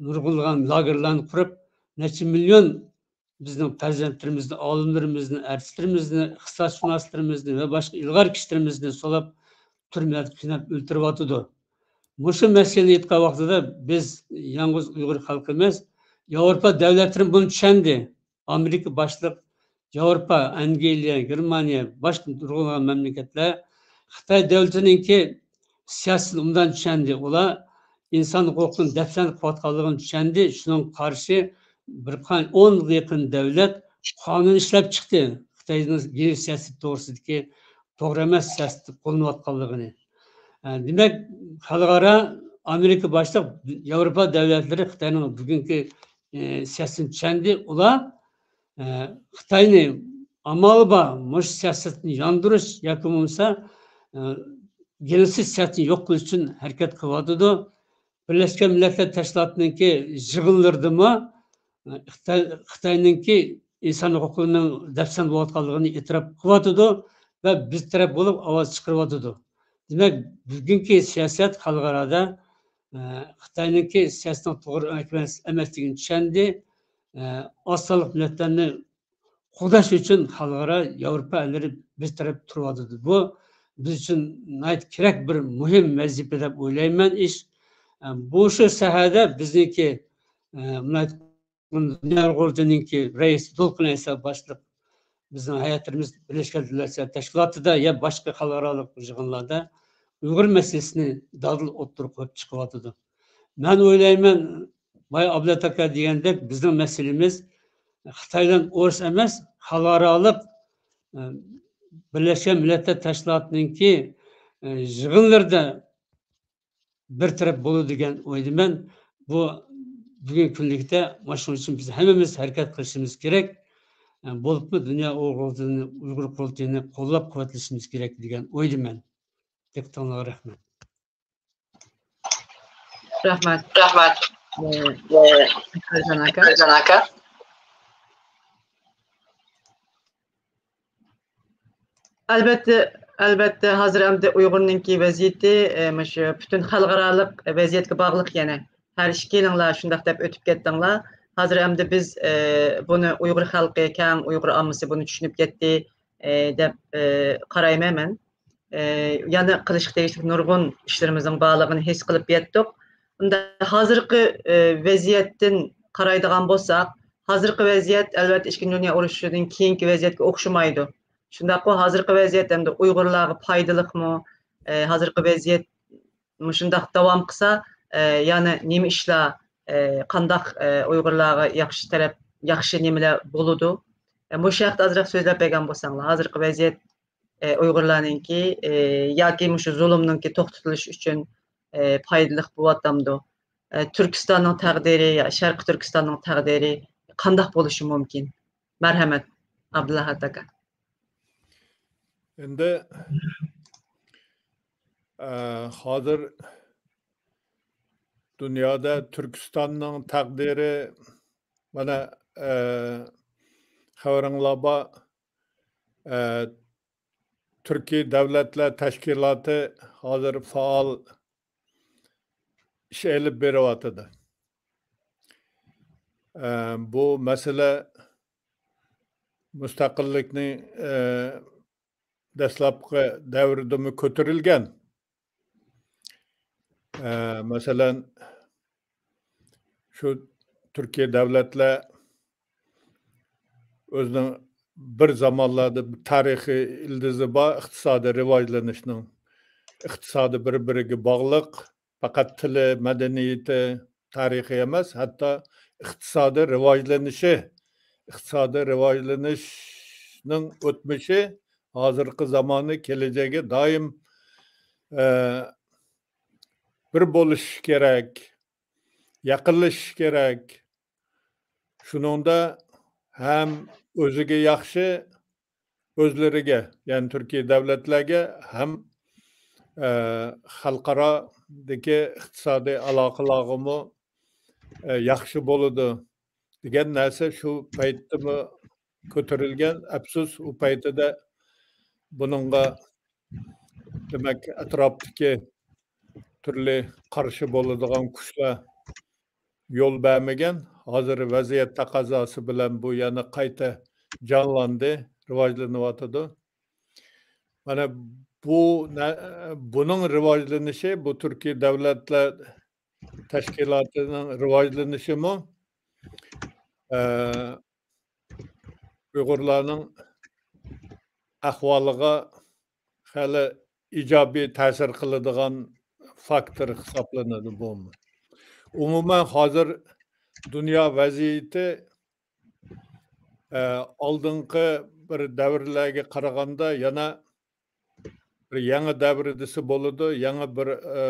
نۇرغۇنلىغان لاگېرلارنى قۇرۇپ، نەچچە مىليون بىزنىڭ پەرزەنتلىرىمىزنى، ئالىملىرىمىزنى، ئارتىسلىرىمىزنى، ئىقتىسادشۇناسلىرىمىزنى ۋە باشقا ئىلغار كىشىلىرىمىزنى سولاپ، تۈرمىلەردە قىيناپ ئۆلتۈرۈۋاتىدۇ. مۇشۇ مەسىلىنى ئېيتقان ۋاقتىدا بىز يالغۇز ئۇيغۇر خەلقى ئەمەس، ياۋروپا دۆلەتلىرى بۇنى چۈشەندى. ئامېرىكا باشلىق ياۋروپا، ئەنگلىيە، گېرمانىيە، باشقا نۇرغۇنلىغان مەملىكەتلەر خىتاي دۆلىتىنىڭكى سىياسىتىنى ئوبدان چۈشەندى. ئۇلار ئىنسان ھوقۇقىنى دەپسەندە قىلىۋاتقانلىقىنى چۈشەندى. شۇنىڭغا قارشى بىر قان-، ئونغا يېقىن دۆلەت قانۇن ئىشلەپ چىقتى، خىتاينىڭ گېنى سىياسىتى توغرىسىدىكى توغرا ئەمەس سىياسەتنى قوللىنىۋاتقانلىقىنى. ئە، دېمەك، خەلقئارا ئامېرىكا باشلىق ياۋروپا دۆلەتلىرى خىتاينىڭ بۈگۈنكى، ئە، سىياسىتىنى چۈشەندى. ئۇلار، ئە، خىتاينى ئامال بار مۇشۇ سىياسەتنى ياندۇرۇش ياكى بولمىسا، ئە، گېنوسىد سىياسىتىنى يوق قىلىش ئۈچۈن ھەرىكەت قىلىۋاتىدۇ. بىرلەشكەن مىللەتلەر تەشكىلاتىنىڭكى يىغىنلىرىدىمۇ، ئە، خىتاي، خىتاينىڭكى ئىنسان ھوقۇقلىرىنىڭ دەپسەندە بولۇۋاتقانلىقىنى ئېتىراپ قىلىۋاتىدۇ ۋە بىز تەرەپ بولۇپ ئاۋاز چىقىرىۋاتىدۇ. دېمەك، بۈگۈنكى سىياسەت خەلقئارادا، ئە، خىتاينىڭكى سىياسىتىنىڭ توغرا ئەمەس، ئەمەسلىكىنى چۈشەندى. ئە، ئاز سانلىق مىللەتلەرنى قوغداش ئۈچۈن خەلقئارا ياۋروپا ئەللىرى بىز تەرەپ تۇرۇۋاتىدۇ. بۇ بىز ئۈچۈن ناھايىتى كېرەك بىر مۇھىم ۋەزىپە دەپ ئويلايمەن ئىش. ئە، بۇ شۇ ساھەدە بىزنىڭكى، ئە، دۇنيا قۇرۇلتىيىنىڭكى رەئىسى دولقۇن ئەيسا باشلىق بىزنىڭ ھەيئەتلىرىمىز بىرلەشكەن دۆلەتلەر تەشكىلاتىدا يا باشقا خەلقئارالىق يىغىنلاردا ئۇيغۇر مەسىلىسىنى دادىل ئوتتۇرىغا قويۇپ چىقىۋاتىدۇ. مەن ئويلايمەن، بايا ئابلەت ئاكا دېگەندەك، بىزنىڭ مەسىلىمىز خىتاي بىلەن ئورۇس ئەمەس، خەلقئارالىق، ئە، بىرلەشكەن مىللەتلەر تەشكىلاتىنىڭكى، ئە، يىغىنلىرىدا بىر تەرەپ بولىدۇ دېگەن ئويدىمەن. بۇ بۈگۈنكى كۈنلۈكتە مانا شۇنىڭ ئۈچۈن بىز ھەممىمىز ھەرىكەت قىلىشىمىز كېرەك. ئە، بولۇپمۇ دۇنيا ئۇيغۇر قۇرۇلتىيىنى، ئۇيغۇر قۇرۇلتىيىنى قوللاپ قۇۋۋەتلىشىمىز كېرەك دېگەن ئويدىمەن. دىققىتىڭلارغا رەھمەت. رەھمەت. رەھمەت. ئە، ئەكبەرجان ئاكا. ئەكبەرجان ئاكا. ئەلۋەتتە، ئەلۋەتتە، ھازىر ئەمدى ئۇيغۇرنىڭكى ۋەزىيىتى، ئە، مۇشۇ پۈتۈن خەلقئارالىق ۋەزىيەتكە باغلىق يەنە. ھەر ئىككىلىڭلار شۇنداق دەپ ئۆتۈپ كەتتىڭلار. ھازىر ئەمدى بىز، ئە، بۇنى ئۇيغۇر خەلقى، كەڭ ئۇيغۇر ئاممىسى بۇنى چۈشىنىپ كەتتى، ئە، دەپ، ئە، قارايمەن مەن. ئە، يەنە قىلىشقا تېگىشلىك نۇرغۇن ئىشلىرىمىزنىڭ بارلىقىنى ھېس قىلىپ يەتتۇق. ئۇندا ھازىرقى، ئە، ۋەزىيەتتىن قارايدىغان بولساق، ھازىرقى ۋەزىيەت، ئەلۋەتتە، ئىككىنچى دۇنيا ئۇرۇشىدىن كېيىنكى ۋەزىيەتكە ئوخشىمايدۇ. شۇنداققۇ، ھازىرقى ۋەزىيەت ئەمدى ئۇيغۇرلارغا پايدىلىقمۇ؟ ئە، ھازىرقى ۋەزىيەت مۇشۇنداق داۋام قىلسا، ئە، يەنە نېمە ئىشلار، ئە، قانداق، ئە، ئۇيغۇرلارغا ياخشى تەرەپ، ياخشى نېمىلەر بولىدۇ؟ ئە، مۇشۇ ھەقتە ئازراق سۆزلەپ بەرگەن بولساڭلار، ھازىرقى ۋەزىيەت، ئە، ئۇيغۇرلارنىڭكى، ئە، ياكى مۇشۇ زۇلۇمنىڭكى توختىتىلىشى ئۈچۈن، ئە، پايدىلىق بولۇۋاتامدۇ؟ ئە، تۈركىستاننىڭ تەقدىرى يا شەرقىي تۈركىستاننىڭ تەقدىرى قانداق بولۇشى مۇمكىن؟ مەرھەمەت، ئابدۇلئەھەد ئاكا. ئەمدى، ئە، ھازىر دۇنيادا تۈركىستاننىڭ تەقدىرى، مانا، ئە، خەۋىرىڭلار بار، ئە، تۈركىي دۆلەتلەر تەشكىلاتى ھازىر پائال ئىش ئېلىپ بېرىۋاتىدۇ. ئە، بۇ مەسىلە مۇستەقىللىكنىڭ، ئە، دەسلەپكى دەۋرىدىمۇ كۆتۈرۈلگەن. ئە، مەسىلەن، شۇ تۈركىي دۆلەتلەر ئۆزىنىڭ بىر زامانلاردا تارىخىي ئىلدىزى بار ئىقتىسادىي رىۋاجلىنىشنىڭ. ئىقتىسادى بىر-بىرىگە باغلىق، پەقەت تىلى، مەدەنىيىتى، تارىخى ئەمەس، ھەتتا ئىقتىسادىي رىۋاجلىنىشى، ئىقتىسادىي رىۋاجلىنىشنىڭ ئۆتمۈشى، ھازىرقى زامانى، كېلىچەكى دائىم، ئە، بىر بولۇشى كېرەك، يېقىنلىشىشى كېرەك. شۇنىڭدا ھەم ئۆزىگە ياخشى، ئۆزلىرىگە، يەنى تۈركىي دۆلەتلەرگە ھەم، ئە، خەلقئارادىكى ئىقتىسادىي ئالاقىلارغىمۇ، ئە، ياخشى بولىدۇ دېگەن نەرسە شۇ پەيتتىمۇ كۆتۈرۈلگەن. ئەپسۇس، ئۇ پەيتىدە بۇنىڭغا، دېمەك، ئەتراپتىكى تۈرلى قارشى بولىدىغان كۈچلەر يول بەرمىگەن. ھازىر ۋەزىيەت تەقەززاسى بىلەن بۇ يەنە قايتا جانلاندى، راۋاجلىنىۋاتىدۇ. مانا بۇ نە-، بۇنىڭ راۋاجلىنىشى، بۇ تۈركىي دۆلەتلەر تەشكىلاتىنىڭ راۋاجلىنىشىمۇ، ئە، ئۇيغۇرلارنىڭ ئەھۋالىغا خېلى ئىجابىي تەسىر قىلىدىغان فاكتور ھېسابلىنىدۇ بۇمۇ. ئومۇمەن، ھازىر دۇنيا ۋەزىيىتى، ئە، ئالدىنقى بىر دەۋرلەرگە قارىغاندا يەنە بىر يېڭى دەۋر دېسە بولىدۇ، يېڭى بىر، ئە،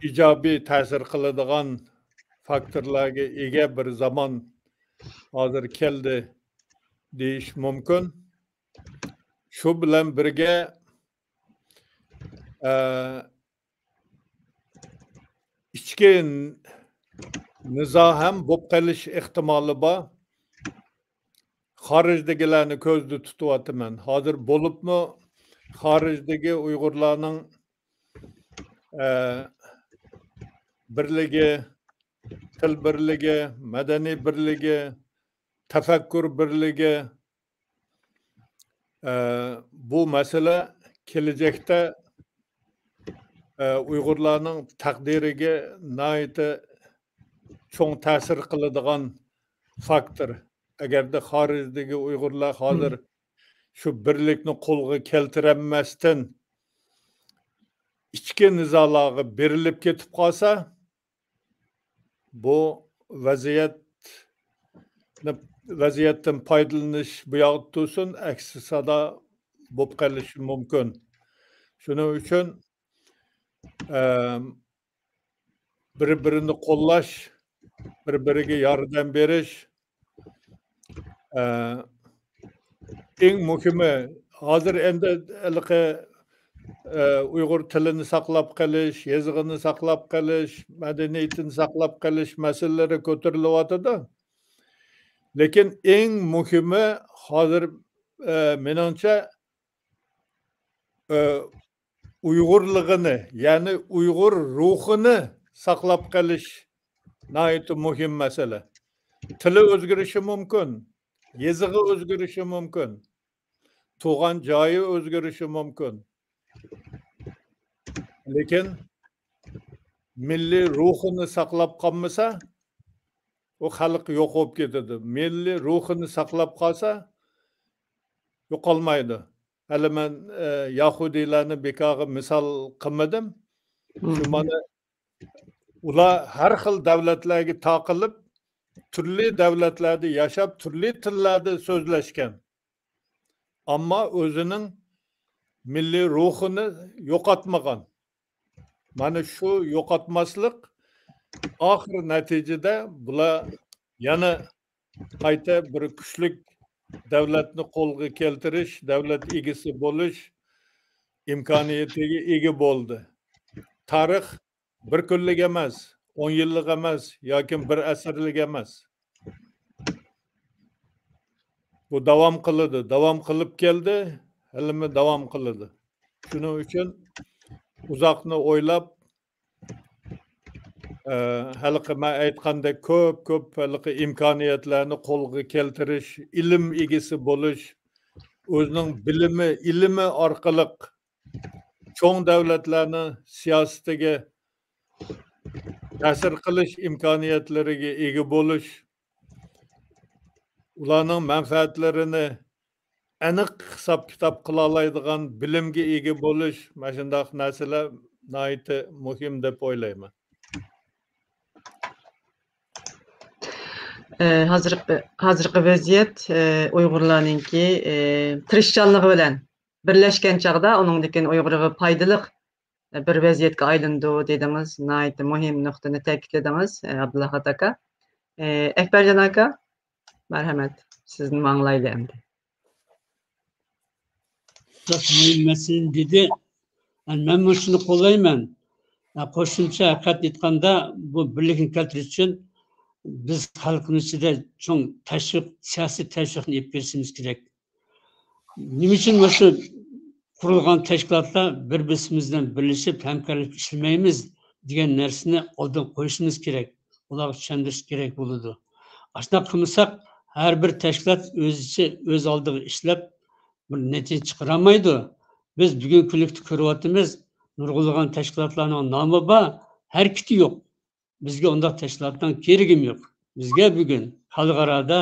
ئىجابىي تەسىر قىلىدىغان فاكتورلارغا ئىگە بىر زامان ھازىر كەلدى دېيىش مۇمكىن. شۇ بىلەن بىرگە، ئە، ئىچكى نىزا ھەم بولۇپ قېلىش ئېھتىمالى بار. خارىجدىكىلەرنى كۆزدە تۇتۇۋاتىمەن. ھازىر بولۇپمۇ خارىجدىكى ئۇيغۇرلارنىڭ، ئە، بىرلىكى، تىل بىرلىكى، مەدەنىي بىرلىكى، تەپەككۇر بىرلىكى، ئە، بۇ مەسىلە كېلىچەكتە، ئە، ئۇيغۇرلارنىڭ تەقدىرىگە ناھايىتى چوڭ تەسىر قىلىدىغان فاكتور. ئەگەردە خارىجدىكى ئۇيغۇرلار ھازىر شۇ بىرلىكنى قولغا كەلتۈرەلمەستىن ئىچكى نىزالارغا بېرىلىپ كېتىپ قالسا، بۇ ۋەزىيەت، ۋەزىيەتتىن پايدىلىنىش بۇ ياقتا تۇرسۇن، ئەكسى سادا بولۇپ قېلىشى مۇمكىن. شۇنىڭ ئۈچۈن، ئەم، بىر-بىرىنى قوللاش، بىر-بىرىگە ياردەم بېرىش، ئە، ئەڭ مۇھىمى، ھازىر ئەمدى ھېلىقى، ئە، ئۇيغۇر تىلىنى ساقلاپ قېلىش، يېزىقىنى ساقلاپ قېلىش، مەدەنىيىتىنى ساقلاپ قېلىش مەسىلىلىرى كۆتۈرۈلۈۋاتىدۇ. لېكىن ئەڭ مۇھىمى ھازىر، ئە، مېنىڭچە، ئە، ئۇيغۇرلۇقىنى، يەنى ئۇيغۇر روھىنى ساقلاپ قېلىش ناھايىتى مۇھىم مەسىلە. تىلى ئۆزگىرىشى مۇمكىن، يېزىقى ئۆزگىرىشى مۇمكىن، تۇغان جايى ئۆزگىرىشى مۇمكىن. لېكىن مىللىي روھىنى ساقلاپ قالمىسا، ئۇ خەلق يوق بولۇپ كېتىدۇ. مىللىي روھىنى ساقلاپ قالسا، يوقالمايدۇ. ھېلى مەن، ئە، يەھۇدىيلارنى بىكارغا مىسال قىلمىدىم. شۇ مانا ئۇلار ھەر خىل دۆلەتلەرگە تاقىلىپ، تۈرلى دۆلەتلەردە ياشاپ، تۈرلى تىللاردا سۆزلەشكەن. ئەمما ئۆزىنىڭ مىللىي روھىنى يوقاتمىغان. مانا شۇ يوقاتماسلىق ئاخىر نەتىجىدە بۇلار يەنە قايتا بىر كۈچلۈك دۆلەتنى قولغا كەلتۈرۈش، دۆلەت ئىگىسى بولۇش ئىمكانىيىتىگە ئىگە بولدى. تارىخ بىر كۈنلۈك ئەمەس، ئون يىللىق ئەمەس ياكى بىر ئەسىرلىك ئەمەس. بۇ داۋام قىلىدۇ، داۋام قىلىپ كەلدى، ھېلىمۇ داۋام قىلىدۇ. شۇنىڭ ئۈچۈن ئۇزاقنى ئويلاپ، ئە، ھېلىقى مەن ئېيتقاندەك كۆپ، كۆپ ھېلىقى ئىمكانىيەتلەرنى قولغا كەلتۈرۈش، ئىلىم ئىگىسى بولۇش، ئۆزىنىڭ بىلىمى، ئىلىمى ئارقىلىق چوڭ دۆلەتلەرنىڭ سىياسىتىگە تەسىر قىلىش ئىمكانىيەتلىرىگە ئىگە بولۇش، ئۇلارنىڭ مەنپەئەتلىرىنى ئېنىق ھېساب-كىتاب قىلالايدىغان بىلىمگە ئىگە بولۇش، مانا شۇنداق نەرسىلەر ناھايىتى مۇھىم دەپ ئويلايمەن. ئە، ھازىرقى، ھازىرقى ۋەزىيەت، ئە، ئۇيغۇرلارنىڭكى، ئە، تىرىشچانلىقى بىلەن بىرلەشكەن چاغدا ئۇنىڭدىن كېيىن ئۇيغۇرغا پايدىلىق بىر ۋەزىيەتكە ئايلىنىدۇ دېدىڭىز. ناھايىتى مۇھىم نۇقتىنى تەكىتلىدىڭىز، ئابدۇلئەھەت ئاكا. ئەكبەرجان ئاكا، مەرھەمەت، سىزدىن ئاڭلايلى ئەمدى. مۇھىم مەسىلىنى دېدى. مەنمۇ شۇنى قوللايمەن. قوشۇمچە ھەقىقەتنى ئېيتقاندا، بۇ بىرلىكنى كەلتۈرۈش ئۈچۈن بىز خەلقنىڭ ئىچىدە چوڭ تەشۋىق، سىياسىي تەشۋىقنى ئېلىپ بېرىشىمىز كېرەك. نېمە ئۈچۈن مۇشۇ قۇرۇلغان تەشكىلاتلار بىر-بىرسىمىز بىلەن بىرلىشىپ، ھەمكارلىشىپ ئىشلىمەيمىز دېگەن نەرسىنى ئالدىن قويۇشىمىز كېرەك. ئۇلارغا چۈشەندۈرۈش كېرەك بولىدۇ. ئاشۇنداق قىلمىساق، ھەر بىر تەشكىلات ئۆزىچە، ئۆز ئالدىغا ئىشلەپ، بىر نەتىجە چىقىرالمايدۇ. بىز بۈگۈنكى كۈنلۈكتە كۆرۈۋاتىمىز، نۇرغۇنلىغان تەشكىلاتلارنىڭ نامى بار، ھەرىكىتى يوق. بىزگە ئۇنداق تەشكىلاتنىڭ كېرىكىمۇ يوق. بىزگە بۈگۈن خەلقئارادا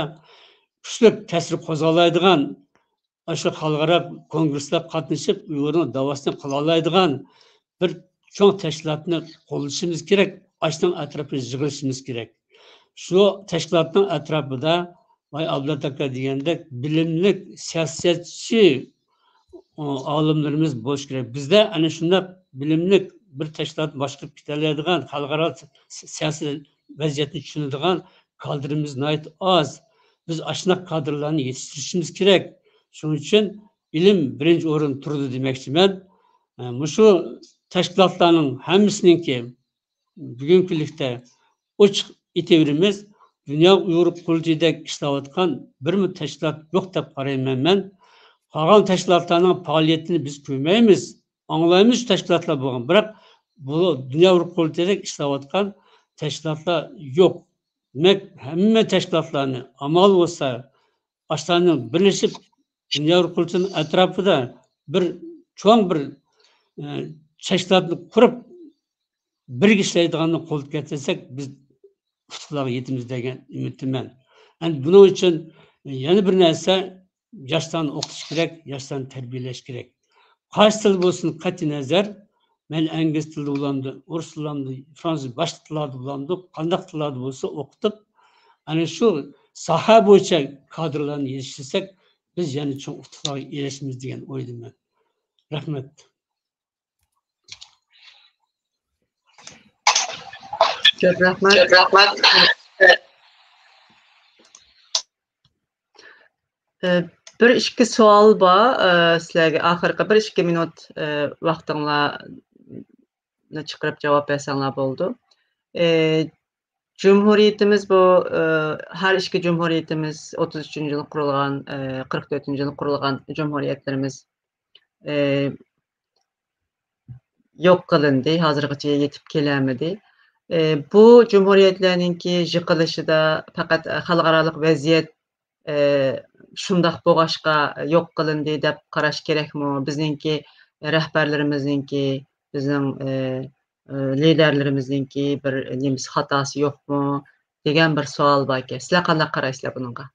كۈچلۈك تەسىر قوزغالايدىغان، ئاشۇ خەلقئارا كونگرېسلارغا قاتنىشىپ، ئۇيغۇرنىڭ داۋاسىنى قىلالايدىغان بىر چوڭ تەشكىلاتنى قوللىشىمىز كېرەك، ئاشۇنىڭ ئەتراپىدا يىغىلىشىمىز كېرەك. شۇ تەشكىلاتنىڭ ئەتراپىدا، ۋاي ئابلەت ئاكا دېگەندەك، بىلىملىك سىياسەتچى، ئالىملىرىمىز بولۇشى كېرەك. بىزدە ئەنە شۇنداق بىلىملىك، بىر تەشكىلاتنى باشقۇرۇپ كېتەلەيدىغان، خەلقئارا سىياسىي ۋەزىيەتنى چۈشىنىدىغان كادىرىمىز ناھايىتى ئاز. بىز ئاشۇنداق كادىرلارنى يېتىشتۈرۈشىمىز كېرەك. شۇنىڭ ئۈچۈن ئىلىم بىرىنچى ئورۇندا تۇرىدۇ دېمەكچىمەن. مۇشۇ تەشكىلاتلارنىڭ ھەممىسىنىڭكى بۈگۈنكى كۈنلۈكتە ئوچۇق ئېيتىۋېرىمىز، دۇنيا ئۇيغۇر قۇرۇلتىيىدەك ئىشلەۋاتقان بىرمۇ تەشكىلات يوق دەپ قارايمەن مەن. قالغان تەشكىلاتلارنىڭ پائالىيىتىنى بىز كۆرمەيمىز، ئاڭلايمىز شۇ تەشكىلاتلار بولغان، بىراق بۇ دۇنيا ئۇيغۇر قۇرۇلتىيىدەك ئىشلەۋاتقان تەشكىلاتلار يوق. دېمەك، ھەممە تەشكىلاتلارنى ئامال بولسا، ئاشۇلارنىڭ بىرلىشىپ، دۇنيا ئۇيغۇر قۇرۇلتىيىنىڭ ئەتراپىدا بىر چوڭ بىر، ئە، تەشكىلاتنى قۇرۇپ، بىرگە ئىشلەيدىغاننى قولغا كەلتۈرسەك، بىز ئۇتۇقلارغا يېتىمىز دېگەن ئۈمىدتىمەن. ئەمدى بۇنىڭ ئۈچۈن يەنە بىر نەرسە، ياشلارنى ئوقۇتۇش كېرەك، ياشلارنى تەربىيەلەش كېرەك. قايسى تىل بولسۇن، قەتئىينەزەر، مەيلى ئىنگلىز تىلىدا بولامدۇ، ئورۇس تىلىدا بولامدۇ، فرانسۇز، باشقا تىللاردا بولامدۇ، قانداق تىللاردا بولسا ئوقۇتۇپ، ئەنە شۇ ساھە بويىچە كادىرلارنى يېتىشتۈرسەك، بىز يەنە چوڭ ئۇتۇقلارغا ئېرىشىمىز دېگەن ئويدىمەن. رەھمەت. كۆپ رەھمەت. ئە، بىر ئىككى سوئال بار، ئە، سىلەرگە ئاخىرقى بىر ئىككى مىنۇت، ئە، ۋاقتىڭلارنى چىقىرىپ جاۋاب بەرسەڭلار بولىدۇ. ئە، جۇمھۇرىيىتىمىز بۇ، ئە، ھەر ئىككى جۇمھۇرىيىتىمىز ئوتتۇز ئۈچىنچى يىلى قۇرۇلغان، ئە، قىرىق تۆتىنچى يىلى قۇرۇلغان جۇمھۇرىيەتلىرىمىز، ئە، يوق قىلىندى، ھازىرغىچە يېتىپ كېلەلمىدى. ئە، بۇ جۇمھۇرىيەتلەرنىڭكى يىقىلىشىدا پەقەت خەلقئارالىق ۋەزىيەت، ئە، شۇنداق بولغاچقا يوق قىلىندى دەپ قاراش كېرەكمۇ؟ بىزنىڭكى رەھبەرلىرىمىزنىڭكى، بىزنىڭ، ئە، ئە، لىدەرلىرىمىزنىڭكى بىر نېمىسى، خاتاسى يوقمۇ دېگەن بىر سوئال باركەن. سىلەر قانداق قارايسىلەر بۇنىڭغا؟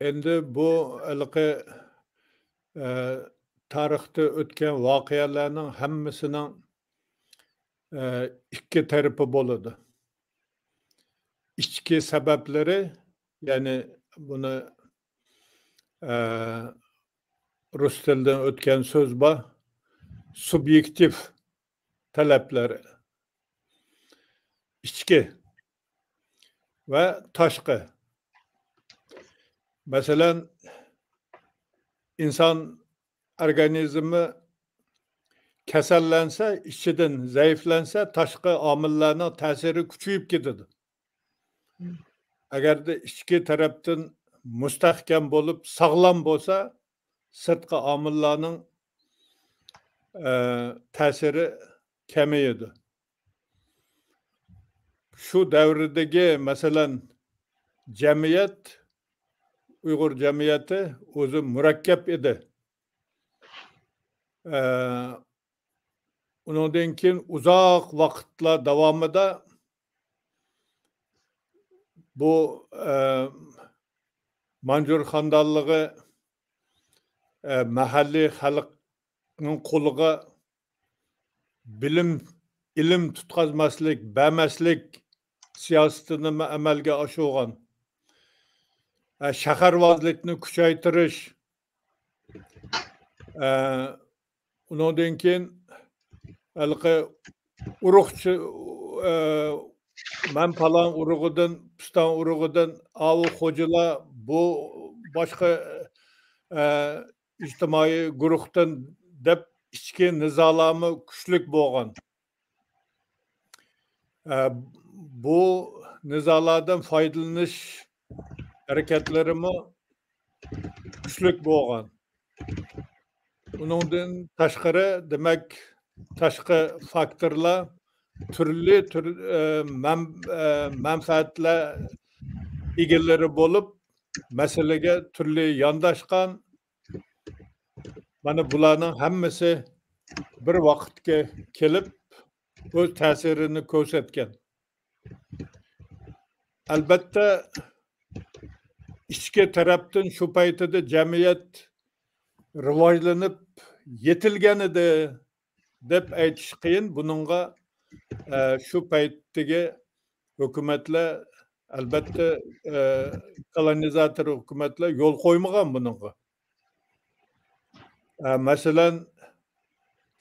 ئەمدى بۇ ھېلىقى، ئە، تارىختا ئۆتكەن ۋەقەلەرنىڭ ھەممىسىنىڭ، ئە، ئىككى تەرىپى بولىدۇ. ئىچكى سەۋەبلىرى، يەنى بۇنى، ئە، رۇس تىلىدىن ئۆتكەن سۆز بار، سۇبيېكتىپ تەلەپلەر، ئىچكى ۋە تاشقى. مەسىلەن، ئىنسان ئورگانىزمى كېسەللەنسە، ئىچىدىن زەئىپلەنسە، تاشقى ئامىللارنىڭ تەسىرى كۈچىيىپ كېتىدۇ. ئەگەردە ئىچكى تەرەپتىن مۇستەھكەم بولۇپ، ساغلام بولسا، سىرتقى ئامىللارنىڭ، ئە، تەسىرى كېمىيىدۇ. شۇ دەۋردىكى، مەسىلەن، جەمئىيەت، ئۇيغۇر جەمئىيىتى ئۆزى مۇرەككەپ ئىدى. ئە، ئۇنىڭدىن كېيىن ئۇزاق ۋاقىتلار داۋامىدا بۇ، ئە، مانجۇر خانىدانلىقى، ئە، مەھەللىي خەلقنىڭ قولىغا بىلىم، ئىلىم تۇتقازماسلىق، بەرمەسلىك سىياسىتىنىمۇ ئەمەلگە ئاشۇرغان. ئە، شەھەرۋازلىكنى كۈچەيتىرىش، ئە، ئۇنىڭدىن كېيىن ھېلىقى ئۇرۇقچى، ئە، مەن پالان ئۇرۇقىدىن، پىستان ئۇرۇقىدىن، ئاۋۇ خوجىلار، بۇ باشقا، ئە، ئىجتىمائىي گۇرۇھتىن دەپ ئىچكى نىزالارمۇ كۈچلۈك بولغان. ئە، بۇ نىزالاردىن پايدىلىنىش ھەرىكەتلىرىمۇ كۈچلۈك بولغان. ئۇنىڭدىن تاشقىرى، دېمەك، تاشقى فاكتورلار تۈرلى تۈر، ئە، مەن-، ئە، مەنپەئەتلەر ئىگىلىرى بولۇپ، مەسىلىگە تۈرلى يانداشقان. مانا بۇلارنىڭ ھەممىسى بىر ۋاقىتقا كېلىپ، ئۆز تەسىرىنى كۆرسەتكەن. ئەلبەتتە، ئىچكى تەرەپتىن شۇ پەيتىدە جەمئىيەت رىۋاجلىنىپ يېتىلگەنىدى دەپ ئېيتىش قىيىن. بۇنىڭغا، ئە، شۇ پەيتتىكى ھۆكۈمەتلەر، ئەلبەتتە، ئە، كولونىزاتور ھۆكۈمەتلەر يول قويمىغان بۇنىڭغا. ئە، مەسىلەن،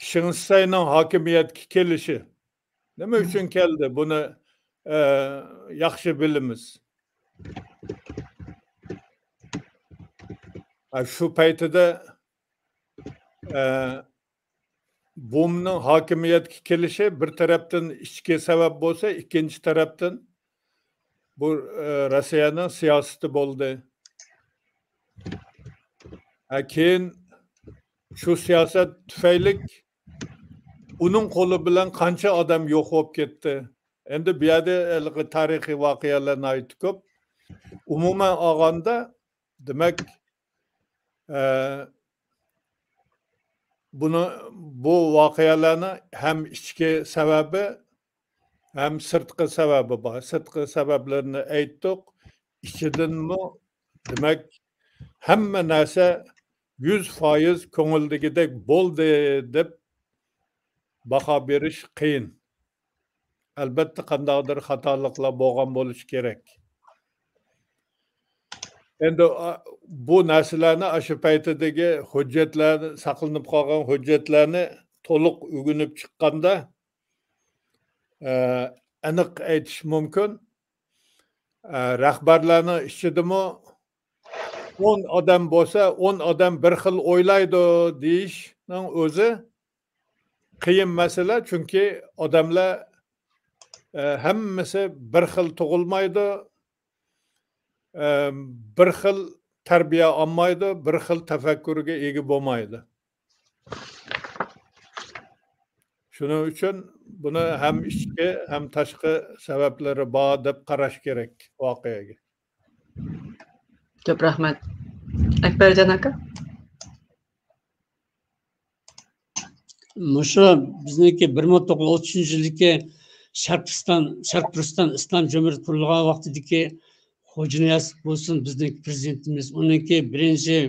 شېڭ شىسەينىڭ ھاكىمىيەتكە كېلىشى نېمە ئۈچۈن كەلدى؟ بۇنى، ئە، ياخشى بىلىمىز. ئە، شۇ پەيتىدە، ئە، بۇمنىڭ ھاكىمىيەتكە كېلىشى بىر تەرەپتىن ئىچكى سەۋەب بولسا، ئىككىنچى تەرەپتىن بۇ، ئە، روسىيەنىڭ سىياسىتى بولدى. ھە، كېيىن شۇ سىياسەت تۈپەيلىك ئۇنىڭ قولى بىلەن قانچە ئادەم يوق بولۇپ كەتتى. ئەمدى بۇ يەردە ھېلىقى تارىخىي ۋەقەلەر ناھايىتى كۆپ. ئومۇمەن ئالغاندا، دېمەك، ئە، بۇنى، بۇ ۋەقەلەرنىڭ ھەم ئىچكى سەۋەبى، ھەم سىرتقى سەۋەبى بار. سىرتقى سەۋەبلىرىنى ئېيتتۇق. ئىچىدىنمۇ، دېمەك، ھەممە نەرسە يۈز پايىز كۆڭۈلدىكىدەك بولدى دەپ باھا بېرىش قىيىن. ئەلبەتتە، قانداقتۇر خاتالىقلار بولغان بولۇشى كېرەك. ئەمدى، ئا، بۇ نەرسىلەرنى، ئاشۇ پەيتىدىكى ھۆججەتلەرنى، ساقلىنىپ قالغان ھۆججەتلەرنى تولۇق ئۆگىنىپ چىققاندا، ئە، ئېنىق ئېيتىش مۇمكىن. ئە، رەھبەرلەرنىڭ ئىچىدىمۇ ئون ئادەم بولسا، ئون ئادەم بىر خىل ئويلايدۇ دېيىشنىڭ ئۆزى قىيىن مەسىلە، چۈنكى ئادەملەر، ئە، ھەممىسى بىر خىل تۇغۇلمايدۇ، ئە، بىر خىل تەربىيە ئالمايدۇ، بىر خىل تەپەككۇرغا ئىگە بولمايدۇ. شۇنىڭ ئۈچۈن بۇنى ھەم ئىچكى، ھەم تاشقى سەۋەبلىرى بار دەپ قاراش كېرەك ۋەقەگە. كۆپ رەھمەت. ئەكبەرجان ئاكا. مۇشۇ بىزنىڭكى بىر مىڭ توققۇز يۈز ئوتتۇز ئۈچىنچى يىلدىكى شەرقىستان، شەرقىي تۈركىستان ئىسلام جۇمھۇرىيىتى قۇرۇلغان ۋاقتىدىكى خوجا نىياز بولسۇن، بىزنىڭ پىرېزىدېنتىمىز، ئۇنىڭكى بىرىنچى،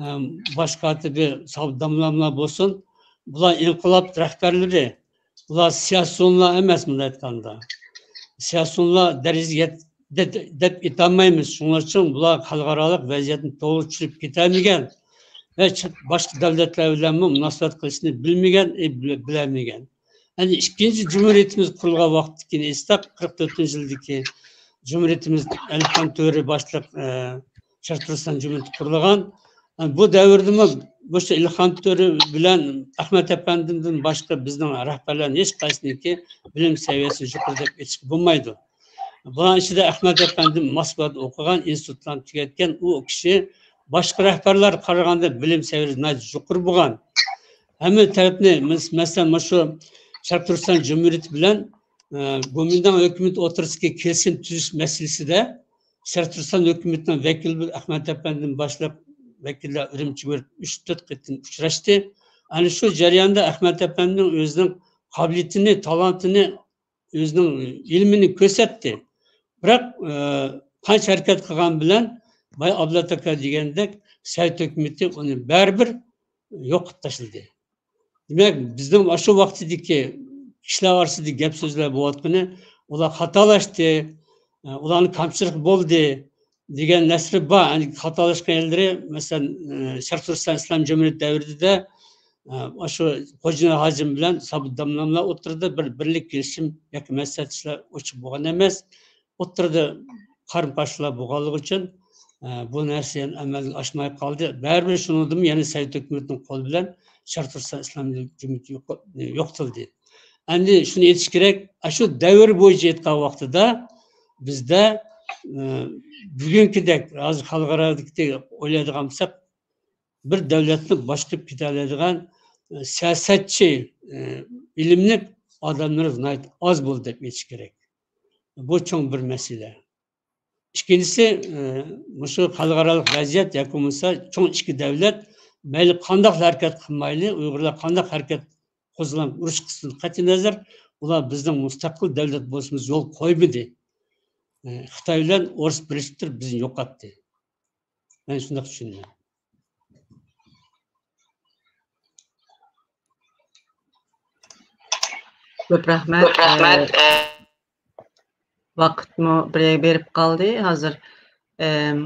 ئەم، باش كاتىپى سابىت داموللاملار بولسۇن، بۇلار ئىنقىلاب رەھبەرلىرى، بۇلار سىياسىيونلار ئەمەس، مۇنداق ئېيتقاندا. سىياسىيونلار دەرىجىسىگە يەت-، دەپ، دەپ ئېيتالمايمىز. شۇنىڭ ئۈچۈن بۇلار خەلقئارالىق ۋەزىيەتنى توغرا چۈشىنىپ كېتەلمىگەن ۋە چەت-، باشقا دەۋلەتلەر بىلەنمۇ مۇناسىۋەت قىلىشنى بىلمىگەن، ئى، بىلە-، بىلەلمىگەن. ئەنە ئىككىنچى جۇمھۇرىيىتىمىز قۇرۇلغان ۋاقىتتىكىنى ئېيتساق، قىرىق تۆتىنچى يىلدىكى جۇمھۇرىيىتىمىز ئەلىخان تۆرە باشلىق، ئە، شەرقىي تۈركىستان جۇمھۇرىيىتى قۇرۇلغان. ئە، بۇ دەۋردىمۇ مۇشۇ ئەلىخان تۆرە بىلەن ئەخمەت ئەپەندىدىن باشقا بىزنىڭ رەھبەرلەرنىڭ ھېچقايسىنىڭكى بىلىم سەۋىيەسى يۇقىرى دەپ ئېيتىشقا بولمايدۇ. بۇلارنىڭ ئىچىدە ئەخمەت ئەپەندى موسكۋادا ئوقۇغان، ئىنستىتۇتلارنى تۈگەتكەن. ئۇ كىشى باشقا رەھبەرلەرگە قارىغاندا بىلىم سەۋىيەسى ناھايىتى يۇقىرى بولغان. ھەممە تەرەپنى، مەس-، مەسىلەن، مانا شۇ شەرقىي تۈركىستان جۇمھۇرىيىتى بىلەن، ئە، گومىنداڭ ھۆكۈمىتى ئوتتۇرىسىدىكى كېلىشىم تۈزۈش مەسىلىسىدە شەرقىي تۈركىستان ھۆكۈمىتىنىڭ ۋەكىلى بولۇپ ئەخمەت ئەپەندىمۇ باشلىق ۋەكىللەر ئۈرۈمچىگە بېرىپ ئۈچ، تۆت قېتىم ئۇچراشتى. ئەنە شۇ جەرياندا ئەخمەت ئەپەندىنىڭ ئۆزىنىڭ قابىلىيىتىنى، تالانتىنى، ئۆزىنىڭ ئىلمىنى كۆرسەتتى. بىراق، ئە، قانچە ھەرىكەت قىلغان بىلەن، بايا ئابلەت ئاكا دېگەندەك، سوۋېت ھۆكۈمىتى ئۇنى بەرىبىر يوق قىلىپ تاشلىدى. دېمەك، بىزنىڭ ئاشۇ ۋاقتىدىكى كىشىلەر ئارىسىدا گەپ سۆزلەر بولۇۋاتقىنى، ئۇلار خاتالاشتى، ئە، ئۇلارنىڭ كەمچىلىكى بولدى، دېگەن نەرسىلەر بار. يەنى خاتالاشقان يەرلىرى، مەسىلەن، ئى، شەرقىي تۈركىستان ئىسلام جۇمھۇرىيىتى دەۋرىدە، ئى، ئاشۇ خوجا ھاجىم بىلەن سابىت داموللاملار ئوتتۇرىدا بىر بىرلىك كېلىشىم ياكى مەسلىھەتلىشىشلەر ئوچۇق بولغان ئەمەس. ئوتتۇرىدا قارىمۇ قارشىلار بولغانلىقى ئۈچۈن، ئى، بۇ نەرسە يەنە ئەمەلگە ئاشماي قالدى. بەرىبىر شۇنىڭدىنمۇ يەنە سوۋېت ھۆكۈمىتىنىڭ قولى بىلەن شەرقىي تۈركىستان ئىسلام جۇمھۇرىيىتى يوق-، يوقىتىلدى. ئەمدى شۇنى ئېيتىش كېرەك، ئاشۇ دەۋر بويىچە ئېيتقان ۋاقتىدا بىزدە ئە، بۈگۈنكىدەك، ھازىر خەلقئارادىكىدەك ئويلايدىغان بولساق، بىر دۆلەتنى باشقۇرۇپ كېتەلەيدىغان، ئە، سىياسەتچى، ئە، بىلىملىك ئادەملىرىمىز ناھايىتى ئاز بولدى دەپ ئېيتىش كېرەك. بۇ چوڭ بىر مەسىلە. ئىككىنچىسى، ئە، مۇشۇ خەلقئارالىق ۋەزىيەت ياكى بولمىسا چوڭ ئىككى دۆلەت مەيلى قانداق ھەرىكەت قىلمايلى، ئۇيغۇرلار قانداق ھەرىكەت قوزغىلىپ ئۇرۇش قىلسۇن، قەتئىينەزەر، ئۇلار بىزنىڭ مۇستەقىل دۆلەت بولۇشىمىزغا يول قويمىدى. ئە، خىتاي بىلەن ئورۇس بىرلىشىپ تۇرۇپ بىزنى يوقاتتى. مەن شۇنداق چۈشىنىمەن. كۆپ رەھمەت. كۆپ رەھمەت. ئە، ۋاقىتمۇ بىر يەرگە بېرىپ قالدى. ھازىر، ئەم،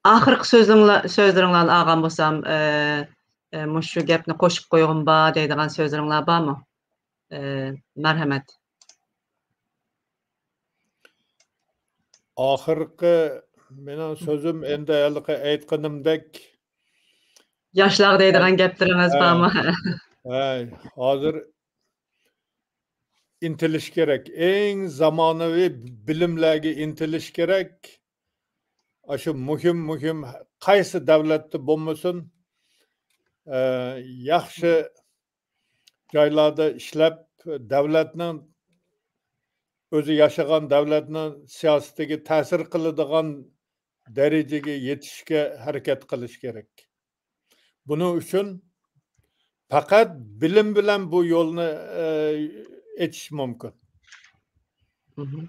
ئاخىرقى سۆزلىرىڭلار-، سۆزلىرىڭلارنى ئالغان بولسام، ئە، ئە، مۇشۇ گەپنى قوشۇپ قويغۇم بار دەيدىغان سۆزلىرىڭلار بارمۇ؟ ئە، مەرھەمەت. ئاخىرقى مېنىڭ سۆزۈم ئەمدى ھېلىقى ئېيتقىنىمدەك. ياشلارغا دەيدىغان گەپلىرىڭىز بارمۇ؟ ھە، ھازىر ئىنتىلىش كېرەك. ئەڭ زامانىۋى بىلىملەرگە ئىنتىلىش كېرەك. ئاشۇ مۇھىم، مۇھىم قايسى دۆلەتتە بولمىسۇن، ئە، ياخشى جايلاردا ئىشلەپ، دۆلەتنىڭ، ئۆزى ياشىغان دۆلەتنىڭ سىياسىتىگە تەسىر قىلىدىغان دەرىجىگە يېتىشكە ھەرىكەت قىلىش كېرەك. بۇنىڭ ئۈچۈن پەقەت بىلىم بىلەن بۇ يولنى، ئە، ئېچىش مۇمكىن. مهم.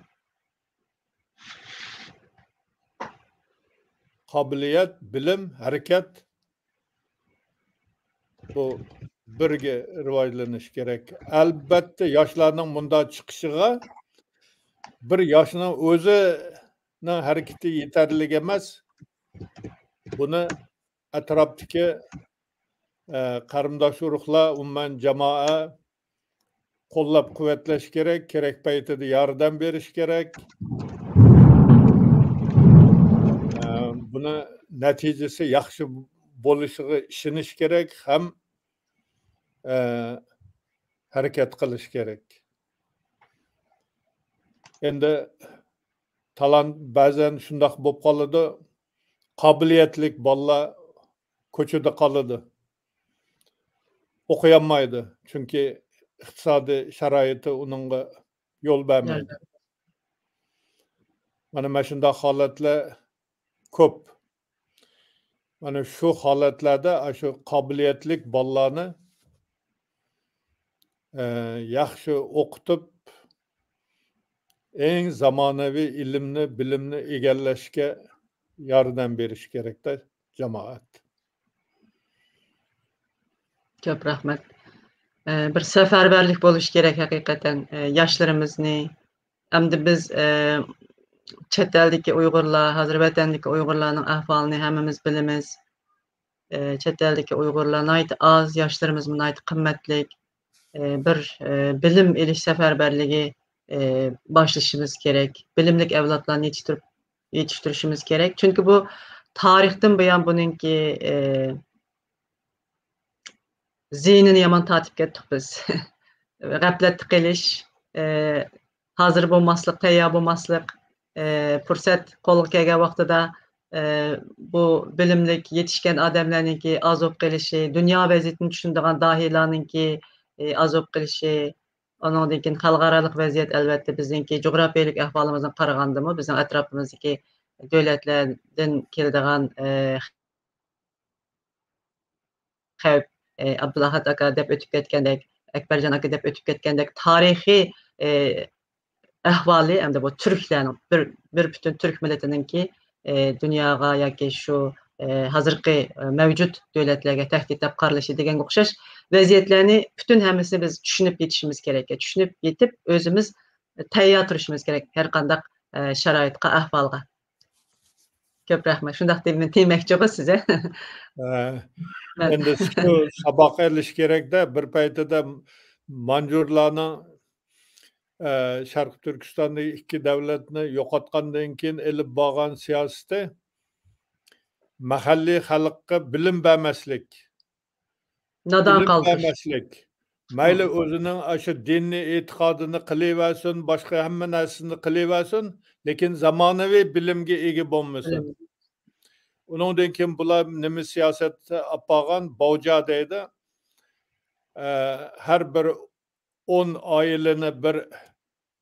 قابىلىيەت، بىلىم، ھەرىكەت، بۇ بىرگە راۋاجلىنىش كېرەك. ئەلبەتتە، ياشلارنىڭ مۇنداق چىقىشىغا بىر ياشنىڭ ئۆزىنىڭ ھەرىكىتى يېتەرلىك ئەمەس. بۇنى ئەتراپتىكى، ئە، قېرىنداش ئۇرۇقلار، ئومۇمەن جامائە قوللاپ-قۇۋۋەتلەش كېرەك، كېرەك پەيتىدە ياردەم بېرىش كېرەك. ئە، بۇنى نەتىجىسى ياخشى بولۇشىغا ئىشىنىش كېرەك ھەم، ئە، ھەرىكەت قىلىش كېرەك. ئەمدى تالانت، بەزەن شۇنداق بولۇپ قالىدۇ، قابىلىيەتلىك بالىلار كوچىدا قالىدۇ. ئوقۇيالمايدۇ. چۈنكى ئىقتىسادىي شارائىتى ئۇنىڭغا يول بەرمەيدۇ. مانا، مانا شۇنداق ھالەتلەر كۆپ. مانا شۇ ھالەتلەردە ئاشۇ قابىلىيەتلىك بالىلارنى، ئە، ياخشى ئوقۇتۇپ، ئەڭ زامانىۋى ئىلىمنى، بىلىمنى ئىگىلەشكە ياردەم بېرىش كېرەكتە جامائەت. كۆپ رەھمەت. ئە، بىر سەپەرۋەرلىك بولۇش كېرەك ھەقىقەتەن. ئە، ياشلىرىمىزنى، ئەمدى بىز، ئە، چەت ئەلدىكى ئۇيغۇرلار، ھازىر ۋەتەندىكى ئۇيغۇرلارنىڭ ئەھۋالىنى ھەممىمىز بىلىمىز. ئە، چەت ئەلدىكى ئۇيغۇرلار ناھايىتى ئاز، ياشلىرىمىزمۇ ناھايىتى قىممەتلىك. ئە، بىر، ئە، بىلىم ئېلىش سەپەرۋەرلىكى، ئە، باشلىشىمىز كېرەك. بىلىملىك ئەۋلادلارنى يېتىشتۈرۈپ، يېتىشتۈرۈشىمىز كېرەك. چۈنكى بۇ تارىختىن بۇيان بۇنىڭكى، ئە، زىيىنىنى يامان تارتىپ كەتتۇق بىز. غەپلەتتە قېلىش، ئە، ھازىر بولماسلىق، تەييار بولماسلىق، ئە، پۇرسەت قولغا كەلگەن ۋاقتىدا، ئە، بۇ بىلىملىك، يېتىشكەن ئادەملەرنىڭكى ئاز بولۇپ قېلىشى، دۇنيا ۋەزىيىتىنى چۈشىنىدىغان داھىيلارنىڭكى، ئە، ئاز بولۇپ قېلىشى، ئۇنىڭدىن كېيىن خەلقئارالىق ۋەزىيەت، ئەلۋەتتە، بىزنىڭكى جۇغراپىيەلىك ئەھۋالىمىزغا قارىغاندىمۇ، بىزنىڭ ئەتراپىمىزدىكى دۆلەتلەردىن كېلىدىغان، ئە، خەۋپ، ئابدۇلاھەت ئاكا دەپ ئۆتۈپ كەتكەندەك، ئەكبەرجان ئاكا دەپ ئۆتۈپ كەتكەندەك تارىخىي ئەھۋالى، ئەمدى بۇ تۈركلەرنىڭ، بىر، بىر پۈتۈن تۈرك مىللىتىنىڭكى دۇنياغا ياكى شۇ ھازىرقى مەۋجۇت دۆلەتلەرگە تەھدىت دەپ قارىلىشى دېگەنگە ئوخشاش ۋەزىيەتلەرنى پۈتۈن ھەممىسىنى بىز چۈشىنىپ يېتىشىمىز كېرەك. چۈشىنىپ يېتىپ، ئۆزىمىز تەييار تۇرۇشىمىز كېرەك ھەر قانداق شارائىتقا، ئەھۋالغا. كۆپ رەھمەت. شۇنداق دېمە-، دېمەكچىغۇ سىز، ھە؟ ھە. ئەمدى شۇ ساۋاق ئېلىش كېرەكتە، بىر پەيتىدە مانجۇرلارنىڭ، ئە، شەرقىي تۈركىستاندىكى ئىككى دۆلەتنى يوقاتقاندىن كېيىن ئېلىپ بارغان سىياسىتى مەھەللىي خەلققە بىلىم بەرمەسلىك. نادان قالدۇرۇش. بەرمەسلىك. مەيلى ئۆزىنىڭ ئاشۇ دىنىي ئېتىقادىنى قىلىۋەرسۇن، باشقا ھەممە نەرسىنى قىلىۋەرسۇن، لېكىن زامانىۋى بىلىمگە ئىگە بولمىسا. بىلىم. ئۇنىڭدىن كېيىن بۇلار نېمە سىياسەت ئاپارغان؟ باۋجا دەيدۇ. ئە، ھەر بىر ئون ئائىلىنى بىر،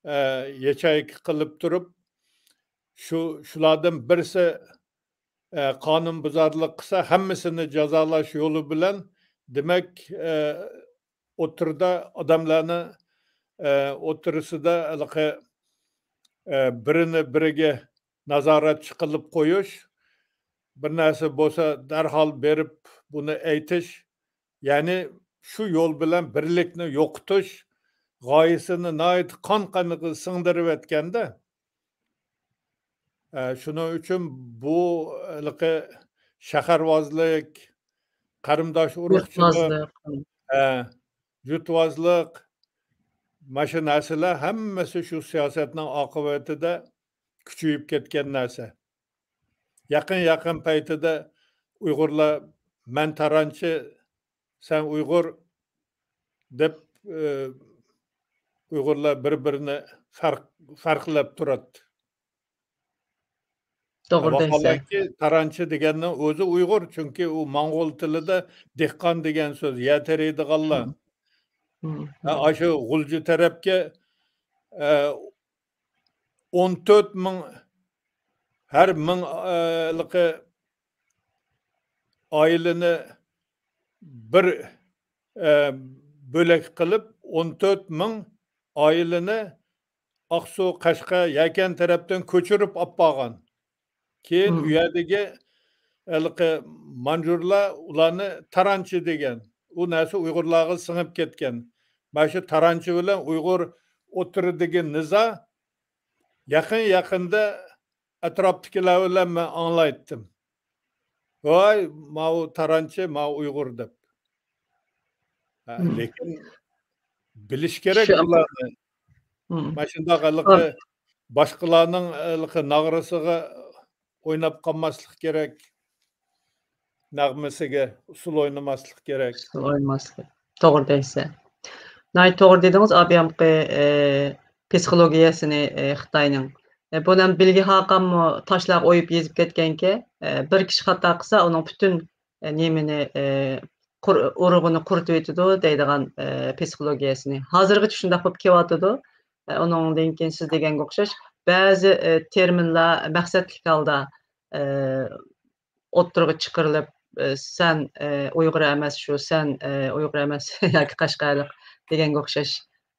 ئە، ياچېيكا قىلىپ تۇرۇپ، شۇ، شۇلاردىن بىرسى، ئە، قانۇن بۇزارلىق قىلسا، ھەممىسىنى جازالاش يولى بىلەن، دېمەك، ئە، ئوتتۇرىدا ئادەملەرنى، ئە، ئوتتۇرىسىدا ھېلىقى، ئە، بىرىنى بىرىگە نازارەتچى قىلىپ قويۇش، بىر نەرسە بولسا دەرھال بېرىپ بۇنى ئېيتىش، يەنى شۇ يول بىلەن بىرلىكنى يوقىتىش غايىسىنى ناھايىتى قان قېنىغا سىڭدۈرۈۋەتكەندە، ئە، شۇنىڭ ئۈچۈن بۇ ھېلىقى شەھەرۋازلىق، قېرىنداش ئۇرۇقچىلىق، يۇرتۋازلىق. ئە، يۇرتۋازلىق، مانا شۇ نەرسىلەر ھەممىسى شۇ سىياسەتنىڭ ئاقىۋىتىدە كۈچىيىپ كەتكەن نەرسە. يېقىن، يېقىن پەيتىدە ئۇيغۇرلار، «مەن تارانچى، سەن ئۇيغۇر» دەپ، ئى، ئۇيغۇرلار بىر-بىرىنى پەرق-، پەرقلەپ تۇراتتى. توغرا دەيسەن. ۋاقالەنكى، تارانچى دېگەننىڭ ئۆزى ئۇيغۇر، چۈنكى ئۇ موڭغۇل تىلىدا دېھقان دېگەن سۆز، يەر تېرىيدىغانلار. مم. ھە، ئاشۇ غۇلجا تەرەپكە، ئە، ئون تۆت مىڭ، ھەر مىڭ، ئە، ھېلىقى ئائىلىنى بىر، ئە، بۆلەك قىلىپ، ئون تۆت مىڭ ئائىلىنى ئاقسۇ، قەشقەر، يەكەن تەرەپتىن كۆچۈرۈپ ئاپارغان. كېيىن مم. ئۇ يەردىكى ھېلىقى مانجۇرلار ئۇلارنى تارانچى دېگەن. ئۇ نەرسە ئۇيغۇرلارغا سىڭىپ كەتكەن. مانا شۇ تارانچى بىلەن ئۇيغۇر ئوتتۇرىدىكى نىزا يېقىن-يېقىندا ئەتراپتىكىلەر بىلەن مەن ئاڭلايتتىم. «ۋاي، ماۋۇ تارانچى، ماۋۇ ئۇيغۇر» دەپ. ھە، مم. لېكىن بىلىش كېرەك شۇ بۇلارنى. مم. مانا شۇنداق ھېلىقى باشقىلارنىڭ ھېلىقى ناغرىسىغا ئويناپ قالماسلىق كېرەك. نەغمىسىگە ئۇسسۇل ئوينىماسلىق كېرەك. ئۇسسۇل ئوينىماسلىق. توغرا دەيسەن. ناھايىتى توغرا دېدىڭىز، ئابىيامقى، ئى، پسىخولوگىيەسىنى، ئى، خىتاينىڭ. ئى، بۇنى ئەمدى بىلگە خاقانمۇ تاشلارغا ئويۇپ يېزىپ كەتكەنكى، ئى، بىر كىشى خاتا قىلسا، ئۇنىڭ پۈتۈن، ئى، نېمىنى، ئى، قۇر-، ئۇرۇقىنى قۇرۇتۇۋېتىدۇ دەيدىغان، ئى، پسىخولوگىيەسىنى. ھازىرغىچە شۇنداق بولۇپ كېلىۋاتىدۇ. ئى، ئۇنىڭدىن كېيىن سىز دېگەنگە ئوخشاش بەزى، ئى، تېرمىنلار مەقسەتلىك ھالدا، ئى، ئوتتۇرىغا چىقىرىلىپ، ئى، «سەن، ئى، ئۇيغۇر ئەمەس، شۇ سەن، ئى، ئۇيغۇر ئەمەس ياكى قەشقەرلىق» دېگەنگە ئوخشاش،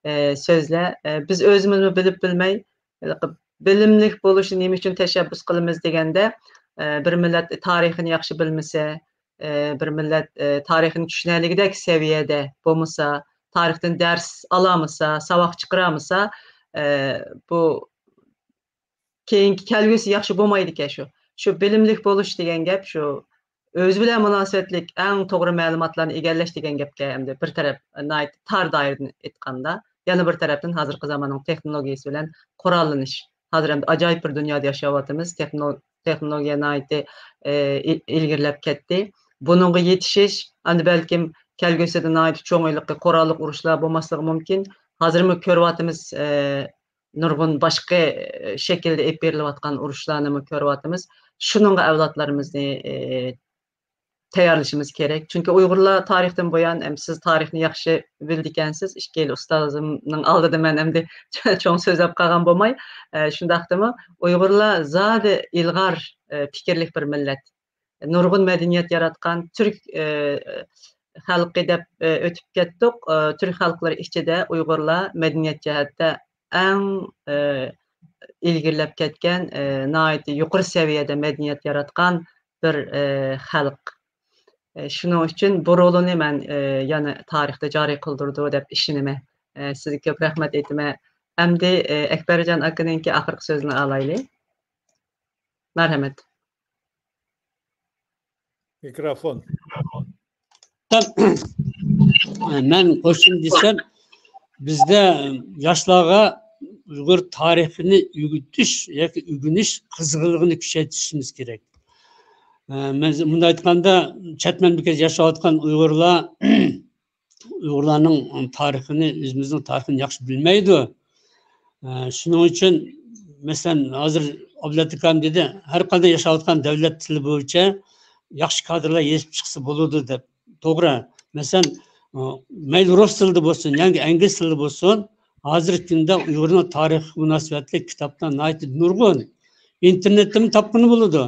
ئى، سۆزلەر. ئى، بىز ئۆزىمىزمۇ بىلىپ بىلمەي، ھېلىقى بىلىملىك بولۇشنى نېمە ئۈچۈن تەشەببۇس قىلىمىز دېگەندە، ئى، بىر مىللەت تارىخىنى ياخشى بىلمىسە، ئى، بىر مىللەت، ئى، تارىخىنى چۈشىنەلىگۈدەك سەۋىيەدە بولمىسا، تارىختىن دەرس ئالالمىسا، ساۋاق چىقىرالمىسا، ئى، بۇ كېيىنكى كەلگۈسى ياخشى بولمايدىكەن شۇ. شۇ بىلىملىك بولۇش دېگەن گەپ شۇ ئۆزى بىلەن مۇناسىۋەتلىك ئەڭ توغرا مەلۇماتلارنى ئىگىلەش دېگەن گەپكە ئەمدى بىر تەرەپ ناھايىتى تار دائىرىدىن ئېيتقاندا، يەنە بىر تەرەپتىن ھازىرقى زاماننىڭ تېخنولوگىيىسى بىلەن قوراللىنىش. ھازىر ئەمدى ئاجايىپ بىر دۇنيادا ياشاۋاتىمىز. تېخنو-، تېخنولوگىيە ناھايىتى، ئى، ئىل-، ئىلگىرىلەپ كەتتى. بۇنىڭغا يېتىشىش، ئەمدى بەلكىم كەلگۈسىدە ناھايىتى چوڭ ھېلىقى قوراللىق ئۇرۇشلار بولماسلىقى مۇمكىن. ھازىرمۇ كۆرۈۋاتىمىز، ئى، نۇرغۇن باشقا، ئى، شەكىلدە ئېلىپ بېرىلىۋاتقان ئۇرۇشلارنىمۇ كۆرۈۋاتىمىز. شۇنىڭغا ئەۋلادلىرىمىزنى، ئى، تەييارلىشىمىز كېرەك. چۈنكى ئۇيغۇرلار تارىختىن بۇيان، ئەم، سىز تارىخنى ياخشى بىلىدىكەنسىز، ئىككى يىل ئۇستازىمنىڭ ئالدىدا مەن ئەمدى چوڭ سۆزلەپ قالغان بولماي، ئە، شۇنداقتىمۇ ئۇيغۇرلار زادى ئىلغار، ئە، پىكىرلىك بىر مىللەت. نۇرغۇن مەدەنىيەت ياراتقان تۈرك، ئە، خەلقى دەپ، ئە، ئۆتۈپ كەتتۇق. ئە، تۈرك خەلقلىرى ئىچىدە ئۇيغۇرلار مەدەنىيەت جەھەتتە ئەڭ، ئە، ئىلگىرىلەپ كەتكەن، ئە، ناھايىتى يۇقىرى سەۋىيەدە مەدەنىيەت ياراتقان بىر، ئە، خەلق. ئە، شۇنىڭ ئۈچۈن بۇ رولىنى مەن، ئە، يەنە تارىختا جارى قىلدۇرىدۇ دەپ ئىشىنىمەن. ئە، سىزگە كۆپ رەھمەت ئېيتىمەن. ئەمدى، ئە، ئەكبەرجان ئاكىنىڭكى ئاخىرقى سۆزىنى ئالايلى. مەرھەمەت. مىكروفون. مەن قوشۇم دېسەم، بىزدە ياشلارغا ئۇيغۇر تارىخىنى ئۆگىتىش ياكى ئۆگىنىش قىزغىنلىقىنى كۈچەيتىشىمىز كېرەك. مەن مۇنداق ئېيتقاندا، چەت مەملىكەتتە ياشاۋاتقان ئۇيغۇرلار، ئۇيغۇرلارنىڭ تارىخىنى، ئۆزىمىزنىڭ تارىخىنى ياخشى بىلمەيدۇ. شۇنىڭ ئۈچۈن مەسىلەن، ھازىر ئابلەت ئاكام دېدى، ھەر قانداق ياشاۋاتقان دەۋلەت تىلى بويىچە ياخشى كادىرلار يېتىپ چىقسا بولىدۇ دەپ. توغرا. مەسىلەن، ئۇ، مەيلى رۇس تىلىدا بولسۇن، ياكى ئىنگلىز تىلىدا بولسۇن، ھازىرقى كۈندە ئۇيغۇرنىڭ تارىخىغا مۇناسىۋەتلىك كىتابلار ناھايىتى نۇرغۇن. ئىنتېرنېتتىنمۇ تاپقىلى بولىدۇ.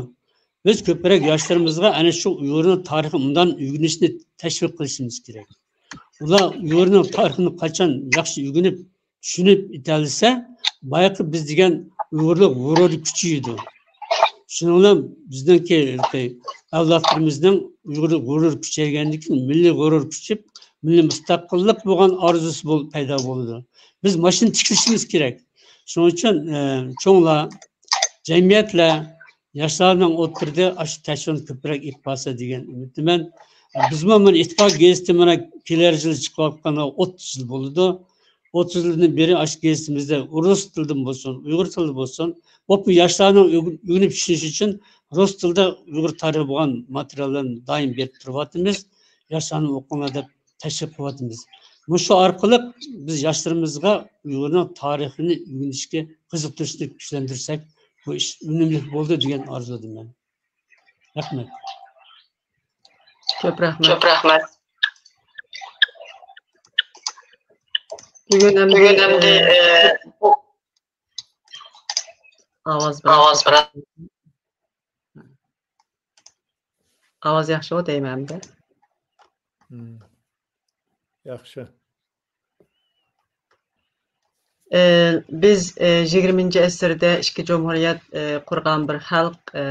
بىز كۆپرەك ياشلىرىمىزغا ئەنە شۇ ئۇيغۇرنىڭ تارىخىنى ئوبدان ئۆگىنىشنى تەشۋىق قىلىشىمىز كېرەك. ئۇلار ئۇيغۇرنىڭ تارىخىنى قاچان ياخشى ئۆگىنىپ، چۈشىنىپ يېتەلىسە، بايىقى بىز دېگەن ئۇيغۇرلۇق غۇرۇرى كۈچىيىدۇ. شۇنىڭ بىلەن بىزنىڭكى ئەۋلادلىرىمىزنىڭ ئۇيغۇرلۇق غۇرۇرى كۈچەيگەندىن كېيىن، مىللىي غۇرۇر كۈچىيىپ، مىللىي مۇستەقىللىق بولغان ئارزۇسى بول-، پەيدا بولىدۇ. بىز ماشىنا تىكلىشىمىز كېرەك. شۇنىڭ ئۈچۈن، ئە، چوڭلار، جەمئىيەتلەر، ياشلارنىڭ ئوتتۇرىدا ئاشۇ تەشۋىقنى كۆپرەك ئېلىپ بارسا دېگەن ئۈمىدتىمەن. بىزمۇ مانا ئىتتىپاق گېزىتى مانا كېلەر يىلى چىقىۋاتقانغا ئوتتۇز يىل بولىدۇ. ئوتتۇز يىلدىن بېرى ئاشۇ گېزىتىمىزدە رۇس تىلىدىن بولسۇن، ئۇيغۇر تىلىدا بولسۇن، بولۇپمۇ ياشلارنىڭ ئۆگىن-، ئۆگىنىپ چۈشىنىشى ئۈچۈن رۇس تىلىدا ئۇيغۇر تارىخى بولغان ماتېرىياللارنى دائىم بېرىپ تۇرۇۋاتىمىز. ياشلارنى ئوقۇڭلار دەپ تەشۋىق قىلىۋاتىمىز. مۇشۇ ئارقىلىق بىز ياشلىرىمىزغا ئۇيغۇرنىڭ تارىخىنى ئۆگىنىشكە قىزىقتۇرۇشنى كۈچلەندۈرسەك، بۇ ئىش ئۈنۈملۈك بولىدۇ دېگەن ئارزۇدىمەن. رەھمەت. كۆپ رەھمەت. كۆپ رەھمەت. بۈگۈن ئەمدى، بۈگۈن ئەمدى، ئە، ئە، ئاۋاز بىراز، ئاۋاز بىراز. ئاۋاز ياخشىغۇ دەيمەن ئەمدى. مم. ياخشى. ئە، بىز، ئە، يىگىرمىنچى ئەسىردە ئىككى جۇمھۇرىيەت، ئە، قۇرغان بىر خەلق. ئە،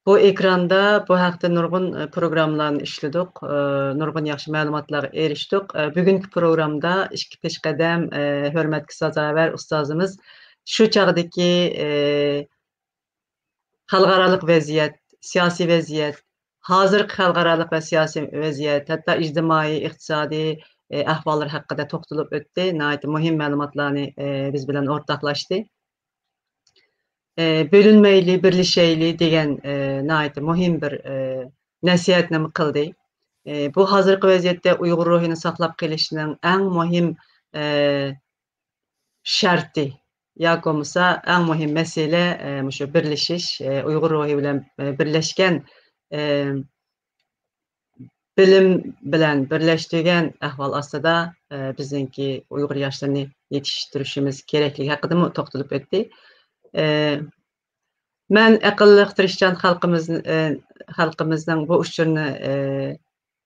بۇ ئېكراندا بۇ ھەقتە نۇرغۇن، ئە، پروگراممىلارنى ئىشلىدۇق، ئە، نۇرغۇن ياخشى مەلۇماتلارغا ئېرىشتۇق. ئە، بۈگۈنكى پروگرامدا ئىككى پېشقەدەم، ئە، ھۆرمەتكە سازاۋەر ئۇستازىمىز شۇ چاغدىكى، ئە، خەلقئارالىق ۋەزىيەت، سىياسىي ۋەزىيەت، ھازىرقى خەلقئارالىق ۋە سىياسىي ۋەزىيەت، ھەتتا ئىجتىمائىي، ئىقتىسادىي، ئە، ئەھۋاللار ھەققىدە توختىلىپ ئۆتتى. ناھايىتى مۇھىم مەلۇماتلارنى، ئە، بىز بىلەن ئورتاقلاشتى. ئە، بۆلۈنمەيلى، بىرلىشەيلى دېگەن، ئە، ناھايىتى مۇھىم بىر، ئە، نەسىھەتنىمۇ قىلدى. ئە، بۇ ھازىرقى ۋەزىيەتتە ئۇيغۇر روھىنى ساقلاپ قېلىشنىڭ ئەڭ مۇھىم، ئە، شەرتى ياكى بولمىسا ئەڭ مۇھىم مەسىلە، ئە، مۇشۇ بىرلىشىش، ئە، ئۇيغۇر روھى بىلەن، ئە، بىرلەشكەن، ئە، بىلىم بىلەن بىرلەشتۈرگەن ئەھۋال ئاستىدا، ئە، بىزنىڭكى ئۇيغۇر ياشلىرىنى يېتىشتۈرۈشىمىز كېرەكلىكى ھەققىدىمۇ توختىلىپ ئۆتتى. ئە، مەن ئەقىللىق، تىرىشچان خەلقىمىز، ئە، خەلقىمىزنىڭ بۇ ئۇچۇرنى، ئە،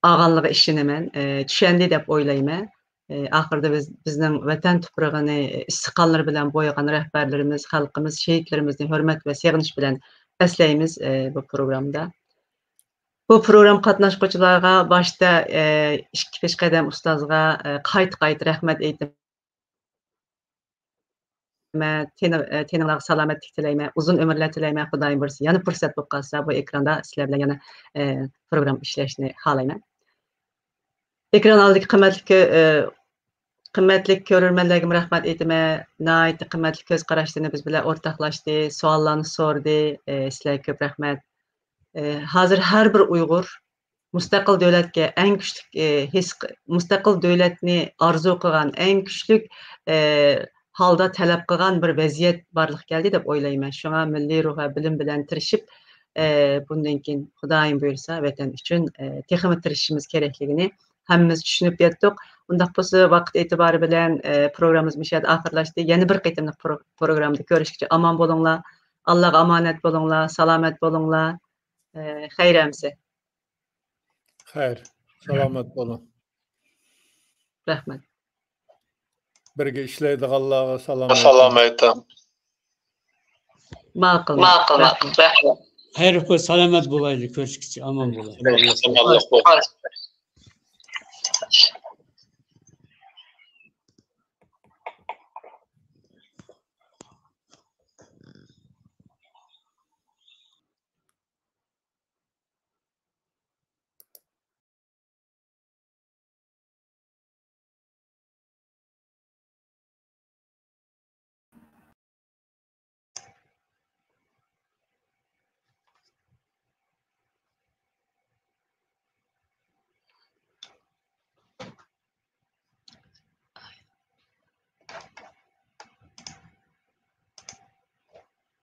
ئالغانلىقىغا ئىشىنىمەن، ئە، چۈشەندى دەپ ئويلايمەن. ئە، ئاخىرىدا بىز، بىزنىڭ ۋەتەن تۇپرىقىنى ئىسسىق قانلىرى بىلەن بويىغان رەھبەرلىرىمىز، خەلقىمىز، شېھىتلىرىمىزنى ھۆرمەت ۋە سېغىنىش بىلەن ئەسلەيمىز، ئە، بۇ پروگرامدا. بۇ پروگرام قاتناشقۇچىلارغا باشتا، ئە، ئىككى پېشقەدەم ئۇستازغا، ئە، قايتا-قايتا رەھمەت ئېيتىمەن. تېنى-، ئە، تېنىڭلارغا سالامەتلىك تىلەيمەن، ئۇزۇن ئۆمۈرلەر تىلەيمەن. خۇدايىم بۇيرۇسا، يەنە پۇرسەت بولۇپ قالسا، بۇ ئېكراندا سىلەر بىلەن يەنە، ئە، پروگرامما ئىشلەشنى خالايمەن. ئېكران ئالدىدىكى قىممەتلىك كۆ-، ئە، قىممەتلىك كۆرۈرمەنلەرگىمۇ رەھمەت ئېيتىمەن. ناھايىتى قىممەتلىك كۆز قاراشلىرىنى بىز بىلەن ئورتاقلاشتى، سوئاللارنى سورىدى. ئە، سىلەرگە كۆپ رەھمەت. ئە، ھازىر ھەر بىر ئۇيغۇر مۇستەقىل دۆلەتكە ئەڭ كۈچلۈك، ئە، ھېس ق-، مۇستەقىل دۆلەتنى ئارزۇ قىلغان، ئەڭ كۈچلۈك، ئە، ھالدا تەلەپ قىلغان بىر ۋەزىيەت بارلىققا كەلدى دەپ ئويلايمەن. شۇڭا مىللىي روھ ۋە بىلىم بىلەن تىرىشىپ، ئە، بۇندىن كېيىن خۇدايىم بۇيرۇسا ۋەتەن ئۈچۈن، ئە، تېخىمۇ تىرىشىشىمىز كېرەكلىكىنى ھەممىمىز چۈشىنىپ يەتتۇق. ئۇنداق بولسا ۋاقىت ئېتىبارى بىلەن، ئە، پروگراممىمىز مۇشۇ يەردە ئاخىرلاشتى. يەنە بىر قېتىملىق پرو-، پروگراممىدا كۆرۈشكىچە ئامان بولۇڭلار. ئاللاغا ئامانەت بولۇڭلار، سالامەت بولۇڭلار. ئە، خەير ئەمىسە. خەير، سالامەت بولۇڭ. رەھمەت. بىرگە ئىشلەيدىغانلارغا سالام سالام ئېيتىڭ. ماقۇل، ماقۇل، ماقۇل. رەھمەت. خەير، سالامەت بولايلى، كۆرۈشكىچە ئامان بولايلى. ئامانلىق بولسۇن.